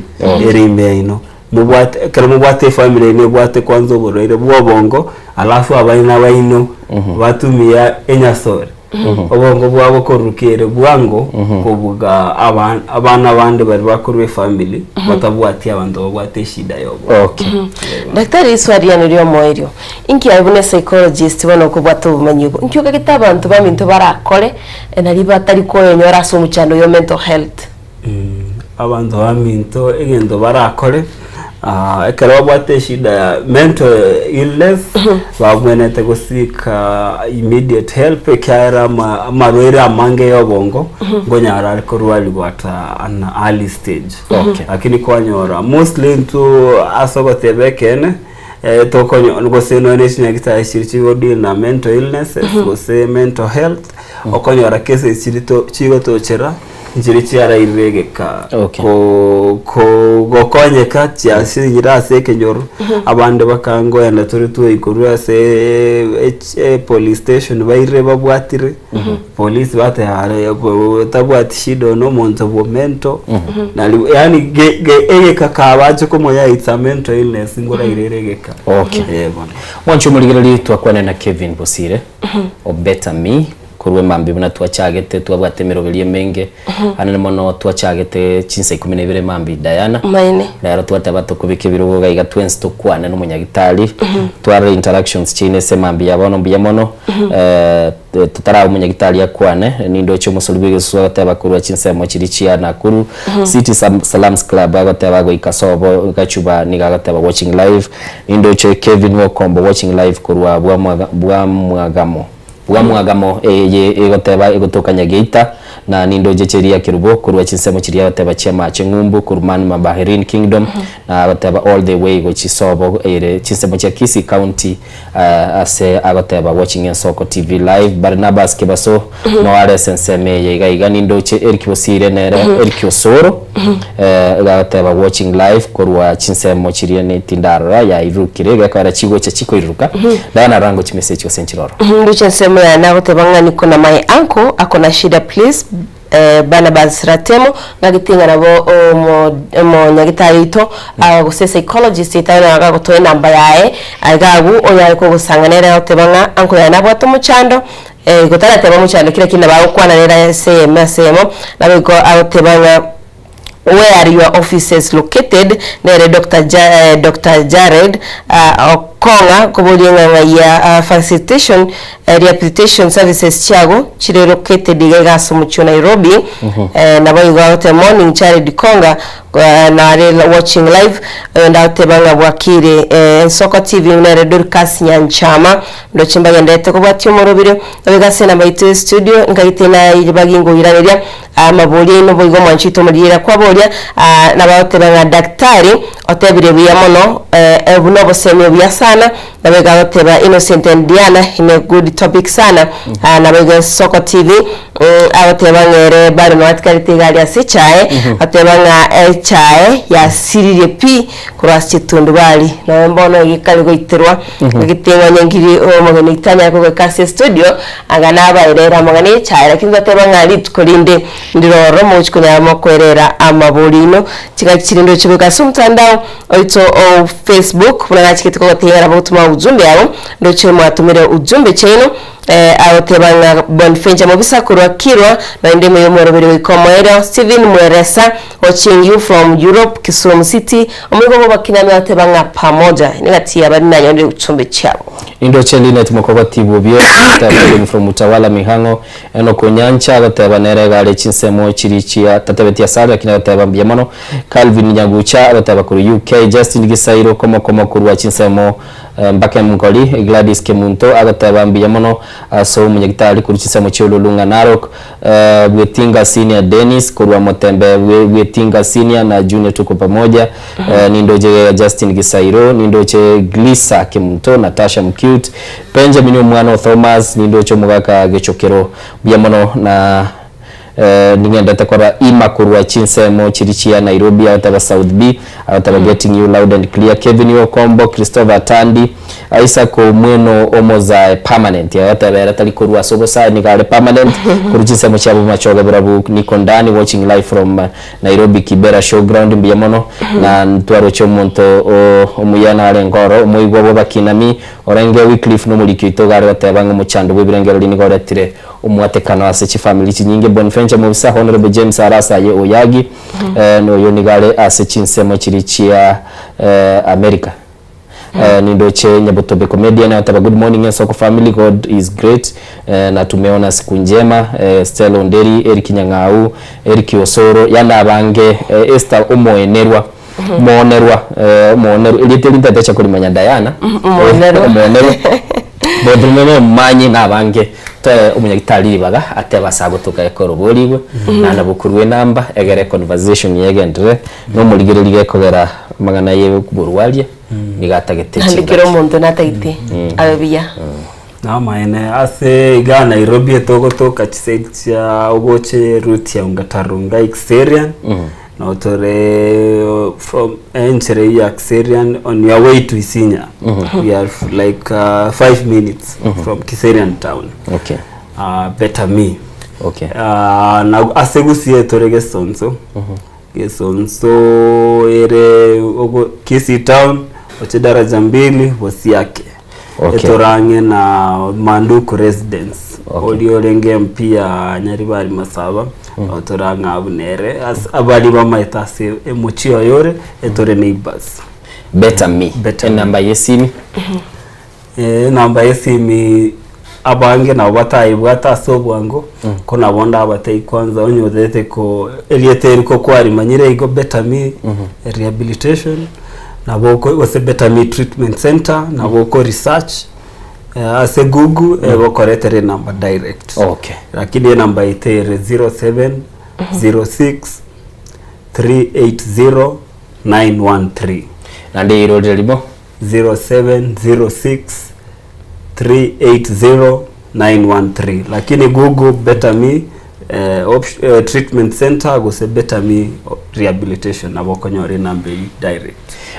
ere ime yaino. Mobwate, ekero mobwate efamily yaino ebwate kwanza oborwaire bwa obongo, alafu abaina baino batumia enyasore, obongo bwabo koruruka ere bwango kobuga aba- abana bande baria bakorwa efamily batabwati abanto babwate eshida ya obongo. Okay. Daktari riswali riane ria omoerio, inki aye buna epsychologist bono okobwata obomanyi obo, inki okagete abanto baminto barakore nari batari koenyora ase omochando oyo o mental health? Abanto baminto egento barakore ah, ekero babwate eshida ya mental illness babwenerete gosika immediate help ekiagera ama- amarwaire amange ya obongo nkonyara are korwariwa at an early stage Okay. lakini kwanyora mostly intwe ase ogoteba ekeene eh, tokonyo gose nonya ne chinyagitari chiria chigodeal na mental illnesses gose mental health okonyora cases chiria to chigotochera Nchiria chiarairire egeka Okay. ko ko gokonyeka chiasinyire ase ekenyoro abande bakangoenda tore twaikorwa ase ech- e police station bairire babwatire police bateba are bo- tabwati shida oyo nomonto bwo mental nari yaani ge- ge- egeka kabache komoya it's a mental illness ngorairere egeka Okay. Eh, bono. Mwanche omorigereria twakwane na Kevin Bosire o Better Me. Korwa emambia buna twachagete twabwate emeroberio emenge, anene mono twachagete chinsa ikomi na ibere mambia Diana. Maene. Rero twateba tokobeka ebirogo iga iga twensi tokwane na omonyagitari, twarore interactions chiaino ase emambia ya bono mbuya mono. Totaraba omonyagitari akwane, nindoche omosori bw'egesusu agoteba korwa chinsemo chiria chia Nakuru, City Salams Club agoteba goika sobo Gachuba nigo agoteba watching live, nindoche Kevin Wokombo watching live korwa Bwamwagamo. Bwamwagamo eye egoteba egotoka Nyageita, na nindoche chiria Kerubo korwa chinsemo chiria agoteba chi'amache ng'umbu korwa Manma Bahrain Kingdom, na agoteba all the way gochia sobo ere chinsemo chia Kisii County ase agoteba watching Ensoko TV live. Barnabas Kebaso noare ase ensemo eye iga iga nindoche Eric Bosire nere Eric Osoro iga agoteba watching live korwa chinsemo chiria tindarora yairurukire gekoera chigocha chikoiruruka. Ndaba narora ngochia message gose nchiroro. Ndoche ensemo yane agoteba ng'a niko na my uncle ako na shida please Barnabas Ratemo ng'agete ng'a nabo omo omonyagitari oito gose psychologist oito aye nabo agotoa enamba yaye iga agwo onyare kogosanga nere agoteba ng'a uncle yaye nabwate omochando igo tarateba omochando ki lakini nabo agokwana nere ase eyemo ase eyemo nabo igo agoteba ng'a Where are your offices located? Nere Doctor Ja, Doctor Jared Okong'a koboria ng'a ng'ai ya facilitation, rehabilitation services chiago chire located iga iga ase omochie o Nairobi. Nabo igo agoteba morning Jared Konga nare watching live. Oyonde agoteba ng'a bwakire Ensoko TV nere Dorcas Nyanchama ndoche mbagenderete kobwatia omorobire. Nabo iga ase enamba yaito ya studio nkagete naye bagingoiraneria. Amaborio aino boigo mwanchete omorigereria kwaboria, nabagoteba ng'a daktari otebire buya mono, obu nobosemia obuya sana, naboigo agoteba Innocent and Diana in a good topic sana, naboigo Ensoko TV agoteba ng'a ere bado nobatigarete iga aria ase echae, agoteba ng'a echae yasiririe pi korwa ase chitundubari, nonya mbono iga ekare goiterwa, egeteng'wa nyengiri omogeni tanyare kogoika ase estudio, Anga nabaerere amang'ana y'echaye, lakini ngateba ng'a rituko rinde ndire ororo mogochia konyara mokoerera amabori aino. Chingaki chiria ndoche goika ase omotandao oito o Facebook, buna nachigete kogotebia ng'a nabo gotoma ujumbe yabo, ndoche mwatomire ujumbe chiaino agoteba ng'a Bonfencha mobisa korwa Kirwa, naende ime y'omoroberi goika omoerio, Stephen Mweresa watching you from Europe, Kisumu City, omoigwa bw'abakinami agoteba ng'a pamoja, nigati y'abaria nanyonire ujumbe chiabo. Indoche Linet Mokogoti Bobie agoteba Calling from Utawala Mihang'o Enock Onyancha agoteba nere iga are chinsemo chiria chia tatebetie asare lakini agoteba mbuya mono Calvin Nyagucha agoteba korwa UK Justin Gisairo komokomo korwa chinsemo mpaka Emgori Gladys Kemunto agoteba mbuya mono ase omonyagitari korwa chinsemo chia Ololunga Narok Bwetinga Senior Dennis korwa Motembe Bwetinga Senior na Junior tuko pamoja Nindoche Justin Gisairo, nindoche Glisa Kemunto, Natasha Mcute, Benjamin omwana o Thomas, nindoche omogaka Gechokero. Mbuya mono na ning'endete korora Ima korwa chinsemo chiria chia Nairobi agoteba South B, agoteba getting you loud and clear, Kevin Okombo, Christopher Tandi, Isaac Omweno omozae permanent, agoteba ere tari korwa ase obosae nigo are permanent korwa chinsemo chia Bomachoge Borabu, Niko Ndani watching live from Nairobi Kibera Showground mbuya mono na ntwaroche omonto omuya narenge oro omoigwa bw'abakinami orenge Wycliffe nomoriki oito iga are goteba ng'a omochando bw'ebirengererio nigo oretire omwatekano ase chifamiri chinyinge Bonventure Mobisa Honourable James Arasa aye Oyagi noyo nigo are ase chinsemo chiria chia America. Nindoche Nyabotobe Comedian agoteba good morning Ensoko family God is great na tumeona siku njema Stella Onderi, Eric Nyang'au, Eric Osoro yaani abange Esther omoenerwa moonerwa omoonerwa erieta eri ntatecha korimanya Diana Omoenerwa. omoenerwa bonto nigo omomanyi na abange toe omonyagitari ribaga atebe ase agotoka ekero oborigwe naende nabo korwa enamba egere econversation yegenderere Nomorigereria gekogera amang'ana y'oborwaria nigo atagete Naende kera chingaki. omonto natagete abe buya. Namaene ase igaa Nairobi etogotoka chiside chia ogoche route ya Ongata Rongai Kiserian nabo tore from enchera eywo ya Kiserian on your way to Isinya we are like 5 minutes from Kiserian town. Better me. Na ase Gusii tore Gesonso. Gesonso ere ogo Kisii town oche daraja mbili Bosiake. Okay. Etore ang'e na Manduku Residence. Oria orenge MP ya Nyaribari Masaba, otore ang'e abwo nere ase abaria bamaete ase emochie oyo ore, etore neighbours. Better me. Enamba ya esimi. Enamba ya esimi abange nabo bataebwate ase obwango, ko nabo ndabatebie kwanza onye otagete ko erieta eri ko kwarimanyire igo Better Me Rehabilitation, nabo oko gose Better Me Treatment Centre, nabo oko research ase Google egokoretera enamba direct. Okay. Lakini enamba yaito ere 0706 380 913. Naende eirorire rimo. 0706 380 913 lakini google better me eh, option, eh, treatment center gose better me rehabilitation nabo okonyora enamba eyio direct.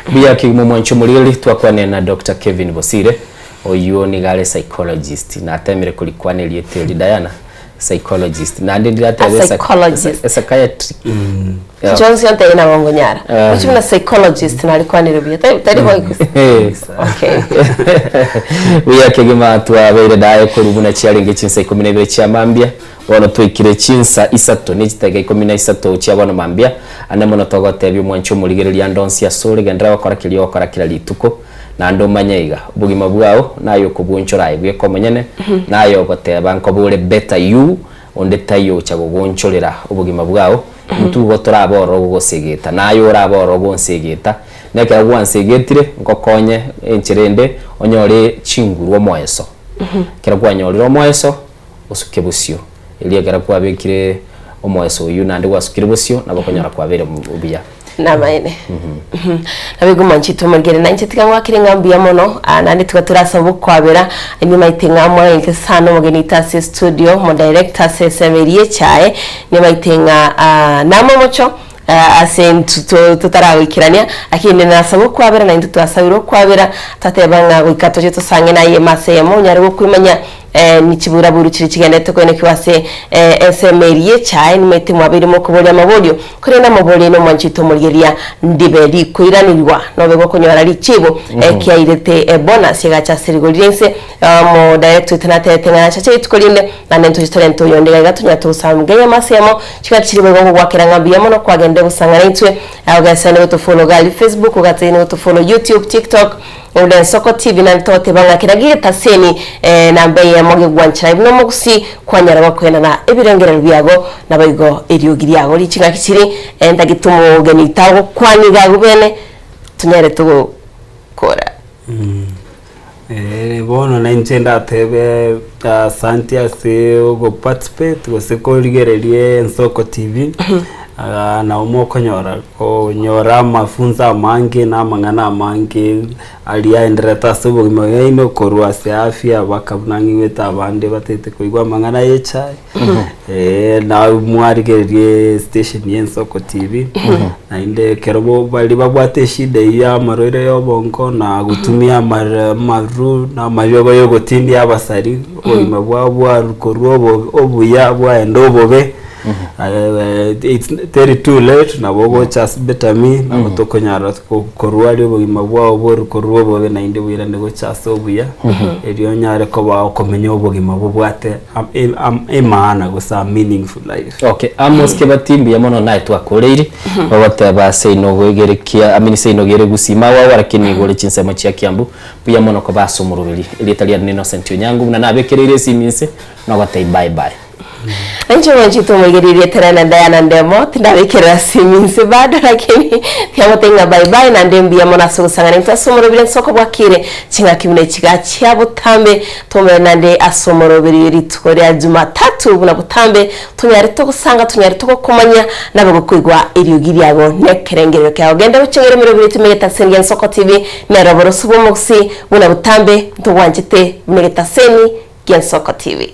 Mbuya kegima omwancho omoriri twakwanire na Doctor Kevin Bosire oyio nigo are psychologist natemire korikwana erieta eri Diana psychologist naende ndiratebe A psychologist. a psychiatric Yeah. Johnson tari nabo ngonyara. Eh. Ochi buna psychologist narikwanire buya. Tari tari bo Okay. Buya kegima twabeire naye korwa buna chiarenge chinsa ikomi na ibere chia mambia bono twaikire chinsa isato ne chidakika ikomi na isato chia bono mambia ande mono togotebia omwanchi omorigereria ande onsi asore genderera gokora keria ogokora kera rituko naende omanye iga obogima bwao naye okobwonchora aye bweka omonyene naye ogoteba nkobe ore better you Onde taiyo ogocha gogoonchorera obogima bwao, intwe igo torabe ororo gogosegeta, naye orabe ororo gonsegeta, na ekero gwansegetire, ngokonye enchera ende onyore chinguru omoeso. Ekero kwanyorire omoeso, osuke bosio. Erio ekero kwabekire omoeso oyio naende gwasukire bosio, nabo okonyora kwabeire buya. Namaene. Nabo mwanchete omorigere na inche tiga ngwakere ng'a mbuya mono ah, naende tiga torasaba okwabera nimaete ng'a mwaete sana omogeni oito ase estudio omo director ase esemo eria echae nimaete ng'a ah, namo omocho ah, ase intwe to- totaragoikerania lakini nasaba okwabera na intwe twasabire okwabera twateba ng'a goika toche tosange naye ime ase eyemo onyare gokwimanya Nichiburaburu chiria chigenderete koenekigwa ase ensemo eria y'echae, nimaete mwabeire mokoboria amaborio, korende amaborio aino mwanchete omorigereria ndibe rikoiranerigwa, nobe gokonyora richibu ekiairete ebonus egacha ase rigori ri'ense. Omo director oito natebete ng'a nachache rituko rinde, naende ntoche torente oyonde iga iga tonyare togosamga eyemo ase eyemo, chingaki chiria boigo ngogwakera ng'a mbuya mono kwagenderire gosang'ana intwe, ogesani gotofollow iga aria Facebook, ogatagete gotofollow YouTube, TikTok, Onde ensoko TV naende togoteba ng'a kera getaseni namba eyemo gegwanchera buna omogusii kwanyara gokoenana ebirengererio biago naboigo eriogi riago riching'aki chiri ntagete omogeni tagokwania iga agwo bene tonyare togokora. Bono nainche ndatebe asanti ase ogoparticipate gose korigereria Ensoko TV. Nabo mokonyora konyora amafunso amange na amang'ana amange aria aendererete ase obogima bwaino korwa ase afya mpaka buna ng'igwete abande batagete koigwa amang'ana ya echae, na mwarigererie estation ya Ensoko TV, naende ekero bo baria babwate eshida eywo ya amarwaire ya obongo na gotumia amare amaru na amariogo ya ogotindia abasari, obogima bwabo bwarwa korwa obo obuya bwaenda obobe. It's teri too late nabo ogocha ase better me nabo tokonyara korwaria obogima bwao boru korwa obobe naende boirane gocha ase obuya erio onyare koba okomenya obogima bobwate emaana gose a meaningful life. Okay, Amos Kebati mbuya mono naye twakoreire ogoteba ase inogo egere kia I mean ase inogo ere Gusii mawawa lakini igo ore chinsemo chia Kiambu mbuya mono koba ase omoroberi erieta riane ni Innocent Onyango buna nabekereire esimi inse nogotebia bye bye. Nainche mwanchete omoigereria etere na Diana Ndemo, tindabekerera simi inse bado lakini tiagotebi ng'a bye bye naende mbuya mono ase ogosang'ana intwe ase omoroberi ensoko bwakire ching'aki buna echiga chia botambe tomere naende ase omoroberi rituko ria Jumatatu buna botambe tonyare togosanga tonyare togokomanya nabe gokoigwa eriogi riago nekerengerero kiago genda gochengera emeroberi yaito ime egetaseni gia Ensoko TV nero oboroso bw'omogusii buna botambe ntogwanchete buna egetaseni gia Ensoko TV.